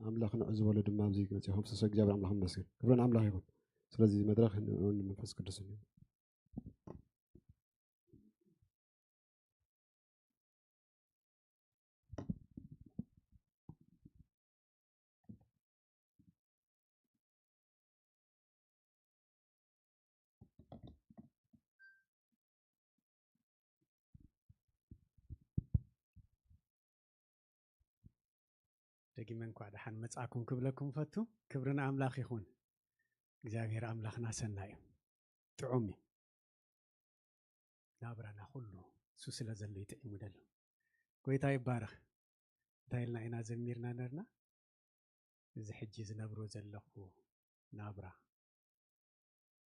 ኣምላኽ ንዑ ዝበሎ ድማ ኣብዚ መፅኹም ስሶ እግዚኣብሔር ኣምላኽ ይመስገን። ክብሪ ንኣምላኽ ይኹን። ስለዚ መድረኽ ንመንፈስ ቅዱስ እዩ። ደጊመ እንኳዕ ደሓን መጻእኩም ክብለኩም ፈቱ። ክብሪ ንኣምላኽ ይኹን። እግዚኣብሔር ኣምላኽና ሰናይ እዩ፣ ጥዑም እዩ። ናብራና ኩሉ እሱ ስለ ዘሎ እዩ ጥዒሙ ደሎ። ጎይታ ይባረኽ። እንታይ ኢልና ኢና ዘሚርና ነርና? እዚ ሕጂ ዝነብሮ ዘለኹ ናብራ፣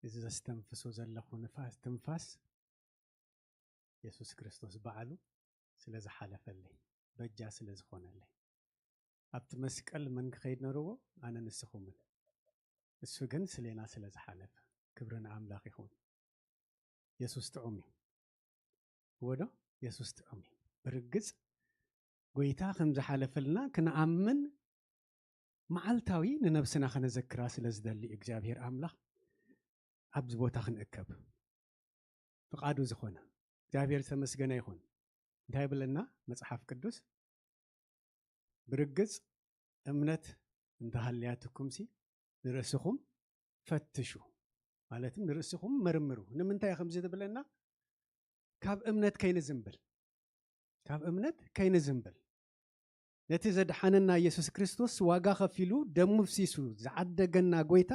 እዚ ዘስተንፍሶ ዘለኹ ንፋስ ትንፋስ የሱስ ክርስቶስ ባዕሉ ስለ ዝሓለፈለይ፣ በጃ ስለ ዝኾነለይ፣ ኣብቲ መስቀል መን ክኸይድ ነርዎ? ኣነ ንስኹምን። እሱ ግን ስሌና ስለ ዝሓለፈ ክብሪ ንኣምላኽ ይኹን። የሱስ ጥዑም እዩ። እወ ዶ? የሱስ ጥዑም እዩ። ብርግጽ ጎይታ ከም ዝሓለፈልና ክንኣምን መዓልታዊ ንነብስና ከነዘክራ ስለ ዝደሊ እዩ እግዚኣብሔር ኣምላኽ ኣብዚ ቦታ ክንእከብ ፍቓዱ ዝኾነ። እግዚኣብሔር ዝተመስገነ ይኹን። እንታይ ይብለና መጽሓፍ ቅዱስ? ብርግጽ እምነት እንተሃልያትኩምሲ ንርእስኹም ፈትሹ፣ ማለትም ንርእስኹም መርምሩ። ንምንታይ ከምዚ ዝብለና? ካብ እምነት ከይንዝንብል፣ ካብ እምነት ከይንዝንብል፣ ነቲ ዘድሓነና ኢየሱስ ክርስቶስ ዋጋ ከፊሉ ደሙ ፍሲሱ ዝዓደገና ጎይታ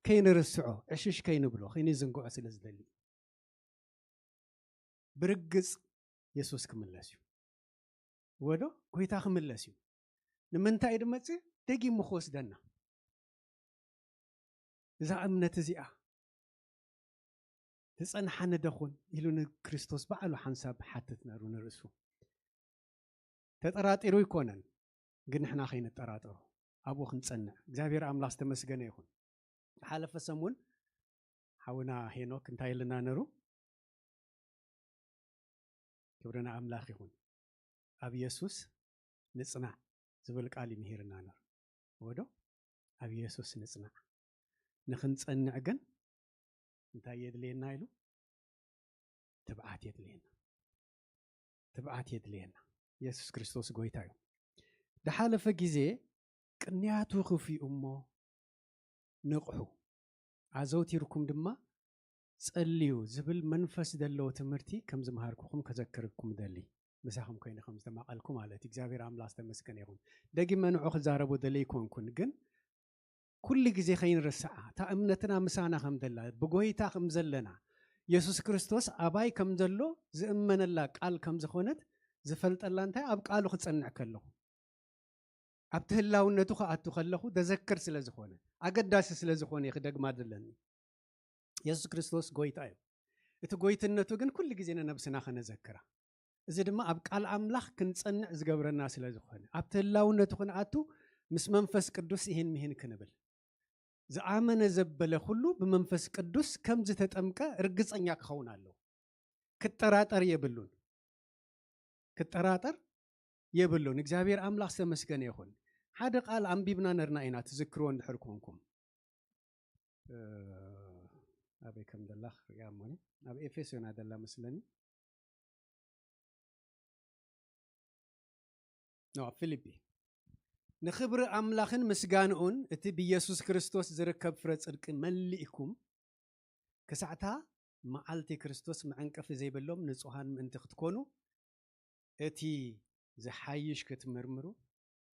ከይንርስዖ፣ ዕሽሽ ከይንብሎ፣ ከይንዝንግዖ ስለ ዝደሊ። ብርግጽ የሱስ ክምለስ እዩ። ወዶ ጎይታ ክምለስ እዩ። ንምንታይ ድመጽእ? ደጊሙ ክወስደና። እዛ እምነት እዚኣ ትጸንሓኒ ደኹን ኢሉ ንክርስቶስ ባዕሉ ሓንሳብ ሓትት ነሩ ንርእሱ። ተጠራጢሩ ይኮነን፣ ግን ንሕና ከይንጠራጠሩ ኣብኡ ክንጸንዕ። እግዚኣብሔር ኣምላኽ ዝተመስገነ ይኹን። ዝሓለፈ ሰሙን ሓውና ሄኖክ እንታይ ኢልና ነሩ? ክብርና ኣምላኽ ይኹን። ኣብ የሱስ ንጽናዕ ዝብል ቃል ይምሂርና ነሩ። ወዶ ኣብ የሱስ ንጽናዕ። ንኽንጸንዕ ግን እንታይ የድልየና ኢሉ? ትብዓት የድልየና። ትብዓት የድልየና። የሱስ ክርስቶስ ጎይታ እዩ። ድሓለፈ ግዜ ቅንያቱ ክፍኡ እሞ ንቕሑ፣ ኣዘውቲርኩም ድማ ጸልዩ ዝብል መንፈስ ዘለዎ ትምህርቲ ከም ዝመሃርኩኹም ከዘክርኩም ደሊ። ምሳኹም ኮይነ ከም ዝተማቐልኩ ማለት እዩ። እግዚኣብሔር ኣምላኽ ዝተመስገነ ይኹን። ደጊመ ንዑ ክዛረቡ ደሊ ኣይኮንኩን፣ ግን ኩሉ ግዜ ከይንርስዓ፣ እታ እምነትና ምሳና ከም ደላ፣ ብጎይታ ከም ዘለና፣ የሱስ ክርስቶስ ኣባይ ከም ዘሎ ዝእመነላ ቃል ከም ዝኾነት ዝፈልጠላ እንታይ? ኣብ ቃሉ ክጸንዕ ከለኹ፣ ኣብቲ ህላውነቱ ክኣቱ ከለኹ ደዘክር ስለ ዝኾነ፣ ኣገዳሲ ስለ ዝኾነ እየ ክደግማ ዘለኒ። የሱስ ክርስቶስ ጎይታ እዩ። እቲ ጎይትነቱ ግን ኩሉ ግዜ ንነብስና ከነዘክራ። እዚ ድማ ኣብ ቃል ኣምላኽ ክንጸንዕ ዝገብረና ስለ ዝኾነ፣ ኣብቲ ህላውነቱ ክንኣቱ ምስ መንፈስ ቅዱስ ይህን ምሂን ክንብል፣ ዝኣመነ ዘበለ ኩሉ ብመንፈስ ቅዱስ ከም ዝተጠምቀ ርግጸኛ ክኸውን ኣለዎ። ክጠራጠር የብሉን። ክጠራጠር የብሉን። እግዚኣብሔር ኣምላኽ ዝተመስገነ ይኹን። ሓደ ቃል ኣንቢብና ነርና ኢና፣ ትዝክርዎ እንድሕር ኮንኩም። እ፣ ኣበይ ከም ደላ ክሪኣ እሞኒ፣ ኣብ ኤፌሶና ደላ መስለኒ። ኖ፣ ኣብ ፊልጲ። ንኽብሪ ኣምላኽን ምስጋንኡን እቲ ብኢየሱስ ክርስቶስ ዝርከብ ፍረ ጽድቂ መሊእኩም፣ ክሳዕታ መዓልቲ ክርስቶስ መዐንቀፊ ዘይብሎም ንጹሃን ምእንቲ ክትኮኑ፣ እቲ ዝሓይሽ ክትምርምሩ፣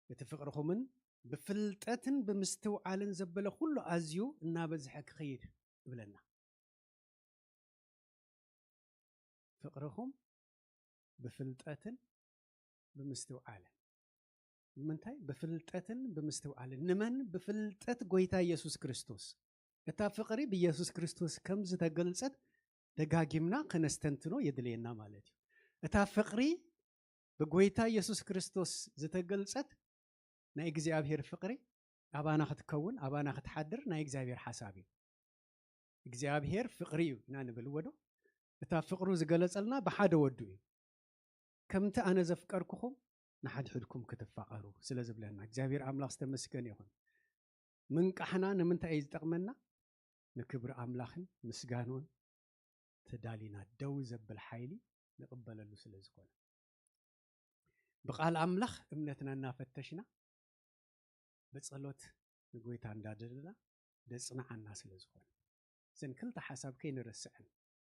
እቲ ፍቕርኹምን ብፍልጠትን ብምስትውዓልን ዘበለ ኩሉ ኣዝዩ እናበዝሐ ክኸይድ እብለና። ፍቕርኹም ብፍልጠትን ብምስትውዓልን። ንምንታይ? ብፍልጠትን ብምስትውዓልን። ንመን? ብፍልጠት ጎይታ ኢየሱስ ክርስቶስ። እታ ፍቕሪ ብኢየሱስ ክርስቶስ ከም ዝተገልጸት ደጋጊምና ከነስተንትኖ የድልየና ማለት እዩ። እታ ፍቕሪ ብጎይታ ኢየሱስ ክርስቶስ ዝተገልጸት ናይ እግዚኣብሔር ፍቕሪ ኣባና ክትከውን፣ ኣባና ክትሓድር ናይ እግዚኣብሔር ሓሳብ እዩ። እግዚኣብሔር ፍቕሪ እዩ ኢና ንብል፣ እወ ዶ? እታ ፍቕሩ ዝገለጸልና ብሓደ ወዱ እዩ። ከምቲ ኣነ ዘፍቀርኩኹም ንሓድሕድኩም ክትፋቐሩ ስለ ዝብለና እግዚኣብሔር ኣምላኽ ዝተመስገነ ይኹን። ምንቃሕና ንምንታይ እዩ ዝጠቕመና? ንክብሪ ኣምላኽን ምስጋኑን ተዳሊና ደው ዘብል ሓይሊ ንቕበለሉ ስለ ዝኾነ፣ ብቓል ኣምላኽ እምነትና እናፈተሽና፣ ብጸሎት ንጎይታ እንዳደለና ደጽንዓና ስለ ዝኾነ፣ እዘን ክልተ ሓሳብ ከይንረስዐን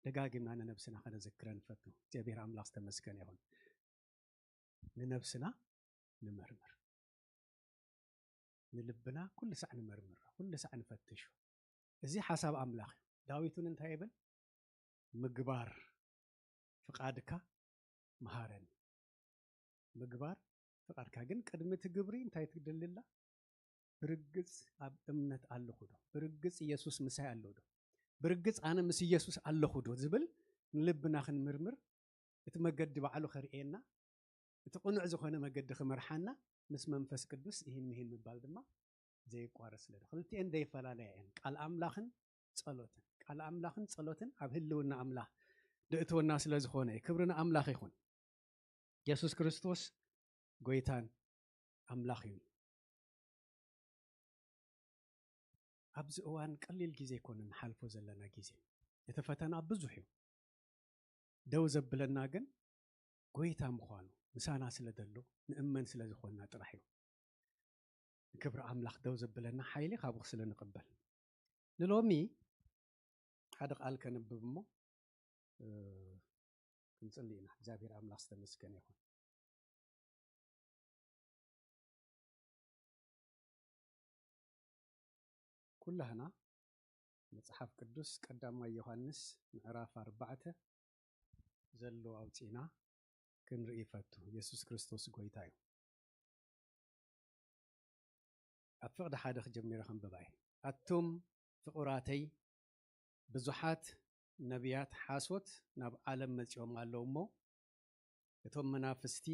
ደጋጊምና ንነብስና ከነዘክረን ንፈቱ። እግዚኣብሔር ኣምላኽ ዝተመስገነ ይኹን። ንነብስና ንመርምር፣ ንልብና ኩሉ ሳዕ ንመርምሮ፣ ኩሉ ሳዕ ንፈትሾ። እዚ ሓሳብ ኣምላኽ እዩ። ዳዊት እውን እንታይ ይብል? ምግባር ፍቓድካ መሃረኒ። ምግባር ፍቓድካ። ግን ቅድሚ እቲ ግብሪ እንታይ ትደሊ ኣላ? ብርግጽ ኣብ እምነት ኣለኹ ዶ? ብርግጽ ኢየሱስ ምሳይ ኣሎ ዶ? ብርግጽ ኣነ ምስ ኢየሱስ ኣለኹ ዶ ዝብል ንልብና ክንምርምር፣ እቲ መገዲ ባዕሉ ከርእየና፣ እቲ ቅኑዕ ዝኾነ መገዲ ክመርሓና፣ ምስ መንፈስ ቅዱስ ይህን ምሂን ምባል ድማ ዘይቋረጽ ስለ ዶ። ክልቲኤን ዘይፈላለያ እየን። ቃል ኣምላኽን ጸሎትን። ቃል ኣምላኽን ጸሎትን ኣብ ህልውና ኣምላኽ ድእትወና ስለ ዝኾነ እዩ። ክብሪ ንኣምላኽ ይኹን። የሱስ ክርስቶስ ጎይታን ኣምላኽ እዩ። ኣብዚ እዋን ቀሊል ግዜ ኣይኮነን ንሓልፎ ዘለና ግዜ። እቲ ፈተና ብዙሕ እዩ። ደው ዘብለና ግን ጎይታ ምዃኑ ምሳና ስለ ዘሎ ንእመን ስለ ዝኾንና ጥራሕ እዩ። ንክብሪ ኣምላኽ ደው ዘብለና ሓይሊ ካብኡ ስለ ንቕበል። ንሎሚ ሓደ ቃል ከንብብ እሞ ክንጽሊ ኢና። እግዚኣብሔር ኣምላኽ ዝተመስገነ ይኹን። ኩላህና መጽሓፍ ቅዱስ ቀዳማይ ዮሃንስ ምዕራፍ ኣርባዕተ ዘሎ ኣውጺእና ክንርኢ ይፈቱ። የሱስ ክርስቶስ ጎይታ እዩ። ኣብ ፍቕዲ ሓደ ክጀምር ከንብባ እየ። ኣቱም ፍቑራተይ፣ ብዙሓት ነቢያት ሓሶት ናብ ዓለም መጺኦም ኣለዉ እሞ፣ እቶም መናፍስቲ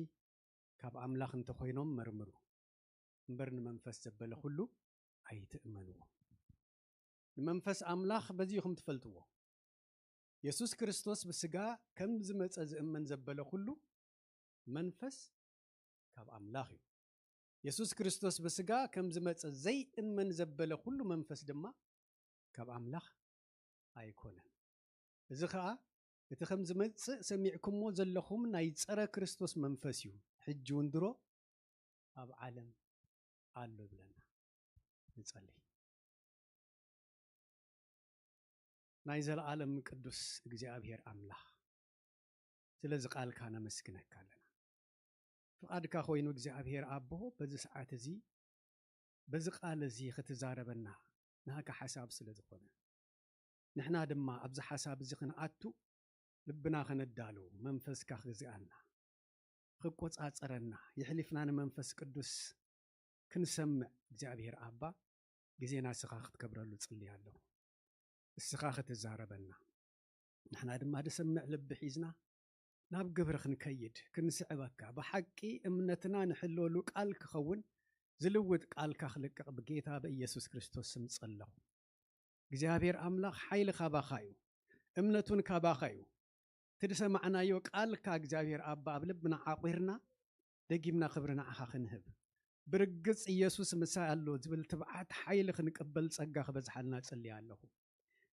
ካብ ኣምላኽ እንተኾይኖም መርምሩ፣ እምበር ንመንፈስ ዘበለ ኩሉ ኣይትእመንዎ። ንመንፈስ ኣምላኽ በዚ ኢኹም ትፈልጥዎ። የሱስ ክርስቶስ ብስጋ ከም ዝመጸ ዝእመን ዘበለ ኩሉ መንፈስ ካብ ኣምላኽ እዩ። የሱስ ክርስቶስ ብስጋ ከም ዝመጸ ዘይእመን ዘበለ ኩሉ መንፈስ ድማ ካብ ኣምላኽ ኣይኮነን። እዚ ኸኣ እቲ ከም ዝመጽእ ሰሚዕኩሞ ዘለኹም ናይ ጸረ ክርስቶስ መንፈስ እዩ። ሕጂ እውን ድሮ ኣብ ዓለም ኣሎ ይብለና። ንጸሊ። ናይ ዘለዓለም ቅዱስ እግዚኣብሔር ኣምላኽ፣ ስለዚ ቃልካ ነመስግነካ ኣለና። ፍቓድካ ኮይኑ እግዚኣብሔር ኣቦ፣ በዚ ሰዓት እዚ፣ በዚ ቃል እዚ ክትዛረበና ናህካ ሓሳብ ስለ ዝኾነ፣ ንሕና ድማ ኣብዚ ሓሳብ እዚ ክንኣቱ ልብና ከነዳሉ፣ መንፈስካ ክግዝኣና፣ ክቆጻጸረና፣ የሕሊፍና ንመንፈስ ቅዱስ ክንሰምዕ እግዚኣብሔር ኣባ፣ ግዜና እስኻ ክትከብረሉ ጽሊ ኣለኹ። እስኻ ክትዛረበና፣ ንሕና ድማ ዝሰምዕ ልቢ ሒዝና ናብ ግብሪ ክንከይድ፣ ክንስዕበካ፣ ብሓቂ እምነትና ንሕለወሉ ቃል ክኸውን፣ ዝልውጥ ቃልካ ክልቅቕ ብጌታ ብኢየሱስ ክርስቶስ ስም ጸለኹ። እግዚኣብሔር ኣምላኽ ሓይሊ ካባኻ እዩ፣ እምነቱን ካባኻ እዩ። እቲ ዝሰማዕናዮ ቃልካ እግዚኣብሔር ኣባ ኣብ ልብና ዓቑርና፣ ደጊምና ክብሪ ንዓኻ ክንህብ፣ ብርግጽ ኢየሱስ ምሳይ ኣሎ ዝብል ትብዓት ሓይሊ ክንቅበል ጸጋ ክበዝሓልና ጽልየ ኣለኹ።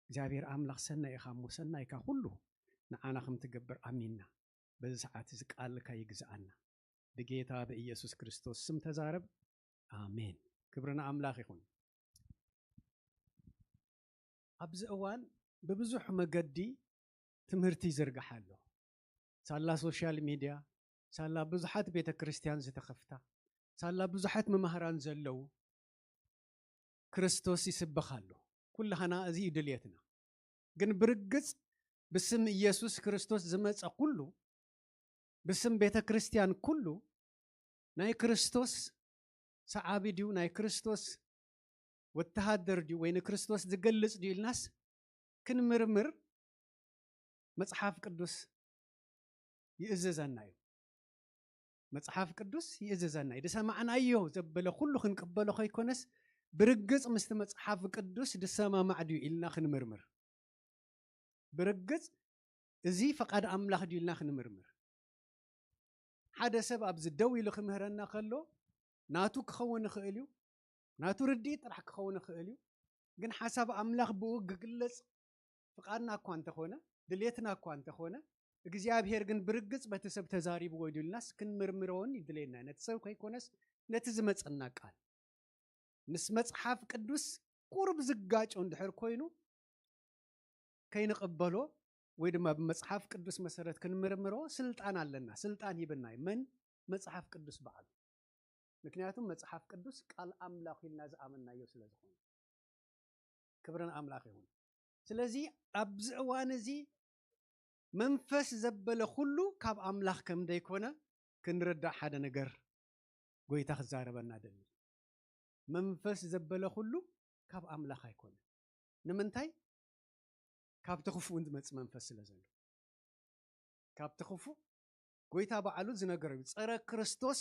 እግዚኣብሔር ኣምላኽ ሰናይ ኢኻ እሞ፣ ሰናይካ ኩሉ ንዓና ከም ትገብር ኣሚንና፣ በዚ ሰዓት እዚ ቃልካ ይግዝኣና። ብጌታ ብኢየሱስ ክርስቶስ ስም ተዛረብ። ኣሜን። ክብሪ ንኣምላኽ ይኹን። ኣብዚ እዋን ብብዙሕ መገዲ ትምህርቲ ይዝርጋሕ ኣሎ። ሳላ ሶሻል ሚድያ፣ ሳላ ብዙሓት ቤተ ክርስቲያን ዝተኸፍታ፣ ሳላ ብዙሓት መማህራን ዘለዉ፣ ክርስቶስ ይስበኽ ኣሎ። ኩላህና እዚ እዩ ድልየትና። ግን ብርግጽ ብስም ኢየሱስ ክርስቶስ ዝመጸ ኩሉ፣ ብስም ቤተ ክርስቲያን ኩሉ፣ ናይ ክርስቶስ ሰዓቢ ድዩ፣ ናይ ክርስቶስ ወተሃደር ድዩ፣ ወይ ንክርስቶስ ዝገልጽ ድዩ ኢልናስ ክንምርምር መጽሓፍ ቅዱስ ይእዝዘና እዩ። መጽሓፍ ቅዱስ ይእዝዘና እዩ። ዝሰማዕናዮ ዘበለ ኩሉ ክንቅበሎ ከይኮነስ፣ ብርግጽ ምስቲ መጽሓፍ ቅዱስ ዝሰማማዕ ድዩ ኢልና ክንምርምር። ብርግጽ እዚ ፈቓድ ኣምላኽ ድዩ ኢልና ክንምርምር። ሓደ ሰብ ኣብዚ ደው ኢሉ ክምህረና ከሎ፣ ናቱ ክኸውን ይኽእል እዩ፣ ናቱ ርድኢት ጥራሕ ክኸውን ይኽእል እዩ። ግን ሓሳብ ኣምላኽ ብኡ ክግለጽ ፍቓድና እኳ እንተኾነ፣ ድሌትና እኳ እንተኾነ፣ እግዚኣብሔር ግን ብርግጽ በቲ ሰብ ተዛሪብዎ ድዩ ኢልናስ ክንምርምሮን ይድልየና። ነቲ ሰብ ከይኮነስ፣ ነቲ ዝመጸና ቃል። ምስ መጽሓፍ ቅዱስ ቁሩብ ዝጋጮ እንድሕር ኮይኑ፣ ከይንቕበሎ ወይ ድማ ብመጽሓፍ ቅዱስ መሰረት ክንምርምሮ ስልጣን ኣለና። ስልጣን ሂብና እዩ። መን? መጽሓፍ ቅዱስ በዓሉ። ምክንያቱም መጽሓፍ ቅዱስ ቃል ኣምላኽ ኢልና ዝኣመንናዮ ስለ ዝኾነ። ክብሪ ንኣምላኽ ይኹን። ስለዚ ኣብዚ እዋን እዚ መንፈስ ዘበለ ኩሉ ካብ ኣምላኽ ከም ዘይኮነ ክንርዳእ ሓደ ነገር ጎይታ ክዛረበና ደሊ። መንፈስ ዘበለ ኩሉ ካብ ኣምላኽ ኣይኮነ። ንምንታይ? ካብቲ ክፉእን ዝመጽእ መንፈስ ስለ ዘሎ። ካብቲ ክፉእ ጎይታ ባዕሉ ዝነገሮ እዩ። ጸረ ክርስቶስ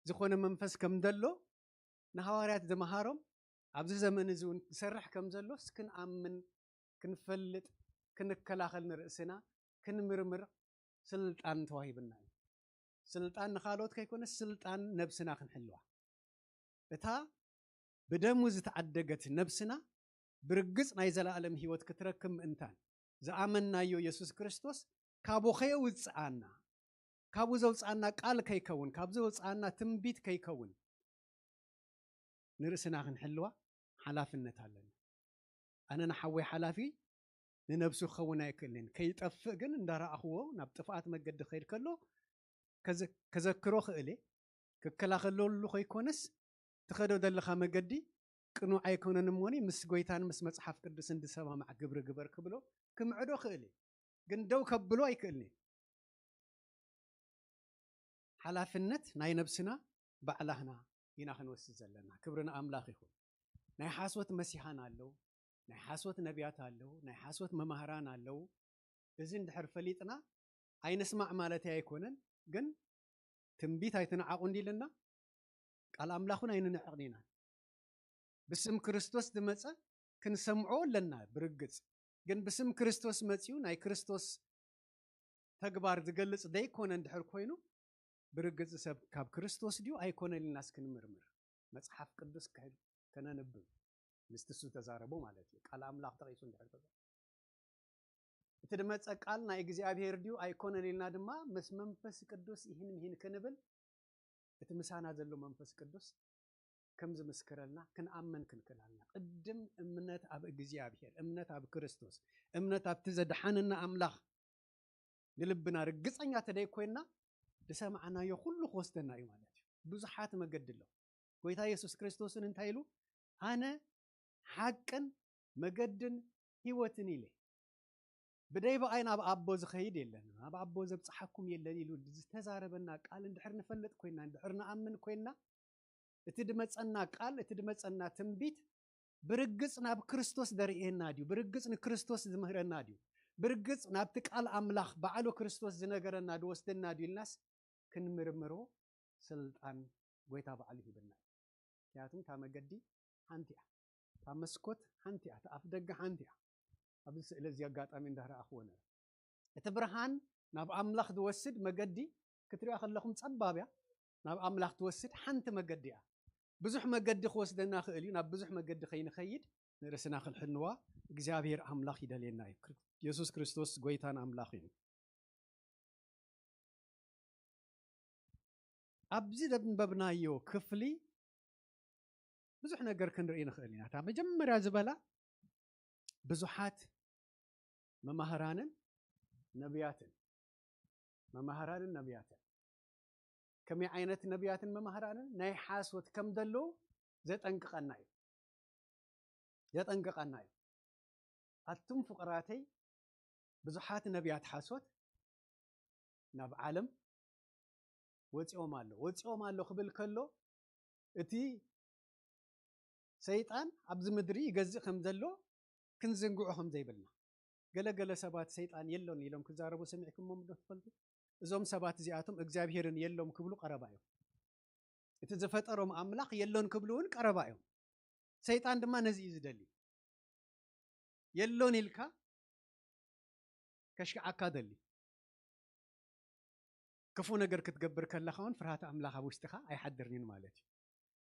ዝኾነ መንፈስ ከም ዘሎ ንሃዋርያት ዘመሃሮም፣ ኣብዚ ዘመን እዚ እውን ዝሰርሕ ከም ዘሎስ ክንኣምን፣ ክንፈልጥ፣ ክንከላኸል ንርእስና ክንምርምር ስልጣን ተዋሂብና እዩ። ስልጣን ንኻልኦት ከይኮነስ ስልጣን ነብስና ክንሕልዋ። እታ ብደሙ ዝተዓደገት ነብስና ብርግጽ ናይ ዘለኣለም ህይወት ክትረክብ ምእንታን ዝኣመንናዮ የሱስ ክርስቶስ ካብኡ ከየውጽኣና፣ ካብኡ ዘውጽኣና ቃል ከይከውን፣ ካብ ዘውጽኣና ትንቢት ከይከውን ንርእስና ክንሕልዋ ሓላፍነት ኣለና። ኣነ ንሓወይ ሓላፊ ንነብሱ ክኸውን ኣይክእልን። ከይጠፍእ ግን እንዳረኣኽዎ ናብ ጥፍኣት መገዲ ክኸይድ ከሎ ከዘ-፣ ከዘክሮ ክእሌ። ክከላኸለሉ ከይኮነስ ትኸዶ ዘለኻ መገዲ ቅኑዕ ኣይኮነን እሞኒ ምስ ጎይታን ምስ መጽሓፍ ቅዱስን ዝሰማማዕ ግብሪ ግበር ክብሎ ክምዕዶ ክእሌ። ግን ደው ከብሎ ኣይክእልን። ሓላፍነት ናይ ነብስና ባዕላህና ኢና ክንወስድ ዘለና። ክብሪ ንኣምላኽ ይኹን። ናይ ሓሶት መሲሓን ኣለዉ፣ ናይ ሓሶት ነቢያት ኣለዉ፣ ናይ ሓሶት መማህራን ኣለዉ። እዚ እንድሕር ፈሊጥና ኣይንስማዕ ማለት ኣይኮነን፣ ግን ትንቢት ኣይትንዓቑ እንዲልና ቃል ኣምላኽ እውን ኣይንንዕቕን ኢና። ብስም ክርስቶስ ዝመጸ ክንሰምዖ ኣለና ብርግጽ። ግን ብስም ክርስቶስ መጺኡ ናይ ክርስቶስ ተግባር ዝገልጽ ዘይኮነ እንድሕር ኮይኑ፣ ብርግጽ ሰብ ካብ ክርስቶስ ድዩ ኣይኮነን ኢልናስ ክንምርምር፣ መጽሓፍ ቅዱስ ከ-፣ ከነንብብ፣ ምስቲ እሱ ተዛረቦ ማለት እዩ። ቃል ኣምላኽ ጠቒሱ እንድሕር ተዘ-፣ እቲ ድመጸ ቃል ናይ እግዚኣብሔር ድዩ ኣይኮነን ኢልና ድማ ምስ መንፈስ ቅዱስ ይህን ምሂን ክንብል፣ እቲ ምሳና ዘሎ መንፈስ ቅዱስ ከም ዝምስክረልና ክንኣምን ክንክእል ኣለና። ቅድም እምነት ኣብ እግዚኣብሔር፣ እምነት ኣብ ክርስቶስ፣ እምነት ኣብቲ ዘድሓነና ኣምላኽ ንልብና ርግጸኛ ተደይ ኮይንና፣ ዝሰማዕናዮ ኩሉ ክወስደና እዩ ማለት እዩ። ብዙሓት መገዲ ኣሎ። ጎይታ የሱስ ክርስቶስን እንታይ ኢሉ? "ኣነ ሓቅን መገድን ህይወትን" ኢለ። "ብደይ ብኣይ ናብ ኣቦ ዝኸይድ የለን፣ ናብ ኣቦ ዘብጽሓኩም የለን" ኢሉ ዝተዛረበና ቃል እንድሕር ንፈልጥ ኮይንና፣ እንድሕር ንኣምን ኮይንና፣ እቲ ድመጸና ቃል፣ እቲ ድመጸና ትንቢት ብርግጽ ናብ ክርስቶስ ዘርእየና ድዩ? ብርግጽ ንክርስቶስ ዝምህረና ድዩ? ብርግጽ ናብቲ ቃል ኣምላኽ ባዕሉ ክርስቶስ ዝነገረና ዝወስደና ድዩ ኢልናስ ክንምርምሮ ስልጣን ጎይታ ባዕሉ ሂብና እዩ። ምክንያቱም እታ መገዲ ሓንቲ እያ፣ እታ መስኮት ሓንቲ እያ፣ እታ ኣፍ ደገ ሓንቲ እያ። ኣብዚ ስእሊ እዚ ኣጋጣሚ እንዳረኣኽዎ ነረ። እቲ ብርሃን ናብ ኣምላኽ ዝወስድ መገዲ ክትሪኦ ከለኹም ጸባብ እያ፣ ናብ ኣምላኽ ትወስድ ሓንቲ መገዲ እያ። ብዙሕ መገዲ ክወስደና ክእል እዩ። ናብ ብዙሕ መገዲ ከይንኸይድ ንርእስና ክንሕንዋ እግዚኣብሔር ኣምላኽ ይደልየና እዩ። ክር-፣ የሱስ ክርስቶስ ጎይታን ኣምላኽ እዩ። ኣብዚ ዘንበብናዮ ክፍሊ ብዙሕ ነገር ክንርኢ ንኽእል ኢና። እታ መጀመርያ ዝበላ ብዙሓት መማህራንን ነቢያትን፣ መማህራንን ነቢያትን፣ ከመይ ዓይነት ነቢያትን መማህራንን ናይ ሓሶት ከም ዘለዉ ዘጠንቅቐና እዩ፣ ዘጠንቅቐና እዩ። ኣቱም ፍቕራተይ፣ ብዙሓት ነቢያት ሓሶት ናብ ዓለም ወፂኦም ኣሎ። ወፂኦም ኣሎ ክብል ከሎ፣ እቲ ሰይጣን ኣብዚ ምድሪ ይገዝእ ከም ዘሎ ክንዝንግዖ ከም ዘይብልና። ገለገለ ሰባት ሰይጣን የሎን ኢሎም ክዛረቡ ሰሚዕኩሞም ዶ ትፈልጡ? እዞም ሰባት እዚኣቶም እግዚኣብሔርን የሎም ክብሉ ቀረባ እዮም። እቲ ዝፈጠሮም ኣምላኽ የሎን ክብሉ እውን ቀረባ እዮም። ሰይጣን ድማ ነዚ እዩ ዝደሊ። የሎን ኢልካ ከሽግዓካ ደሊ። ክፉ ነገር ክትገብር ከለኻ እውን ፍርሃት ኣምላኽ ኣብ ውሽጥኻ ኣይሓድርን እዩ ማለት እዩ።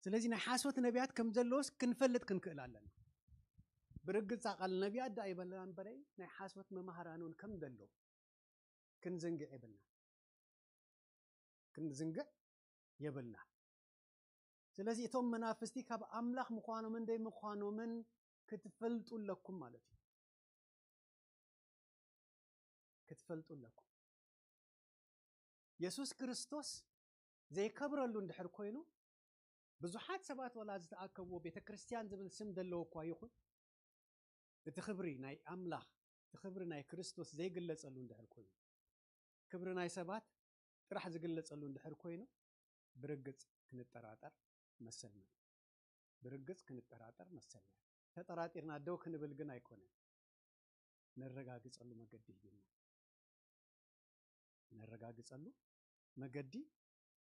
ስለዚ ናይ ሓሶት ነቢያት ከም ዘለዎስ ክንፈልጥ ክንክእል ኣለና። ብርግጽ ቃል ነቢያት ደኣ ይበለና እምበረይ፣ ናይ ሓሶት መማህራን እውን ከም ዘለዉ ክንዝንግዕ የብልና፣ ክንዝንግዕ የብልና። ስለዚ እቶም መናፍስቲ ካብ ኣምላኽ ምዃኖምን ደይ ምዃኖምን ክትፈልጡ ኣለኩም ማለት እዩ። ክትፈልጡ ኣለኩም። የሱስ ክርስቶስ ዘይከብረሉ እንድሕር ኮይኑ፣ ብዙሓት ሰባት ዋላ ዝተኣከብዎ ቤተ ክርስቲያን ዝብል ስም ዘለዎ እኳ ይኹን፣ እቲ ክብሪ ናይ ኣምላኽ፣ እቲ ክብሪ ናይ ክርስቶስ ዘይግለጸሉ እንድሕር ኮይኑ፣ ክብሪ ናይ ሰባት ጥራሕ ዝግለጸሉ እንድሕር ኮይኑ፣ ብርግጽ ክንጠራጠር መሰልና እዩ። ብርግጽ ክንጠራጠር መሰልና እዩ። ተጠራጢርና ደው ክንብል ግን ኣይኮነን። ነረጋግጸሉ መገዲ ሂብና። ነረጋግጸሉ መገዲ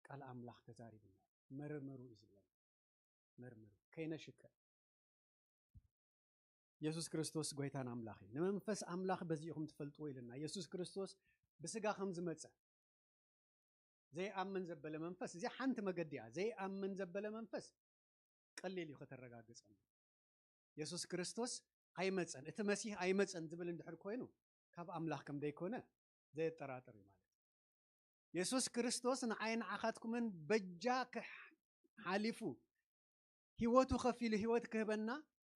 ቃል ኣምላኽ ተዛሪብና። መርምሩ እዩ ዝብለና። መርምሩ፣ ከይነሽክዕ። የሱስ ክርስቶስ ጎይታን ኣምላኽ እዩ። ንመንፈስ ኣምላኽ በዚ ኢኹም ትፈልጥዎ ኢልና። የሱስ ክርስቶስ ብስጋ ከም ዝመጸ ዘይኣምን ዘበለ መንፈስ፣ እዚኣ ሓንቲ መገዲ እያ። ዘይኣምን ዘበለ መንፈስ ቀሊል እዩ ከተረጋግጸሉ። የሱስ ክርስቶስ ኣይመጸን፣ እቲ መሲህ ኣይመጸን ዝብል እንድሕር ኮይኑ፣ ካብ ኣምላኽ ከም ዘይኮነ ዘየጠራጥር እዩ ማለት እዩ። የሱስ ክርስቶስ ንዓይ ንዓኻትኩምን በጃ ክሕ-፣ ሓሊፉ ህይወቱ ከፊሉ ህይወት ክህበና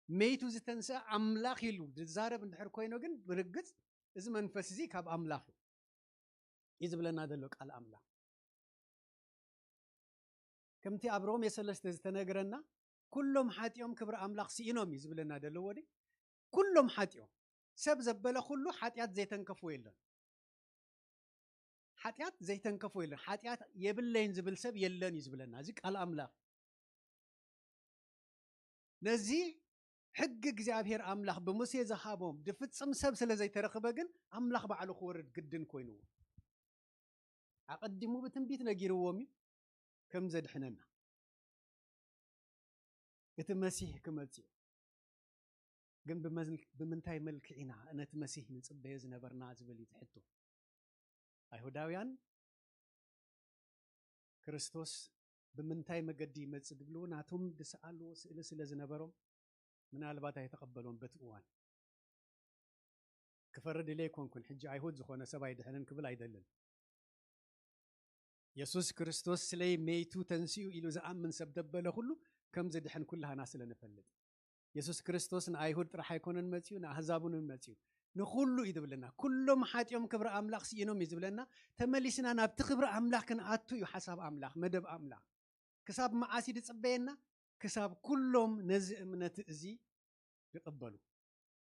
መይቱ ዝተንስአ ኣምላኽ ኢሉ ዝዛረብ እንድሕር ኮይኑ ግን ብርግጽ እዚ መንፈስ እዚ ካብ ኣምላኽ እዩ፣ እዩ ዝብለና ዘሎ ቃል ኣምላኽ። ከምቲ ኣብ ሮሜ ሰለስተ ዝተነግረና፣ "ኩሎም ሓጢኦም ክብሪ ኣምላኽ ስኢኖም" እዩ ዝብለና ዘሎ። ወዲ ኩሎም ሓጢኦም፣ ሰብ ዘበለ ኩሉ ሓጢኣት ዘይተንከፍዎ የለን። ሓጢኣት ዘይተንከፍዎ የለን። ሓጢኣት የብለይን ዝብል ሰብ የለን እዩ ዝብለና እዚ ቃል ኣምላኽ። ነዚ ሕጊ እግዚኣብሔር ኣምላኽ ብሙሴ ዝሃቦም ዝፍጽም ሰብ ስለ ዘይተረኽበ ግን ኣምላኽ ባዕሉ ክወርድ ግድን ኮይንዎ። ኣቐዲሙ ብትንቢት ነጊርዎም እዩ ከም ዘድሕነና። እቲ መሲህ ክመጽእ እዩ። ግን ብመል-፣ ብምንታይ መልክዕ ኢና ነቲ መሲህ ንጽበዮ ዝነበርና ዝብል እዩ እቲ ሕቶ። ኣይሁዳውያን ክርስቶስ ብምንታይ መገዲ ይመጽእ ዝብሉ እውን ናቶም ዝሰኣልዎ ስእሊ ስለ ዝነበሮም ምናልባት ኣይተቐበሎን በቲ እዋን። ክፈርድ ኢለ ኣይኮንኩን፣ ሕጂ ኣይሁድ ዝኾነ ሰብ ኣይድሕንን ክብል ኣይደልን። የሱስ ክርስቶስ ስለይ መይቱ ተንሲኡ ኢሉ ዝኣምን ሰብ ደበለ ኩሉ ከም ዝድሕን ኩላህና ስለ ንፈልጥ። የሱስ ክርስቶስ ንኣይሁድ ጥራሕ ኣይኮነን መጺኡ፣ ንኣህዛብ እውን መጺኡ። ንኹሉ እዩ ዝብለና። "ኩሎም ሓጢኦም ክብሪ ኣምላኽ ስኢኖም" እዩ ዝብለና። ተመሊስና ናብቲ ክብሪ ኣምላኽ ክንኣቱ እዩ ሓሳብ ኣምላኽ፣ መደብ ኣምላኽ። ክሳብ መዓስ እዩ ዝጽበየና? ክሳብ ኩሎም ነዚ እምነት እዚ ዝቕበሉ።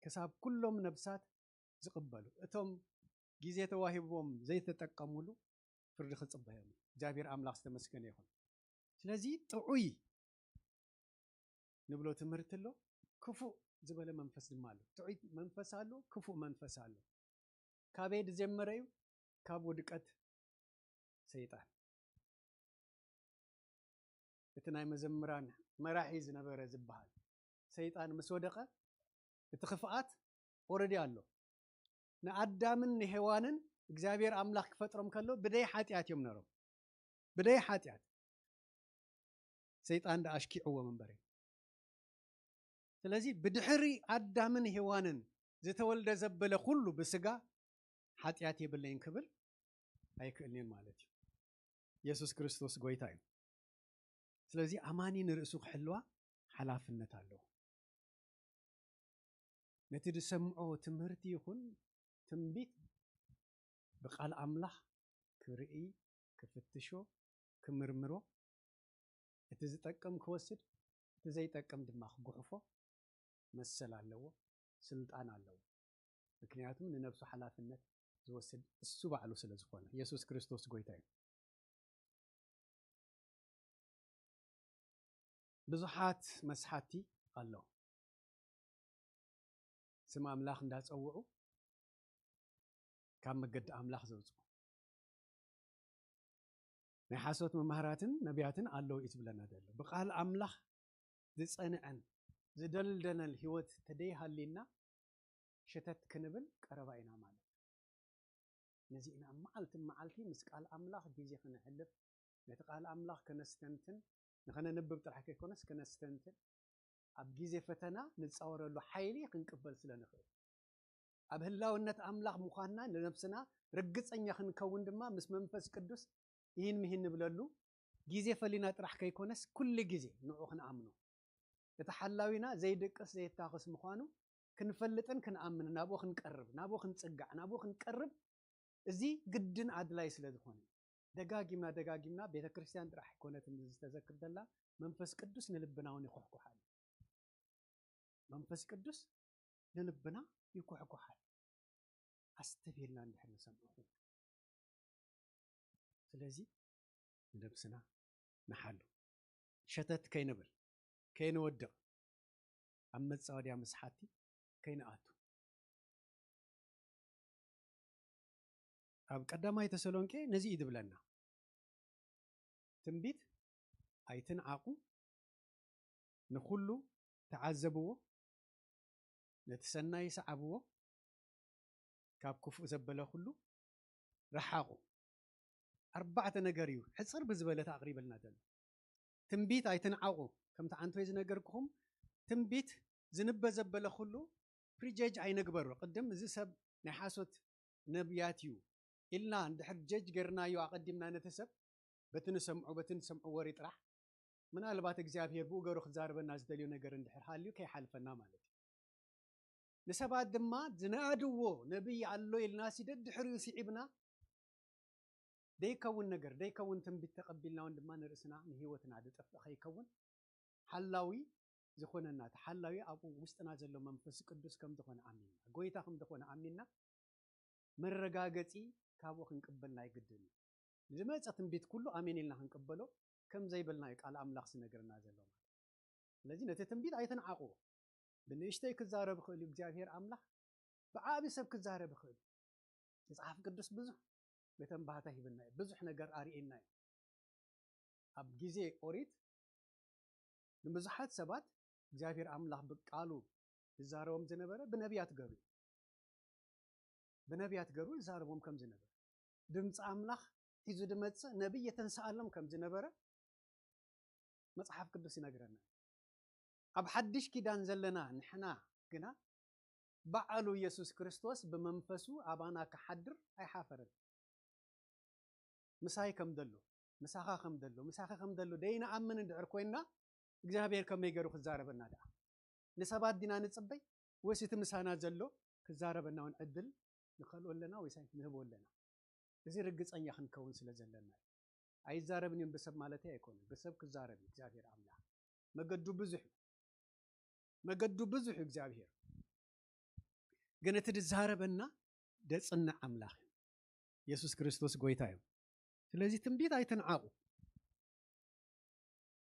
ክሳብ ኩሎም ነብሳት ዝቕበሉ። እቶም ግዜ ተዋሂብዎም ዘይተጠቀሙሉ ፍርዲ ክጽበዮም እዩ። እግዚኣብሔር ኣምላኽ ዝተመስገነ ይኹን። ስለዚ ጥዑይ ንብሎ ትምህርቲ ኣሎ፣ ክፉእ ዝበለ መንፈስ ድማ ኣሎ። ጥዑይ መንፈስ ኣሎ፣ ክፉእ መንፈስ ኣሎ። ካበይ ዝጀመረ እዩ? ካብ ውድቀት ሰይጣን። እቲ ናይ መዘምራን መራሒ ዝነበረ ዝበሃል ሰይጣን ምስ ወደቐ፣ እቲ ክፍኣት ኦረዲ ኣሎ። ንኣዳምን ንሄዋንን እግዚኣብሔር ኣምላኽ ክፈጥሮም ከሎ ብደይ ሓጢኣት እዮም ነሮም። ብደይ ሓጢኣት ሰይጣን ደኣ ኣሽኪዕዎም እምበር። ስለዚ ብድሕሪ ኣዳምን ሄዋንን ዝተወልደ ዘበለ ኩሉ ብስጋ ሓጢኣት የብለይን ክብል ኣይክእልን ማለት እዩ። የሱስ ክርስቶስ ጎይታ እዩ። ስለዚ ኣማኒ ንርእሱ ክሕልዋ ሓላፍነት ኣለዎ። ነቲ ዝሰምዖ ትምህርቲ ይኹን ትንቢት ብቃል ኣምላኽ ክርኢ፣ ክፍትሾ፣ ክምርምሮ፣ እቲ ዝጠቅም ክወስድ፣ እቲ ዘይጠቅም ድማ ክጉሕፎ መሰል ኣለዎ፣ ስልጣን ኣለዎ። ምክንያቱ ንነብሱ ሓላፍነት ዝወስድ እሱ ባዕሉ ስለ ዝኾነ። የሱስ ክርስቶስ ጎይታ እዩ። ብዙሓት መስሓቲ ኣለዉ። ስም ኣምላኽ እንዳጸውዑ ካብ መገዲ ኣምላኽ ዘውጽኡ ናይ ሓሶት መማህራትን ነቢያትን ኣለዉ እዩ ዝብለና ዘሎ። ብቃል ኣምላኽ ዝጸንዐን ዝደልደነን ህይወት ተደይሃሊና ሸተት ክንብል ቀረባ ኢና ማለት እዩ። ነዚ ኢና መዓልቲ መዓልቲ ምስ ቃል ኣምላኽ ግዜ ክነሕልፍ፣ ነቲ ቃል ኣምላኽ ከነስተንትን፣ ንኸነንብብ ጥራሕ ከይኮነስ ከነስተንትን፣ ኣብ ግዜ ፈተና ንጻወረሉ ሓይሊ ክንቅበል ስለ ንኽእል። ኣብ ህላውነት ኣምላኽ ምዃንና ንነብስና ርግጸኛ ክንከውን ድማ ምስ መንፈስ ቅዱስ ይህን ምሂን ንብለሉ ግዜ ፈሊና ጥራሕ ከይኮነስ ኩሉ ግዜ ንዑ ክንኣምኖ። እቲ ሓላዊና ዘይድቅስ ዘይታኸስ ምዃኑ ክንፈልጥን ክንኣምን፣ ናብኡ ክንቀርብ፣ ናብኡ ክንጽጋዕ፣ ናብኡ ክንቀርብ፣ እዚ ግድን ኣድላይ ስለ ዝኾነ፣ ደጋጊምና ደጋጊምና ቤተ ክርስቲያን ጥራሕ ኣይኮነትን ዝተዘክር ዘላ፣ መንፈስ ቅዱስ ንልብና እውን ይኹሕኩሓል። መንፈስ ቅዱስ ንልብና ይኩሕኩሓል። ኣስተብሂልና እንድሕር ንሰምዖ። ስለዚ ንነብስና ንሓሉ። ሸተት ከይንብል፣ ከይንወድቕ፣ ኣብ መጻወድያ ምስሓቲ ከይንኣቱ። ኣብ ቀዳማይ ተሰሎንቄ ነዚ እዩ ዝብለና። ትንቢት ኣይትንዓቑ፣ ንኹሉ ተዓዘብዎ፣ ነቲ ሰናይ ሰዓብዎ፣ ካብ ክፉእ ዘበለ ኩሉ ረሓቑ። ኣርባዕተ ነገር እዩ ሕፅር ብዝበለት ኣቕሪበልና ዘሎ። ትንቢት ኣይትንዓቑ። ከምቲ ዓንቶይ ዝነገርኩኹም፣ ትንቢት ዝንበ ዘበለ ኩሉ ፕሪጀጅ ኣይንግበሮ። ቅድም እዚ ሰብ ናይ ሓሶት ነብያት እዩ ኢልና እንድሕር ጀጅ ገርናዮ ኣቐዲምና ነቲ ሰብ፣ በቲ ንሰምዖ በቲ ንሰምዖ ወሬ ጥራሕ፣ ምናልባት እግዚኣብሔር ብኡ ገሩ ክዛረበና ዝደልዮ ነገር እንድሕር ሃልዩ ከይሓልፈና ማለት እዩ። ንሰባት ድማ ዝነኣድዎ ነቢይ ኣሎ ኢልና ሲ ደድሕሪኡ ስዒብና ደይከውን ነገር፣ ደይከውን ትንቢት ተቐቢልና እውን ድማ ንርእስና ንህይወትና ዝጠፍእ ከይከውን ሓላዊ ዝኾነና፣ እቲ ሓላዊ ኣብኡ ውስጥና ዘሎ መንፈስ ቅዱስ ከም ዝኾነ ኣሚንና፣ ጎይታ ከም ዝኾነ ኣሚንና መረጋገጺ ካብኡ ክንቅበል ናይ ግድን እዩ። ዝመጸ ትንቢት ኩሉ ኣሜን ኢልና ክንቅበሎ ከም ዘይብልና እዩ ቃል ኣምላኽ ዝነግረና ዘሎ ማለት እዩ። ስለዚ ነቲ ትንቢት ኣይትንዓቑዎ። ብንእሽተይ ክዛረብ ይኽእል እዩ እግዚኣብሔር ኣምላኽ፣ ብዓቢ ሰብ ክዛረብ ይኽእል እዩ። መጽሓፍ ቅዱስ ብዙሕ መተንባህታ ሂብና እዩ፣ ብዙሕ ነገር ኣርእየና እዩ። ኣብ ግዜ ኦሪት ንብዙሓት ሰባት እግዚኣብሔር ኣምላኽ ብቃሉ ዝዛረቦም ዝነበረ ብነቢያት ገሩ እዩ። ብነቢያት ገሩ ይዛረቦም ከም ዝነበረ፣ ድምፂ ኣምላኽ ሒዙ ዝመፅእ ነቢይ የተንስኣሎም ከም ዝነበረ መፅሓፍ ቅዱስ ይነግረና። ኣብ ሓድሽ ኪዳን ዘለና ንሕና ግና ባዕሉ ኢየሱስ ክርስቶስ ብመንፈሱ ኣባና ክሓድር ኣይሓፈረን። ምሳይ ከም ደሎ፣ ምሳኻ ከም ደሎ፣ ምሳኺ ከም ደሎ ደይንኣምን እንድሕር ኮይንና፣ እግዚኣብሔር ከመይ ገይሩ ክዛረበና ደኣ? ንሰባት ዲና ንጽበይ? ወይስ እቲ ምሳና ዘሎ ክዛረበና እውን ዕድል ንኸልኦ ኣለና ወይስ ንህቦ ኣለና? እዚ ርግጸኛ ክንከውን ስለ ዘለና እዩ። ኣይዛረብን እዮም ብሰብ ማለተይ ኣይኮነን። ብሰብ ክዛረብ እዩ እግዚኣብሔር ኣምላኽ። መገዱ ብዙሕ እዩ። መገዱ ብዙሕ እዩ እግዚኣብሔር። ግን እቲ ዝዛረበና ደጽንዕ ኣምላኽ እዩ። የሱስ ክርስቶስ ጎይታ እዩ። ስለዚ ትንቢት ኣይትንዓቑ።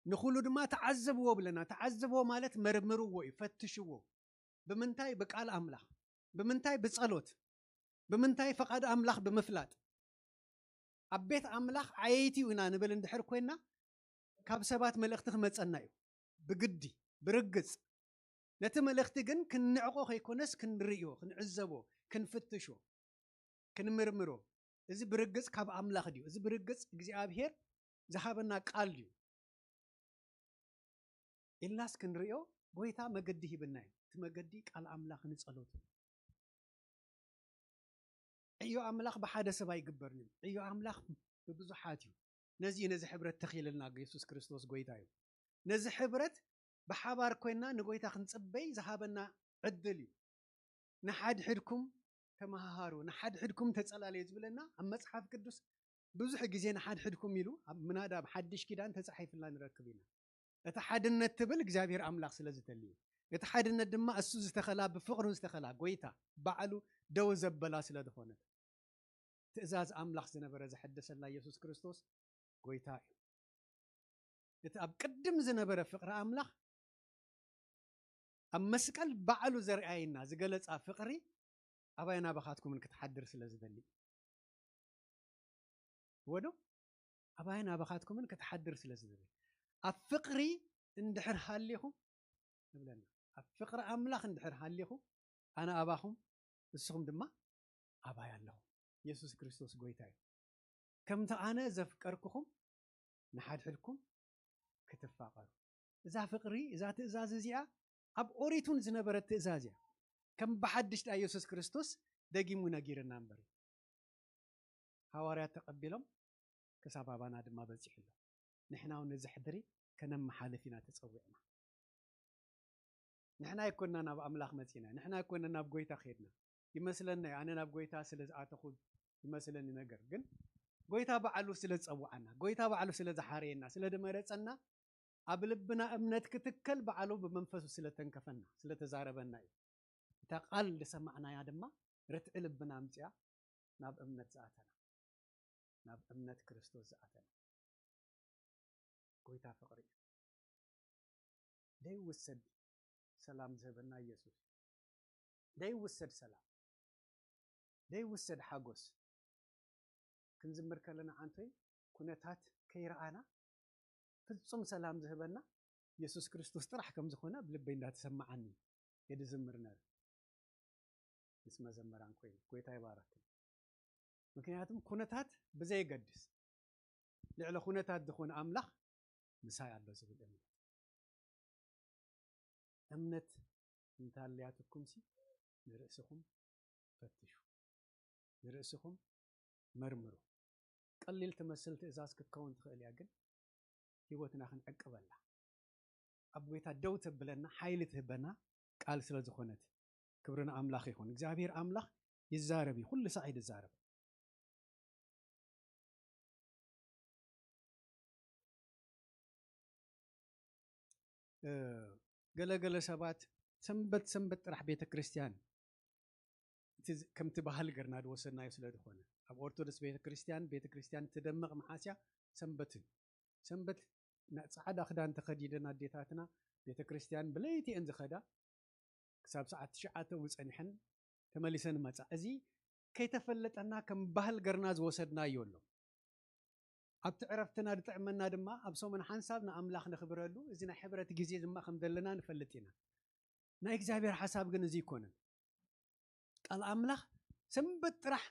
ንኹሉ ድማ ተዓዘብዎ ብለና። ተዓዘብዎ ማለት መርምርዎ እዩ፣ ፈትሽዎ። ብምንታይ? ብቃል ኣምላኽ። ብምንታይ? ብጸሎት። ብምንታይ? ፈቓድ ኣምላኽ ብምፍላጥ። ኣብ ቤት ኣምላኽ ዓየይቲ ኢና ንብል እንድሕር ኮይንና፣ ካብ ሰባት መልእኽቲ ክመጸና እዩ። ብግዲ፣ ብርግጽ። ነቲ መልእኽቲ ግን ክንንዕቆ ከይኮነስ ክንርእዮ፣ ክንዕዘቦ፣ ክንፍትሾ፣ ክንምርምሮ። እዚ ብርግጽ ካብ ኣምላኽ ድዩ? እዚ ብርግጽ እግዚኣብሔር ዝሃበና ቃል ድዩ? ኢልናስ ክንርእዮ ጎይታ መገዲ ሂብና እዩ። እቲ መገዲ ቃል ኣምላኽ ንጸሎት እዩ። ዕዮ ኣምላኽ ብሓደ ሰብ ኣይግበርን እዩ። ዕዮ ኣምላኽ ብብዙሓት እዩ። ነዚ እዩ ነዚ ሕብረት ተኺልልና የሱስ ክርስቶስ ጎይታ እዩ። ነዚ ሕብረት ብሓባር ኮይንና ንጎይታ ክንጽበይ ዝሃበና ዕድል እዩ። ንሓድሕድኩም ተመሃሃሩ፣ ንሓድሕድኩም ተጸላለዩ ዝብለና ኣብ መጽሓፍ ቅዱስ ብዙሕ ግዜ ንሓድሕድኩም ኢሉ ኣብ ምናዳ ኣብ ሓድሽ ኪዳን ተጻሒፍልና ንረክብ ኢና። እቲ ሓድነት ትብል እግዚኣብሔር ኣምላኽ ስለ ዝተልዩ፣ እቲ ሓድነት ድማ እሱ ዝተኸላ ብፍቕሩ ዝተኸላ ጎይታ ባዕሉ ደው ዘበላ ስለ ዝኾነት ትእዛዝ ኣምላኽ ዝነበረ ዘሐደሰላ ኢየሱስ ክርስቶስ ጎይታ እዩ። እቲ ኣብ ቅድም ዝነበረ ፍቕሪ ኣምላኽ ኣብ መስቀል ባዕሉ ዘርኣየና ዝገለጻ ፍቕሪ ኣባይ ናባኻትኩምን ክትሓድር ስለ ዝደሊ ወዶ ኣባይ ናባኻትኩምን ክትሓድር ስለ ዝደሊ ኣብ ፍቕሪ እንድሕር ሃሊኹም ንብለና ኣብ ፍቕሪ ኣምላኽ እንድሕር ሃሊኹም ኣነ ኣባኹም ንስኹም ድማ ኣባይ ኣለኹም። የሱስ ክርስቶስ ጎይታ እዩ። ከምቲ ኣነ ዘፍቀርኩኹም ንሓድሕድኩም ክትፋቐሩ። እዛ ፍቕሪ እዛ ትእዛዝ እዚኣ ኣብ ኦሪቱን ዝነበረት ትእዛዝ እያ። ከም ብሓድሽ ዳ የሱስ ክርስቶስ ደጊሙ ነጊርና እምበር ሃዋርያት ተቐቢሎም ክሳብ ኣባና ድማ በፂሑ ኣሎ። ንሕና እውን ነዚ ሕድሪ ከነመሓልፍ ኢና ተፀዊዕና። ንሕና ኣይኮና ናብ ኣምላኽ መፂና፣ ንሕና ኣይኮና ናብ ጎይታ ከድና። ይመስለና ኣነ ናብ ጎይታ ስለ ዝኣተኹ ይመስለኒ ነገር ግን ጎይታ ባዕሉ ስለ ዝፀውዓና፣ ጎይታ ባዕሉ ስለ ዝሓረየና፣ ስለ ዝመረፀና ኣብ ልብና እምነት ክትከል ባዕሉ ብመንፈሱ ስለ ተንከፈና ስለ ተዛረበና እዩ። እታ ቃል ዝሰማዕናያ ድማ ርትዒ ልብና ኣምፅኣ ናብ እምነት ዝኣተና ናብ እምነት ክርስቶስ ዝኣተና ጎይታ ፍቕሪ እዩ። ደይውሰድ ሰላም ዝህበና ኢየሱስ ደይውሰድ ሰላም ደይውሰድ ሓጎስ ክንዝምር ከለና ዓንቶይ ኩነታት ከይረኣና ፍጹም ሰላም ዝህበና የሱስ ክርስቶስ ጥራሕ ከም ዝኾነ ኣብ ልበይ እንዳተሰማዓኒ የድዝምር ነር ምስ መዘመራን ኮይኑ። ጎይታ ይባረክ። ምክንያቱም ኩነታት ብዘየገድስ ልዕሊ ኩነታት ዝኾነ ኣምላኽ ምሳይ ኣሎ ዝብል እምነት። እምነት እንታልያትኩምሲ ንርእስኹም ፈትሹ፣ ንርእስኹም መርምሩ። ቀሊል ትመስል ትእዛዝ ክትከውን ትኽእል እያ፣ ግን ህይወትና ክንዕቅበላ ኣብ ጎይታ ደው ተብለና ሓይሊ ትህበና ቃል ስለ ዝኾነት ክብሪ ንኣምላኽ ይኹን። እግዚኣብሔር ኣምላኽ ይዛረብ እዩ፣ ኩሉ ሳዕ እዩ ዝዛረብ። ገለገለ ሰባት ሰንበት ሰንበት ጥራሕ ቤተ ክርስቲያን ከምቲ ባህል ገርና ዝወሰድናዮ ስለ ዝኾነ ኣብ ኦርቶዶክስ ቤተ ክርስቲያን ቤተ ክርስቲያን ትደምቕ መዓስያ ሰንበት እዩ። ሰንበት ፃዕዳ ክዳን ተኸዲደን ኣዴታትና ቤተ ክርስቲያን ብለይቲ እየን ዝኸዳ። ክሳብ ሰዓት ትሽዓተ እውን ፀኒሐን ተመሊሰን መፃ። እዚ ከይተፈለጠና ከም ባህል ገርና ዝወሰድናዮ ኣሎ። ኣብቲ ዕረፍትና ዝጥዕመና ድማ ኣብ ሰሙን ሓንሳብ ንኣምላኽ ነኽብረሉ እዚ ናይ ሕብረት ግዜ ድማ ከም ዘለና ንፈልጥ ኢና። ናይ እግዚኣብሔር ሓሳብ ግን እዚ ኣይኮነን። ቃል ኣምላኽ ሰንበት ጥራሕ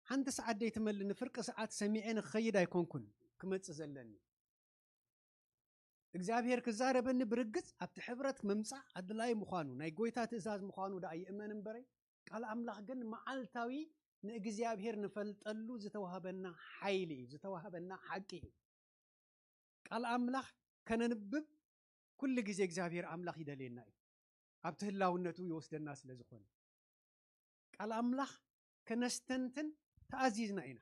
ሓንቲ ሰዓት ደይትመሊ ንፍርቂ ሰዓት ሰሚዐ ንክኸይድ ኣይኮንኩን ክመጽእ ዘለኒ። እግዚኣብሔር ክዛረበኒ ብርግጽ ኣብቲ ሕብረት ምምጻእ ኣድላይ ምዃኑ ናይ ጎይታ ትእዛዝ ምዃኑ ደኣ ይእመን እምበረይ ቃል ኣምላኽ ግን መዓልታዊ ንእግዚኣብሔር ንፈልጠሉ ዝተዋህበና ሓይሊ እዩ፣ ዝተዋህበና ሓቂ እዩ። ቃል ኣምላኽ ከነንብብ ኩሉ ግዜ እግዚኣብሔር ኣምላኽ ይደልየና እዩ። ኣብቲ ህላውነቱ ይወስደና ስለ ዝኾነ ቃል ኣምላኽ ከነስተንትን ተኣዚዝና ኢና።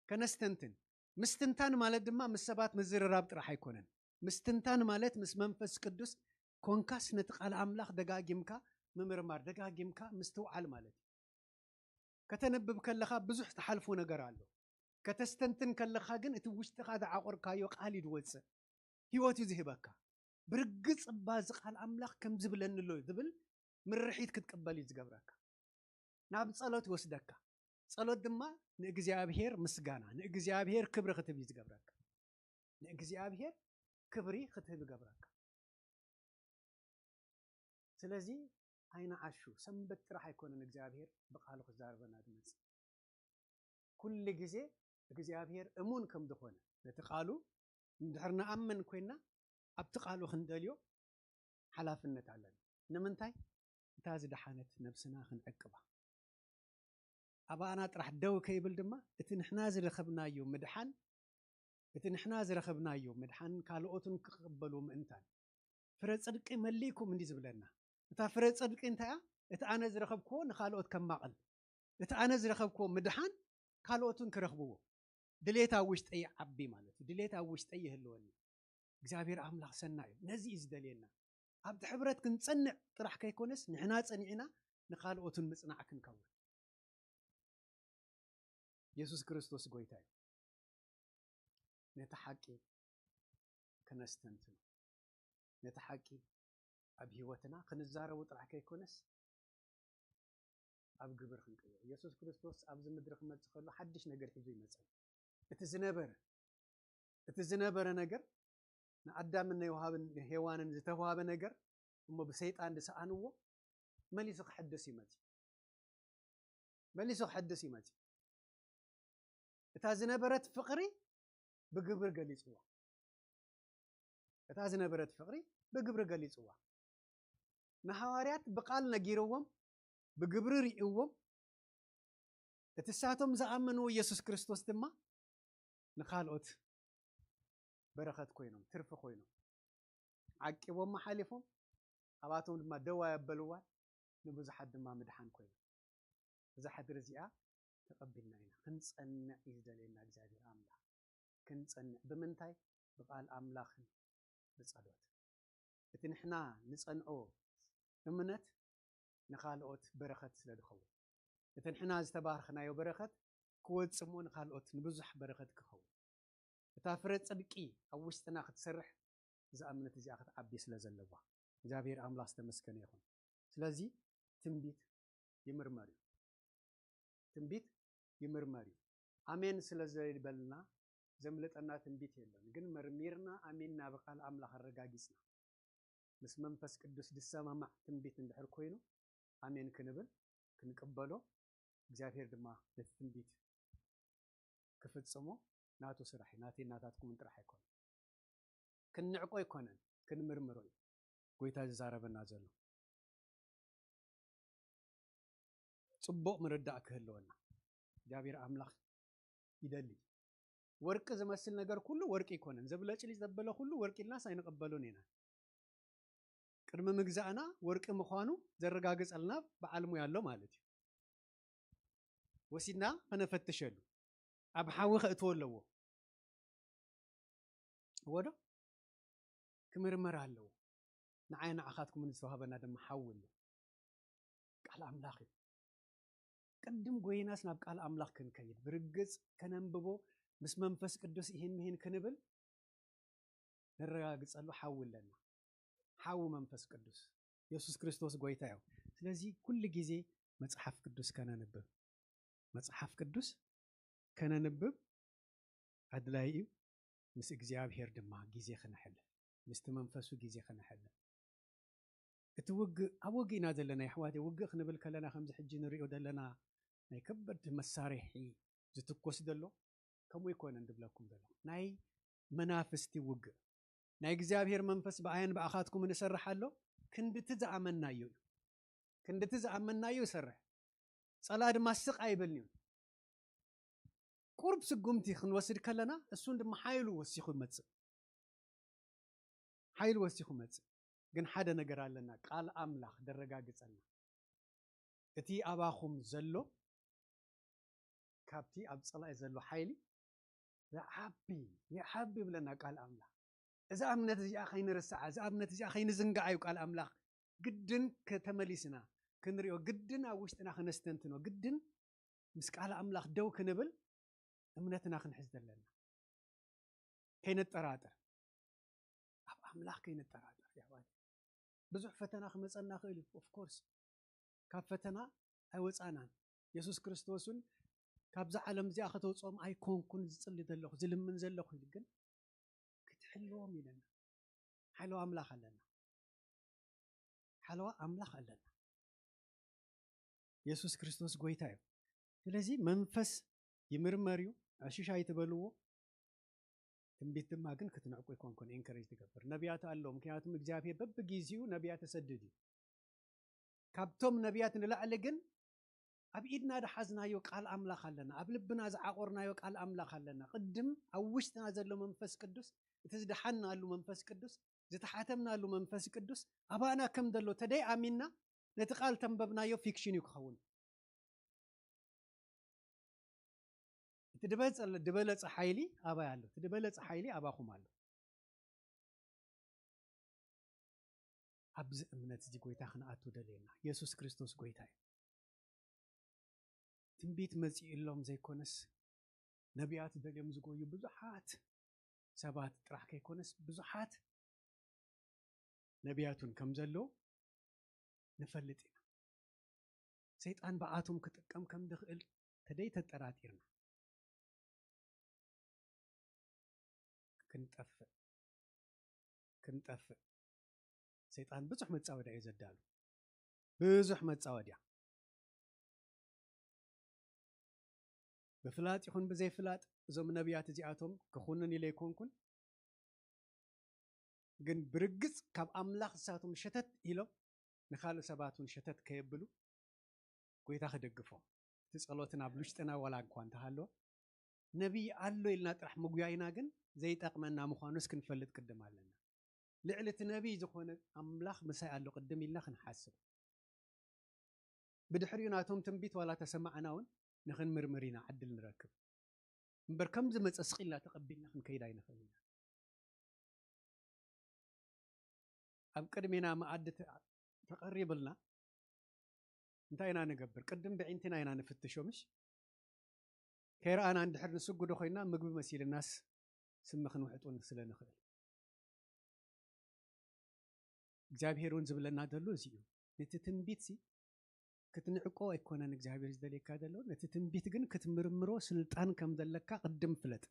ከነስተንትን ምስትንታን ማለት ድማ ምስ ሰባት ምዝርራብ ጥራሕ ኣይኮነን። ምስትንታን ማለት ምስ መንፈስ ቅዱስ ኮንካስ ነቲ ቃል ኣምላኽ ደጋጊምካ ምምርማር፣ ደጋጊምካ ምስትውዓል ማለት እዩ። ከተንብብ ከለኻ ብዙሕ ትሓልፎ ነገር ኣሎ። ከተስተንትን ከለኻ ግን እቲ ውሽጥኻ ዝዓቆርካዮ ቃል እዩ ዝወፅእ፣ ህይወት እዩ ዝህበካ። ብርግፅ እባ እዚ ቃል ኣምላኽ ከም ዝብለኒ ኣሎ ዝብል ምርሒት ክትቅበል እዩ ዝገብረካ። ናብ ጸሎት ይወስደካ። ጸሎት ድማ ንእግዚኣብሔር ምስጋና፣ ንእግዚኣብሔር ክብሪ ክትህብ እዩ ዝገብረካ። ንእግዚኣብሔር ክብሪ ክትህብ ይገብረካ። ስለዚ ኣይንዓሹ። ሰንበት ጥራሕ ኣይኮነን እግዚኣብሔር ብቃሉ ክዛረበና ዝመጽእ። ኩሉ ግዜ እግዚኣብሔር እሙን ከም ዝኾነ ነቲ ቃሉ እንድሕር ንኣምን ኮይና ኣብቲ ቃሉ ክንደልዮ ሓላፍነት ኣለና። ንምንታይ? እታ ዝደሓነት ነብስና ክንዕቅባ። ኣባና ጥራሕ ደው ከይብል ድማ እቲ ንሕና ዝረኸብናዮ ምድሓን እቲ ንሕና ዝረኸብናዮ ምድሓን ካልኦትን ክቕበሉ ምእንታን ፍረ ጽድቂ መሊእኩም እንዲ ዝብለና። እታ ፍረ ጽድቂ እንታይ እያ? እቲ ኣነ ዝረኸብክዎ ንኻልኦት ከማቕል፣ እቲ ኣነ ዝረኸብክዎ ምድሓን ካልኦትን ክረኽብዎ። ድሌት ኣብ ውሽጠይ ይዓቢ ማለት እዩ። ድሌት ኣብ ውሽጠይ ይህልወኒ። እግዚኣብሔር ኣምላኽ ሰናይ እዩ። ነዚ እዩ ዝደልየና። ኣብቲ ሕብረት ክንጸንዕ ጥራሕ ከይኮነስ ንሕና ጸኒዕና ንኻልኦትን ምጽናዕ ክንከውን። የሱስ ክርስቶስ ጎይታ እዩ። ነቲ ሓቂ ከነስተንትኖ፣ ነቲ ሓቂ ኣብ ህይወትና ክንዛረቡ ጥራሕ ከይኮነስ ኣብ ግብር ክንቅይሮ። የሱስ ክርስቶስ ኣብዚ ምድሪ ክመጽእ ከሎ ሓድሽ ነገር ሒዙ ይመጸ። እቲ ዝነበረ እቲ ዝነበረ ነገር ንኣዳምን ንዮሃብን ንሄዋንን ዝተዋሃበ ነገር እሞ ብሰይጣን ዝሰኣንዎ መሊሱ ክሕድስ ይመጽእ። መሊሱ ክሕድስ ይመጽእ። እታ ዝነበረት ፍቕሪ ብግብሪ ገሊጽዋ። እታ ዝነበረት ፍቕሪ ብግብሪ ገሊጽዋ። ንሃዋርያት ብቃል ነጊርዎም፣ ብግብሪ ርእይዎም፣ እቲ ሳቶም ዝኣመንዎ ኢየሱስ ክርስቶስ ድማ ንኻልኦት በረኸት ኮይኖም፣ ትርፊ ኮይኖም፣ ዓቂቦም ሓሊፎም፣ ኣባቶም ድማ ደው ኣየበልዋን፣ ንብዙሓት ድማ ምድሓን ኮይኖም። እዛ ሕድሪ እዚኣ ተቐቢልና ኢና። ክንጸንዕ እዩ ዝደልየና እግዚኣብሔር ኣምላኽ። ክንጸንዕ ብምንታይ? ብቃል ኣምላኽን ብጸሎት። እቲ ንሕና ንጸንዖ እምነት ንኻልኦት በረኸት ስለ ዝኸውን፣ እቲ ንሕና ዝተባረኽናዮ በረኸት ክወጽእ እሞ ንኻልኦት ንብዙሕ በረኸት ክኸውን፣ እታ ፍረ ጽድቂ ኣብ ውሽጥና ክትሰርሕ እዛ እምነት እዚኣ ክትዓቢ ስለ ዘለዋ እግዚኣብሔር ኣምላኽ ዝተመስገነ ይኹን። ስለዚ ትንቢት ይምርመር እዩ። ትንቢት ይምርመር እዩ። ኣሜን ስለ ዘይበልና ዘምልጠና ትንቢት የለን። ግን መርሚርና ኣሚንና ብቃል ኣምላኽ ኣረጋጊጽና ምስ መንፈስ ቅዱስ ዝሰማማዕ ትንቢት እንድሕር ኮይኑ ኣሜን ክንብል ክንቅበሎ፣ እግዚኣብሔር ድማ ነቲ ትንቢት ክፍጽሞ ናቱ ስራሕ እዩ። ናተይ ናታትኩምን ጥራሕ ኣይኮነን። ክንዕቆ ኣይኮነን፣ ክንምርምሮ እዩ ጎይታ ዝዛረበና ዘሎ። ጽቡቕ ምርዳእ ክህልወና እግዚኣብሔር ኣምላኽ ይደሊ። ወርቂ ዝመስል ነገር ኩሉ ወርቂ ኣይኮነን። ዘብለጭልጭ ዘበለ ኩሉ ወርቂ ኢልናስ ኣይንቕበሎን ኢና። ቅድሚ ምግዛእና ወርቂ ምዃኑ ዘረጋግጸልና በዓል ሙያ ኣሎ ማለት እዩ። ወሲድና ከነፈትሸሉ፣ ኣብ ሓዊ ከእትዎ ኣለዎ። እዎ ዶ? ክምርመር ኣለዎ። ንዓይ ንዓኻትኩምን ዝተዋህበና ድማ ሓዊ ኣሎ። ቃል ኣምላኽ እዩ። ቅድም ጎይናስ ናብ ቃል ኣምላኽ ክንከይድ፣ ብርግጽ ከነንብቦ፣ ምስ መንፈስ ቅዱስ ይህን ምሂን ክንብል ነረጋግጸሉ ሓዊ ኣለና። ሓዊ መንፈስ ቅዱስ። የሱስ ክርስቶስ ጎይታ እዩ። ስለዚ ኩሉ ግዜ መጽሓፍ ቅዱስ ከነንብብ፣ መጽሓፍ ቅዱስ ከነንብብ ኣድላዪ እዩ። ምስ እግዚኣብሔር ድማ ግዜ ክነሕልፍ፣ ምስቲ መንፈሱ ግዜ ክነሕልፍ። እቲ ውግእ፣ ኣብ ውግእ ኢና ዘለና የሕዋተይ። ውግእ ክንብል ከለና ከምዚ ሕጂ ንሪኦ ዘለና ናይ ከበድቲ መሳርሒ ዝትኮስ ዘሎ ከምኡ ኣይኮነን ድብለኩም ዘሎ። ናይ መናፍስቲ ውግእ። ናይ እግዚኣብሔር መንፈስ ብኣያን ብኣኻትኩምን ይሰርሕ ኣሎ። ክንድቲ ዝኣመናዮ እዩ። ክንድቲ ዝኣመናዮ ይሰርሕ። ጸላ ድማ ስቕ ኣይብልን እዩ። ቁሩብ ስጉምቲ ክንወስድ ከለና እሱን ድማ ሓይሉ ወሲኹ ይመጽእ። ሓይሉ ወሲኹ ይመጽእ። ግን ሓደ ነገር ኣለና፣ ቃል ኣምላኽ ደረጋግጸልና። እቲ ኣባኹም ዘሎ ካብቲ ኣብ ጸላኢ ዘሎ ሓይሊ ይዓቢ፣ ይዓቢ ይብለና ቃል ኣምላኽ። እዛ እምነት እዚኣ ከይንርስዓ፣ እዛ እምነት እዚኣ ከይንዝንግዓ እዩ ቃል ኣምላኽ። ግድን ከተመሊስና ክንሪኦ፣ ግድን ኣብ ውሽጥና ከነስተንትኖ፣ ግድን ምስ ቃል ኣምላኽ ደው ክንብል እምነትና ክንሕዝ ዘለና። ከይነጠራጥር፣ ኣብ ኣምላኽ ከይነጠራጥር የሕዋት። ብዙሕ ፈተና ክመጸና ክእል እዩ። Of course ካብ ፈተና ኣይወጻናን። የሱስ ክርስቶስ እውን ካብዛ ዓለም እዚኣ ከተውፅኦም ኣይኮንኩን ዝጽሊ ዘለኹ ዝልምን ዘለኹ ኢሉ፣ ግን ክትሕልዎም ኢለና። ሓለዋ ኣምላኽ ኣለና። ሓለዋ ኣምላኽ ኣለና። የሱስ ክርስቶስ ጎይታ እዩ። ስለዚ መንፈስ ይምርመር እዩ፣ ዕሽሽ ኣይትበልዎ። ትንቢት ድማ ግን ክትንዕቁ ይኮንኩን ኢንከሬጅ ትገብር። ነቢያት ኣለዉ፣ ምክንያቱም እግዚኣብሔር በብግዜኡ ነቢያት ተሰድድ እዩ። ካብቶም ነቢያት ንላዕሊ ግን ኣብ ኢድና ዝሓዝናዮ ቃል ኣምላኽ ኣለና፣ ኣብ ልብና ዝዓቆርናዮ ቃል ኣምላኽ ኣለና። ቅድም ኣብ ውሽጥና ዘሎ መንፈስ ቅዱስ፣ እቲ ዝደሓንናሉ መንፈስ ቅዱስ፣ ዝተሓተምናሉ መንፈስ ቅዱስ ኣባና ከም ዘሎ ተደይ ኣሚንና ነቲ ቃል ተንበብናዮ ፊክሽን እዩ ክኸውን። እቲ ድበጸ-፣ ድበለጸ ሓይሊ ኣባይ ኣሎ፣ እቲ ድበለጸ ሓይሊ ኣባኹም ኣሎ። ኣብዚ እምነት እዚ ጎይታ ክንኣቱ ደልየና። የሱስ ክርስቶስ ጎይታ እዩ። ትንቢት መጺኡሎም ዘይኮነስ፣ ነቢያት ደልዮም ዝጎዩ ብዙሓት ሰባት ጥራሕ ከይኮነስ፣ ብዙሓት ነቢያት እውን ከም ዘለዉ ንፈልጥ ኢና። ሰይጣን ብኣቶም ክጥቀም ከም ዝኽእል ተደይ ተጠራጢርና፣ ክንጠፍእ፣ ክንጠፍእ። ሰይጣን ብዙሕ መጻወድያ እዩ ዘዳሉ። ብዙሕ መጻወድያ። ብፍላጥ ይኹን ብዘይፍላጥ እዞም ነቢያት እዚኣቶም ክኹንን ኢለ ኣይኮንኩን፣ ግን ብርግጽ ካብ ኣምላኽ ንሳቶም ሸተት ኢሎም ንኻልእ ሰባት እውን ሸተት ከየብሉ ጎይታ ክደግፎም። እቲ ጸሎትና ኣብ ውሽጥና ዋላ እንኳ እንተሃለወ፣ ነቢይ ኣሎ ኢልና ጥራሕ ምጉያይና ግን ዘይጠቕመና ምዃኑስ ክንፈልጥ ቅድም ኣለና። ልዕሊ እቲ ነቢይ ዝኾነ ኣምላኽ ምሳይ ኣሎ ቅድም ኢልና ክንሓስብ። ብድሕሪኡ ናቶም ትንቢት ዋላ ተሰማዕና እውን ንኽንምርምር ኢና ዕድል ንረክብ። እምበር ከም ዝመጸ ስቕ ኢልና ተቐቢልና ክንከይድ ኣይንኽእል ኢና። ኣብ ቅድሜና መኣዲ ተ-፣ ተቐሪብልና እንታይ ኢና ንገብር? ቅድም ብዒንቲና ኢና ንፍትሾ፣ ምሽ? ከይረኣና እንድሕር ንስጉዶ ኮይና ምግቢ መሲልናስ ስሚ ክንውሕጡን ስለ ንኽእል። እግዚኣብሔር እውን ዝብለና ዘሎ እዚ እዩ። ነቲ ትንቢት ሲ ክትንዕቆ ኣይኮነን እግዚኣብሔር ዝደልየካ ዘሎ፣ ነቲ ትንቢት ግን ክትምርምሮ ስልጣን ከም ዘለካ ቅድም ፍለጥ።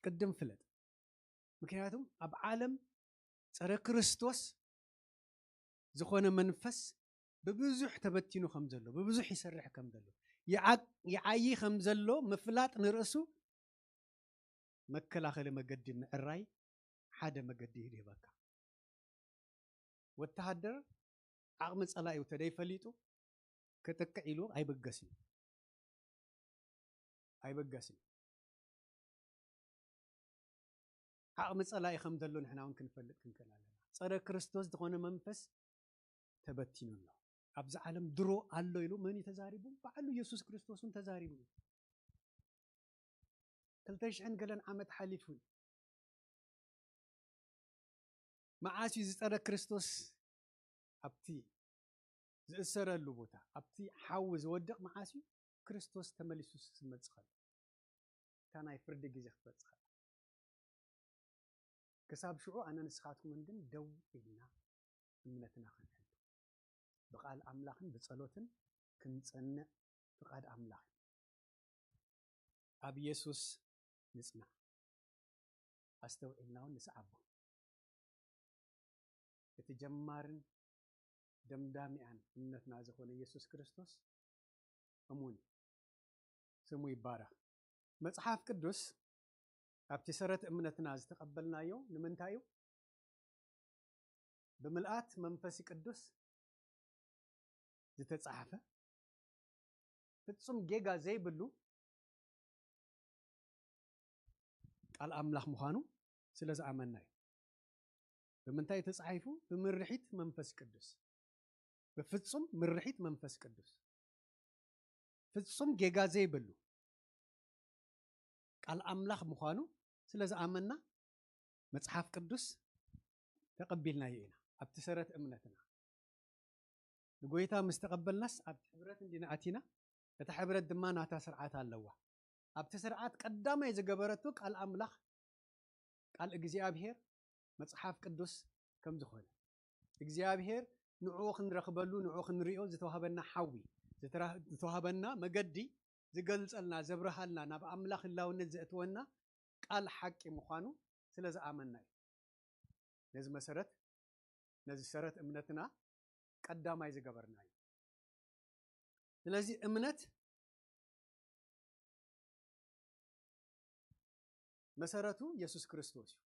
ቅድም ፍለጥ። ምክንያቱም ኣብ ዓለም ጸረ ክርስቶስ ዝኾነ መንፈስ ብብዙሕ ተበቲኑ ከም ዘሎ፣ ብብዙሕ ይሰርሕ ከም ዘሎ፣ ይዓ- ይዓዪ ከም ዘሎ ምፍላጥ ንርእሱ መከላኸሊ መገዲ ምዕራይ ሓደ መገዲ ይህበካ። ወተሃደር ዓቕሚ ጸላኢኡ ተደይፈሊጡ ክጥቅዕ ኢሉ ኣይብገስን እዩ። ኣይብገስን እዩ። ዓቕሚ ጸላኢ ከም ዘሎ ንሕና እውን ክንፈልጥ ክንክእል ኣለና። ጸረ ክርስቶስ ዝኾነ መንፈስ ተበቲኑ ኣሎ። ኣብዚ ዓለም ድሮ ኣሎ ኢሉ መን እዩ ተዛሪቡ? ባዕሉ የሱስ ክርስቶስ እውን ተዛሪቡ እዩ። ክልተ ሽሕን ገለን ዓመት ሓሊፉ እዩ። መዓስ እዩ ዝጸረ ክርስቶስ ኣብቲ ዝእሰረሉ ቦታ ኣብቲ ሓዊ ዝወድቕ መዓስ እዩ? ክርስቶስ ተመሊሱ ዝመጽእ ከሎ፣ እታ ናይ ፍርዲ ግዜ ክትመጽእ ከላ። ክሳብ ሽዑ ኣነ ንስኻትኩምን ግን ደው ኢልና እምነትና ክንሕሉ፣ ብቓል ኣምላኽን ብጸሎትን ክንጸንዕ ፍቓድ ኣምላኽ እዩ። ኣብ የሱስ ንጽናዕ፣ ኣስተውዒልና እውን ንስዓቦ። እቲ ጀማርን ደምዳሚኣን እምነትና ዝኾነ የሱስ ክርስቶስ እሙን እዩ። ስሙ ይባረኽ። መጽሓፍ ቅዱስ ኣብቲ ሰረት እምነትና ዝተቐበልናዮ ንምንታይ እዩ? ብምልኣት መንፈስ ቅዱስ ዝተጻሕፈ ፍጹም ጌጋ ዘይብሉ ቃል ኣምላኽ ምዃኑ ስለ ዝኣመንና እዩ። ብምንታይ ተጻሒፉ? ብምርሒት መንፈስ ቅዱስ፣ ብፍጹም ምርሒት መንፈስ ቅዱስ፣ ፍጹም ጌጋ ዘይብሉ ቃል ኣምላኽ ምዃኑ ስለ ዝኣመንና መጽሓፍ ቅዱስ ተቐቢልናዮ ኢና። ኣብቲ ሰረት እምነትና ንጎይታ ምስ ተቐበልናስ ኣብቲ ሕብረት እንዲና ኣቲና። እታ ሕብረት ድማ ናታ ስርዓት ኣለዋ። ኣብቲ ስርዓት ቀዳማይ ዝገበረቱ ቃል ኣምላኽ፣ ቃል እግዚኣብሔር፣ መጽሓፍ ቅዱስ ከም ዝኾነ፣ እግዚኣብሔር ንዕኡ ክንረኽበሉ፣ ንዕኡ ክንሪኦ ዝተዋህበና ሓዊ፣ ዝተራ- ዝተዋህበና መገዲ ዝገልጸልና፣ ዘብርሃልና፣ ናብ ኣምላኽ ህላውነት ዘእትወና ቃል ሓቂ ምዃኑ ስለ ዝኣመንና እዩ። ነዚ መሰረት፣ ነዚ ሰረት እምነትና ቀዳማይ ዝገበርና እዩ። ስለዚ እምነት መሰረቱ የሱስ ክርስቶስ እዩ።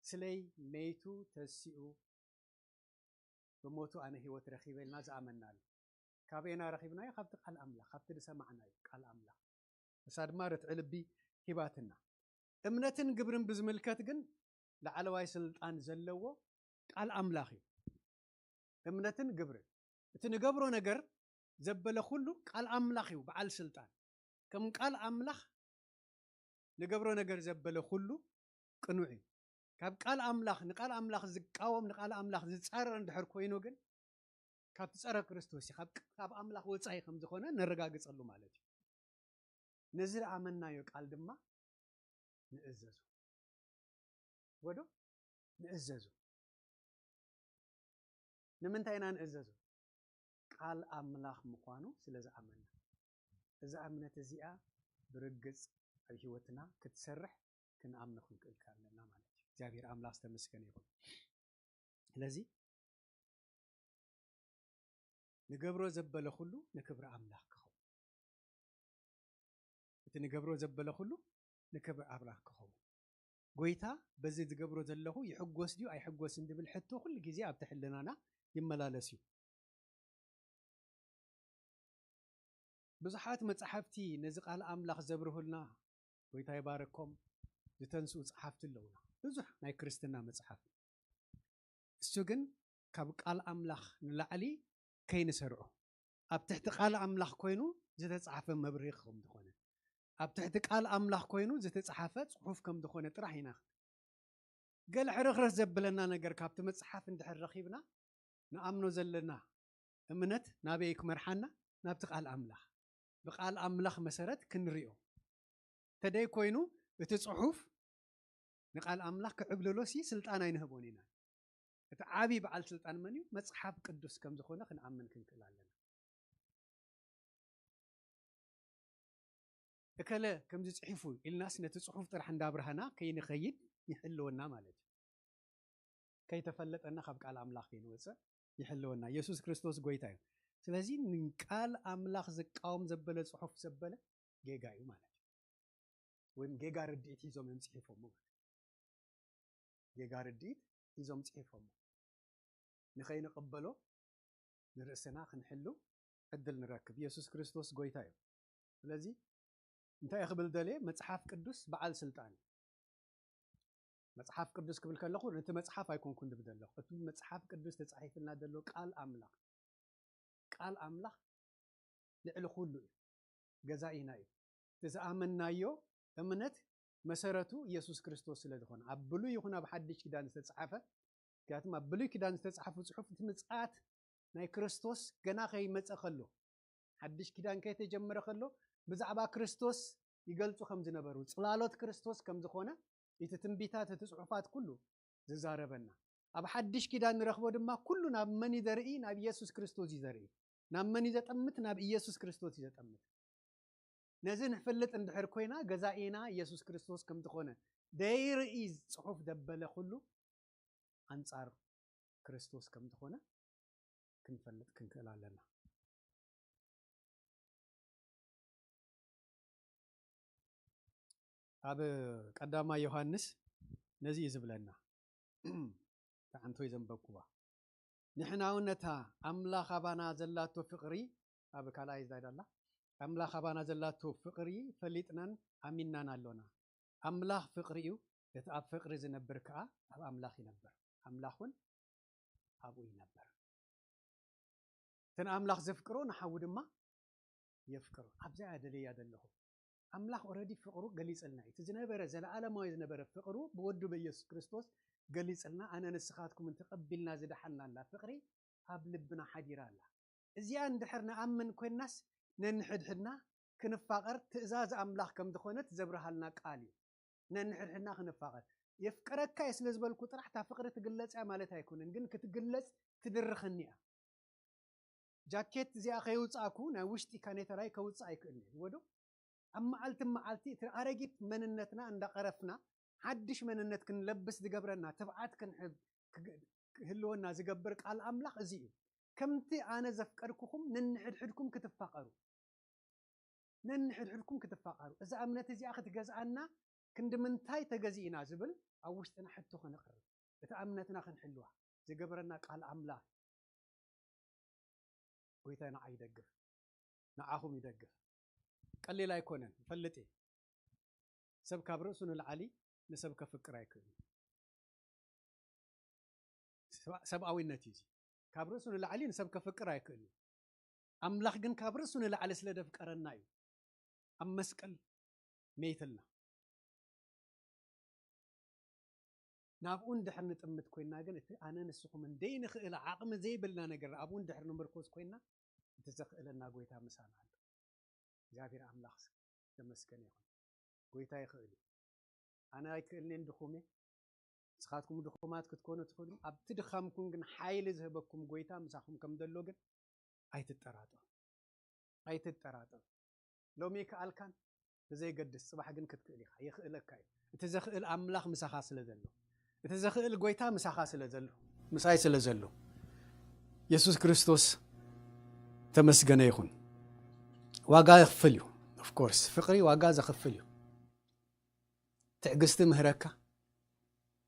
ስለይ መይቱ ተሲኡ ብሞቱ ኣነ ህይወት ረኺበ ኢልና ዝኣመናሉ። ካበይና ረኺብናዮ? ካብቲ ቃል ኣምላኽ፣ ካብቲ ዝሰማዕናዮ ቃል ኣምላኽ። እሳ ድማ ርትዒ ልቢ ሂባትና። እምነትን ግብርን ብዝምልከት ግን ላዕለዋይ ስልጣን ዘለዎ ቃል ኣምላኽ እዩ። እምነትን ግብርን፣ እቲ ንገብሮ ነገር ዘበለ ኩሉ ቃል ኣምላኽ እዩ በዓል ስልጣን። ከም ቃል ኣምላኽ ንገብሮ ነገር ዘበለ ኩሉ ቅኑዕ እዩ። ካብ ቃል ኣምላኽ፣ ንቃል ኣምላኽ ዝቃወም፣ ንቃል ኣምላኽ ዝጻረር እንድሕር ኮይኑ ግን ካብቲ ጸረ ክርስቶስ እዩ፣ ካብ ካብ ኣምላኽ ወጻኢ ከም ዝኾነ ነረጋግጸሉ ማለት እዩ። ነዚ ዝኣመንናዮ ቃል ድማ ንእዘዞ። ወዶ ንእዘዞ። ንምንታይ ኢና ንእዘዞ? ቃል ኣምላኽ ምዃኑ ስለ ዝኣመንና። እዛ እምነት እዚኣ ብርግጽ ኣብ ህይወትና ክትሰርሕ ክንኣምኖ ክንክእል ኣለና ማለት እዩ። እግዚኣብሔር ኣምላኽ ዝተመስገነ ይኹን። ስለዚ ንገብሮ ዘበለ ኩሉ ንክብሪ ኣምላኽ ክኸውን፣ እቲ ንገብሮ ዘበለ ኩሉ ንክብሪ ኣምላኽ ክኸውን። ጎይታ በዚ ዝገብሮ ዘለኹ ይሕጎስ ድዩ ኣይሕጎስን ዝብል ሕቶ ኩሉ ግዜ ኣብቲ ሕልናና ይመላለስ እዩ። ብዙሓት መጻሕፍቲ ነዚ ቃል ኣምላኽ ዘብርሁልና፣ ጎይታ ይባረኮም፣ ዝተንስኡ ጸሓፍቲ ኣለዉና። ብዙሕ ናይ ክርስትና መጽሓፍ። እሱ ግን ካብ ቃል ኣምላኽ ንላዕሊ ከይንሰርዖ፣ ኣብ ትሕቲ ቃል ኣምላኽ ኮይኑ ዝተጻሕፈ መብርሂ ከም ዝኾነ፣ ኣብ ትሕቲ ቃል ኣምላኽ ኮይኑ ዝተጻሕፈ ጽሑፍ ከም ዝኾነ ጥራሕ ኢና። ገለ ሕርኽርኽ ዘብለና ነገር ካብቲ መጽሓፍ እንድሕር ረኺብና፣ ንኣምኖ ዘለና እምነት ናበይ ክመርሓና? ናብቲ ቃል ኣምላኽ። ብቃል ኣምላኽ መሰረት ክንሪኦ። ተደይ ኮይኑ እቲ ጽሑፍ ንቃል ኣምላኽ ክዕብልሎ ሲ ስልጣን ኣይንህቦን ኢና። እቲ ዓቢ በዓል ስልጣን መን እዩ? መጽሓፍ ቅዱስ ከም ዝኾነ ክንኣምን ክንክእል ኣለና። እከለ ከምዚ ጽሒፉ ኢልናስ ነቲ ጽሑፍ ጥራሕ እንዳብርሃና ከይንኸይድ ይሕልወና ማለት እዩ። ከይተፈለጠና ካብ ቃል ኣምላኽ ከይንወጽእ ይሕልወና። ኢየሱስ ክርስቶስ ጎይታ እዩ። ስለዚ ንቃል ኣምላኽ ዝቃወም ዘበለ ጽሑፍ ዘበለ ጌጋ እዩ ማለት እዩ። ወይም ጌጋ ርድኢት ሒዞም እዮም ጽሒፎሞ ማለት እዩ። ጌጋ ርድኢት ሒዞም ጽሒፎሞ። ንኸይንቕበሎ ንርእስና ክንሕሉ ዕድል ንረክብ። ኢየሱስ ክርስቶስ ጎይታ እዩ። ስለዚ እንታይ ክብል ደልየ? መጽሓፍ ቅዱስ በዓል ስልጣን እዩ። መጽሓፍ ቅዱስ ክብል ከለኹ ነቲ መጽሓፍ ኣይኮንኩን ዝብል ዘለኹ። እቲ መጽሓፍ ቅዱስ ተጻሒፍልና ዘሎ ቃል ኣምላኽ፣ ቃል ኣምላኽ ልዕሊ ኩሉ እዩ። ገዛኢና እዩ። እቲ ዝኣመንናዮ እምነት መሰረቱ ኢየሱስ ክርስቶስ ስለ ዝኾነ፣ ኣብ ብሉይ ይኹን ኣብ ሓድሽ ኪዳን ዝተጻሕፈ፣ ምክንያቱም ኣብ ብሉይ ኪዳን ዝተጻሕፉ ጽሑፍ እቲ ምጽኣት ናይ ክርስቶስ ገና ከይመጸ ከሎ፣ ሓድሽ ኪዳን ከይተጀመረ ከሎ ብዛዕባ ክርስቶስ ይገልጹ ከም ዝነበሩ፣ ጽላሎት ክርስቶስ ከም ዝኾነ እቲ ትንቢታት፣ እቲ ጽሑፋት ኩሉ ዝዛረበና። ኣብ ሓድሽ ኪዳን ንረኽቦ ድማ ኩሉ ናብ መን እዩ ዘርኢ? ናብ ኢየሱስ ክርስቶስ እዩ ዘርኢ። ናብ መን እዩ ዘጠምት? ናብ ኢየሱስ ክርስቶስ እዩ ዘጠምት። ነዚ ንፈልጥ እንድሕር ኮይና፣ ገዛኢና ኢየሱስ ክርስቶስ ከም ዝኾነ ደይርኢ ጽሑፍ ዘበለ ኩሉ ኣንጻር ክርስቶስ ከም ዝኾነ ክንፈልጥ ክንክእል ኣለና። ኣብ ቀዳማይ ዮሃንስ ነዚ እዩ ዝብለና። ተዓንቶይ ዘንበብኩዋ። ንሕና እውን ነታ ኣምላኽ ኣባና ዘላቶ ፍቕሪ፣ ኣብ ካልኣይ ዛይዳ ኣላ፣ ኣምላኽ ኣባና ዘላቶ ፍቕሪ ፈሊጥናን ኣሚንናን ኣሎና። ኣምላኽ ፍቕሪ እዩ፣ እቲ ኣብ ፍቕሪ ዝነብር ከኣ ኣብ ኣምላኽ ይነብር፣ ኣምላኽ እውን ኣብኡ ይነብር። እቲ ንኣምላኽ ዘፍቅሮ ንሓዉ ድማ የፍቅሮ። ኣብዚኣ እያ ደልያ ዘለኹ። ኣምላኽ ኦረዲ ፍቕሩ ገሊጽልና እዩ። እቲ ዝነበረ፣ ዘለኣለማዊ ዝነበረ ፍቕሩ ብወዱ በኢየሱስ ክርስቶስ ገሊጽልና፣ ኣነ ንስኻትኩምን ተቐቢልና ዝደሓንናላ ፍቕሪ ኣብ ልብና ሓዲራ ኣላ። እዚኣ እንድሕር ንኣምን ኮይንናስ፣ ነንሕድሕድና ክንፋቐር ትእዛዝ ኣምላኽ ከም ዝኾነት ዘብርሃልና ቃል እዩ። ነንሕድሕድና ክንፋቐር። የፍቅረካ እየ ስለ ዝበልኩ ጥራሕ እታ ፍቕሪ ትግለጽ እያ ማለት ኣይኮነን፣ ግን ክትግለጽ ትድርኸኒ እያ። ጃኬት እዚኣ ከይውጻእኩ ናይ ውሽጢ ካኔተራይ ከውጽእ ኣይክእልን እየ። ወዶ ኣብ መዓልቲ መዓልቲ እቲ ኣረጊት መንነትና እንዳቐረፍና ሓድሽ መንነት ክንለብስ ዝገብረና ትብዓት ክንሕብ ክግ-፣ ክህልወና ዝገብር ቃል ኣምላኽ እዚ እዩ። ከምቲ ኣነ ዘፍቀርኩኹም ነንሕድሕድኩም ክትፋቐሩ። ነንሕድሕድኩም ክትፋቐሩ። እዛ እምነት እዚኣ ክትገዝኣና ክንዲ ምንታይ ተገዚእና ዝብል ኣብ ውሽጥና ሕቶ ከነቕርብ። እታ እምነትና ክንሕልዋ ዝገብረና ቃል ኣምላኽ። ጎይታ ንዓይ ይደግፍ፣ ንዓኹም ይደግፍ። ቀሊል ኣይኮነን፣ ይፈልጥ እየ። ሰብ ካብ ርእሱ ንላዕሊ ንሰብ ከፍቅር ኣይክእልን። ሰብኣ-፣ ሰብኣዊነት እዩ እዚ። ካብ ርእሱ ንላዕሊ ንሰብ ከፍቅር ኣይክእልን። ኣምላኽ ግን ካብ ርእሱ ንላዕሊ ስለ ደፍቀረና እዩ ኣብ መስቀል መይትልና። ናብኡ እንድሕር ንጥምት ኮይንና ግን፣ እቲ ኣነ ንስኹምን ደይንኽእል ዓቕሚ ዘይብልና ነገር ኣብኡ እንድሕር ንምርኮስ ኮይንና፣ እቲ ዘኽእለና ጎይታ ምሳና ኣሎ። እግዚኣብሔር ኣምላኽ ዝተመስገነ ይኹን። ጎይታ ይኽእል እዩ። ኣነ ኣይክእልን እየ፣ ድኹም እየ። ንስኻትኩም ድኹማት ክትኮኑ ትኽእሉ። ኣብቲ ድኻምኩም ግን ሓይሊ ዝህበኩም ጎይታ ምሳኹም ከም ዘሎ ግን ኣይትጠራጠሩ። ኣይትጠራጠሩ። ሎሚ ይከኣልካን ብዘይገድስ፣ ጽባሕ ግን ክትክእል ኢኻ። የኽእለካ እዩ። እቲ ዘኽእል ኣምላኽ ምሳኻ ስለ ዘሎ፣ እቲ ዘኽእል ጎይታ ምሳኻ ስለ ዘሎ፣ ምሳይ ስለ ዘሎ፣ የሱስ ክርስቶስ ተመስገነ ይኹን። ዋጋ የኽፍል እዩ። ኦፍ ኮርስ፣ ፍቕሪ ዋጋ ዘኽፍል እዩ። ትዕግስቲ ምህረካ፣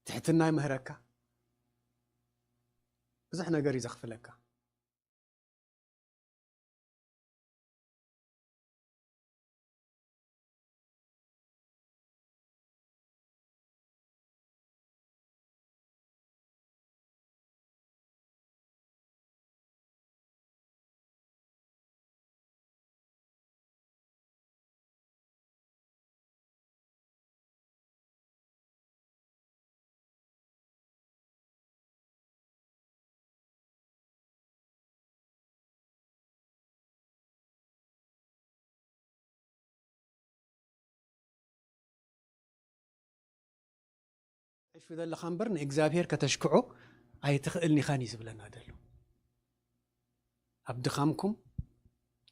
ትሕትና ይምህረካ፣ ብዙሕ ነገር እዩ ዘኽፍለካ። ዕሹ ዘለኻ እምበር ንእግዚኣብሔር ከተሽክዖ ኣይትኽእልን ኢኻን እዩ ዝብለና ዘሎ። ኣብ ድኻምኩም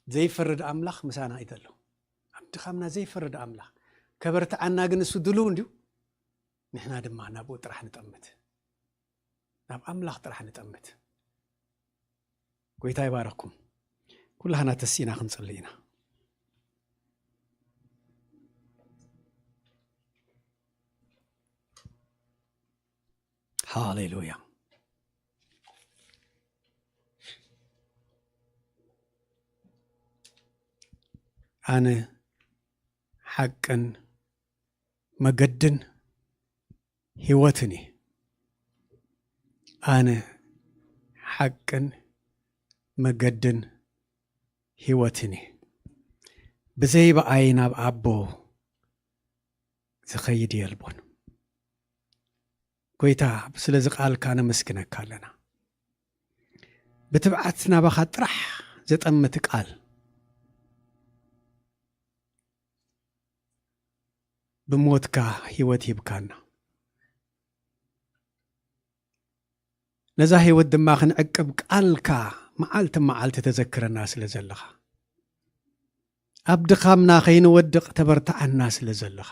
ዘይፈርድ ኣምላኽ ምሳና እዩ ዘሎ። ኣብ ድኻምና ዘይፈርድ ኣምላኽ ከበርትዓና ግን እሱ ድሉው እንድዩ። ንሕና ድማ ናብኡ ጥራሕ ንጠምት፣ ናብ ኣምላኽ ጥራሕ ንጠምት። ጎይታ ይባረኩም። ኩላህና ተሲእና ክንጽሊ ኢና። ሃሌሉያ። ኣነ ሓቅን መገድን ህይወትን እየ። ኣነ ሓቅን መገድን ህይወትን እየ። ብዘይ ብኣይ ናብ ኣቦ ዝኸይድ የልቦን። ጎይታ፣ ስለዚ ቃልካ ነመስግነካ ኣለና። ብትብዓት ናባኻ ጥራሕ ዘጠምት ቃል፣ ብሞትካ ህይወት ሂብካና። ነዛ ህይወት ድማ ክንዕቅብ ቃልካ መዓልቲ መዓልቲ ተዘክረና ስለ ዘለኻ፣ ኣብ ድኻምና ከይንወድቕ ተበርትዓና ስለ ዘለኻ፣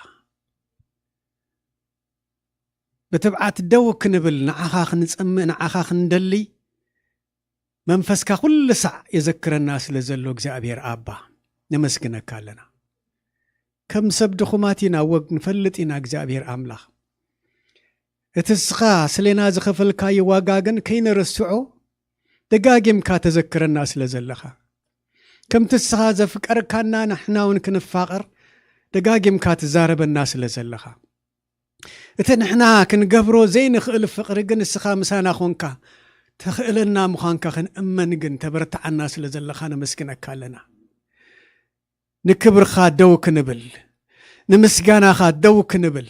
ብትብዓት ደው ክንብል፣ ንዓኻ ክንጸምእ፣ ንዓኻ ክንደሊ፣ መንፈስካ ኩሉ ሳዕ የዘክረና ስለ ዘሎ እግዚኣብሔር ኣባ፣ ነመስግነካ ኣለና። ከም ሰብ ድኹማት ኢና፣ ወግ ንፈልጥ ኢና እግዚኣብሔር ኣምላኽ። እቲ እስኻ ስሌና ዝኸፈልካዮ ዋጋ ግን ከይንርስዖ ደጋጊምካ ተዘክረና ስለ ዘለኻ፣ ከምቲ እስኻ ዘፍቀርካና ንሕና እውን ክንፋቐር ደጋጊምካ ትዛረበና ስለ ዘለኻ፣ እቲ ንሕና ክንገብሮ ዘይንኽእል ፍቕሪ ግን እስኻ ምሳና ኾንካ ተኽእለና ምዃንካ ክንእመን ግን ተበርትዓና ስለ ዘለኻ ነመስግነካ ኣለና። ንክብርኻ ደው ክንብል፣ ንምስጋናኻ ደው ክንብል፣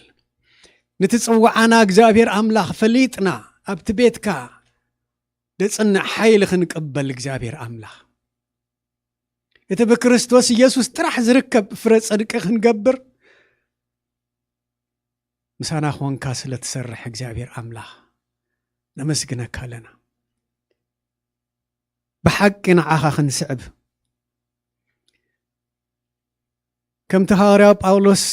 ንትጽውዓና እግዚኣብሔር ኣምላኽ ፈሊጥና ኣብቲ ቤትካ ደጽንዕ ሓይሊ ክንቅበል እግዚኣብሔር ኣምላኽ፣ እቲ ብክርስቶስ ኢየሱስ ጥራሕ ዝርከብ ፍረ ጽድቂ ክንገብር ምሳና ኾንካ ስለ ትሰርሕ እግዚኣብሔር ኣምላኽ ነመስግነካ ኣለና። ብሓቂ ንዓኻ ክንስዕብ፣ ከምቲ ሃዋርያው ጳውሎስ፣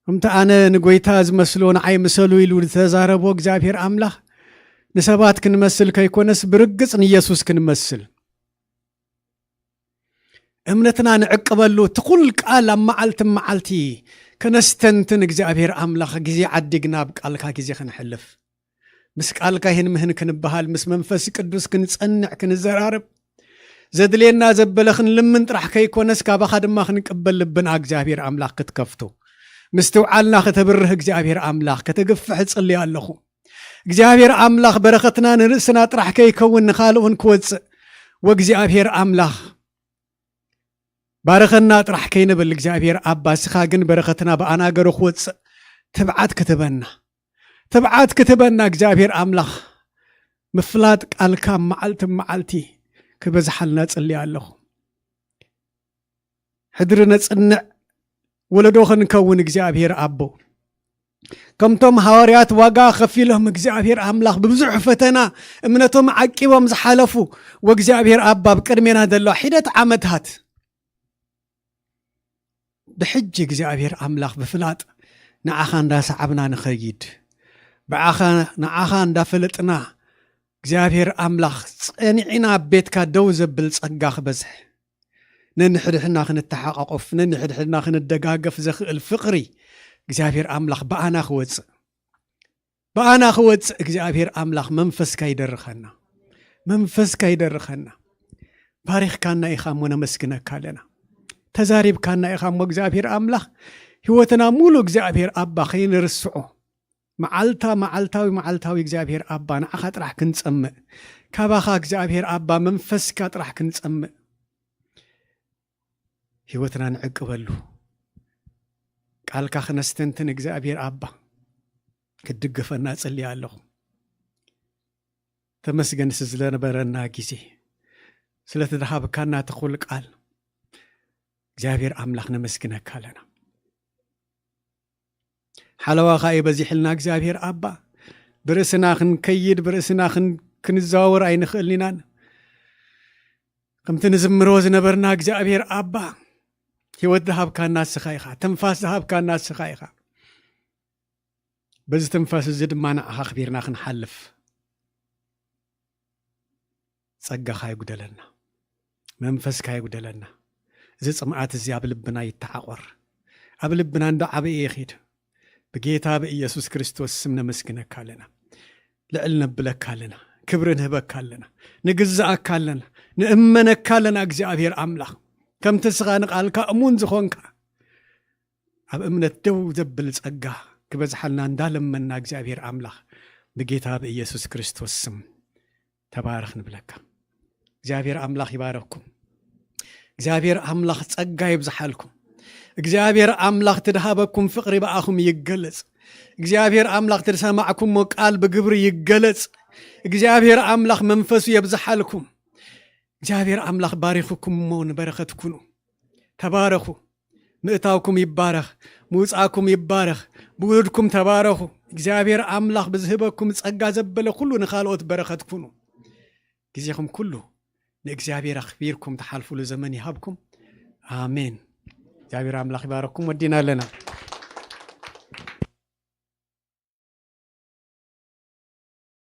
ከምቲ ኣነ ንጎይታ ዝመስሎ ንዓይ ምሰሉ ኢሉ ዝተዛረቦ እግዚኣብሔር ኣምላኽ፣ ንሰባት ክንመስል ከይኮነስ ብርግጽ ንኢየሱስ ክንመስል። እምነትና ንዕቅበሉ፣ ትኹል ቃል ኣብ መዓልቲ መዓልቲ ከነስተንትን እግዚኣብሔር ኣምላኽ ግዜ ዓዲግና ኣብ ቃልካ ግዜ ክንሕልፍ፣ ምስ ቃልካ ይህን ምህን ክንበሃል፣ ምስ መንፈስ ቅዱስ ክንጸንዕ ክንዘራረብ፣ ዘድልየና ዘበለ ክንልምን ጥራሕ ከይኮነስ ካባኻ ድማ ክንቅበል ልብና እግዚኣብሔር ኣምላኽ ክትከፍቶ፣ ምስትውዓልና ከተብርህ እግዚኣብሔር ኣምላኽ ከተግፍሕ እጽሊ ኣለኹ። እግዚኣብሔር ኣምላኽ በረኸትና ንርእስና ጥራሕ ከይከውን ንኻልእ እውን ክወጽእ፣ ወእግዚኣብሔር ኣምላኽ ባረኸና ጥራሕ ከይንብል እግዚኣብሔር ኣባ፣ እስኻ ግን በረኸትና ብኣና ገሩ ክወጽእ ትብዓት ክትበና፣ ትብዓት ክትበና እግዚኣብሔር ኣምላኽ ምፍላጥ ቃልካ መዓልቲ መዓልቲ ክበዝሓልና ጽልያ ኣለኹ። ሕድሪ ነጽንዕ ወለዶ ክንከውን እግዚኣብሔር ኣቦ፣ ከምቶም ሃዋርያት ዋጋ ከፊሎም እግዚኣብሔር ኣምላኽ ብብዙሕ ፈተና እምነቶም ዓቂቦም ዝሓለፉ ወእግዚኣብሔር ኣባ ኣብ ቅድሜና ዘለዋ ሒደት ዓመታት ብሕጂ እግዚኣብሔር ኣምላኽ ብፍላጥ ንዓኻ እንዳሰዓብና ንኸይድ፣ ብዓኻ ንዓኻ እንዳፈለጥና እግዚኣብሔር ኣምላኽ ጸኒዕና ኣብ ቤትካ ደው ዘብል ጸጋ ክበዝሕ፣ ነንሕድሕድና ክንተሓቋቆፍ፣ ነንሕድሕድና ክንደጋገፍ ዘኽእል ፍቕሪ እግዚኣብሔር ኣምላኽ ብኣና ክወጽእ፣ ብኣና ክወጽእ እግዚኣብሔር ኣምላኽ መንፈስካ ይደርኸና፣ መንፈስካ ይደርኸና። ባሪኽካና ኢኻ እሞ ነመስግነካ ኣለና። ተዛሪብካና ኢኻ እሞ እግዚኣብሔር ኣምላኽ ህይወትና ሙሉ እግዚኣብሔር ኣባ ከይንርስዖ መዓልታ መዓልታዊ መዓልታዊ እግዚኣብሔር ኣባ ንዓኻ ጥራሕ ክንጸምእ፣ ካባኻ እግዚኣብሔር ኣባ መንፈስካ ጥራሕ ክንጸምእ ህይወትና ንዕቅበሉ። ቃልካ ክነስተንትን እግዚኣብሔር ኣባ ክትድግፈና እጽልይ ኣለኹ። ተመስገን ስለዝነበረና ግዜ፣ ስለተደሃብካና ትኹል ቃል እግዚኣብሔር ኣምላኽ ነመስግነካ ኣለና። ሓለዋኻ እዩ በዚሕልና እግዚኣብሔር ኣባ። ብርእስና ክንከይድ፣ ብርእስና ክን-፣ ክንዘዋወር ኣይንኽእልን ኢናን። ከምቲ ንዝምሮ ዝነበርና እግዚኣብሔር ኣባ፣ ህይወት ዝሃብካና እስኻ ኢኻ፣ ትንፋስ ዝሃብካና እስኻ ኢኻ። በዚ ትንፋስ እዚ ድማ ንዓኻ ኣኽቢርና ክንሓልፍ፣ ጸጋኻ ይጉደለና፣ መንፈስካ ይጉደለና። እዚ ጽምኣት እዚ ኣብ ልብና ይተዓቖር፣ ኣብ ልብና እንዶ ዓበየ ይኺድ። ብጌታ ብኢየሱስ ክርስቶስ ስም ነመስግነካ ኣለና፣ ልዕል ነብለካ ኣለና፣ ክብሪ ንህበካ ኣለና፣ ንግዝኣካ ኣለና፣ ንእመነካ ኣለና። እግዚኣብሔር ኣምላኽ፣ ከምቲ ስኻ ንቓልካ እሙን ዝኾንካ፣ ኣብ እምነት ደው ዘብል ጸጋ ክበዝሓልና እንዳለመና፣ እግዚኣብሔር ኣምላኽ፣ ብጌታ ብኢየሱስ ክርስቶስ ስም ተባረኽ ንብለካ። እግዚኣብሔር ኣምላኽ ይባረኽኩም። እግዚኣብሔር ኣምላኽ ጸጋ ይብዝሓልኩም። እግዚኣብሔር ኣምላኽ ትድሃበኩም ፍቕሪ ብኣኹም ይገለጽ። እግዚኣብሔር ኣምላኽ ትሰማዕኩሞ ቃል ብግብሪ ይገለጽ። እግዚኣብሔር ኣምላኽ መንፈሱ የብዝሓልኩም። እግዚኣብሔር ኣምላኽ ባሪኹኩም እሞ ንበረኸት ኩኑ። ተባረኹ። ምእታውኩም ይባረኽ፣ ምውጻእኩም ይባረኽ። ብውሉድኩም ተባረኹ። እግዚኣብሔር ኣምላኽ ብዝህበኩም ጸጋ ዘበለ ኩሉ ንኻልኦት በረኸት ኩኑ። ግዜኹም ኩሉ ንእግዚኣብሔር ኣኽቢርኩም ትሓልፉሉ ዘመን ይሃብኩም። ኣሜን። እግዚኣብሔር ኣምላኽ ይባረኩም። ወዲና ኣለና።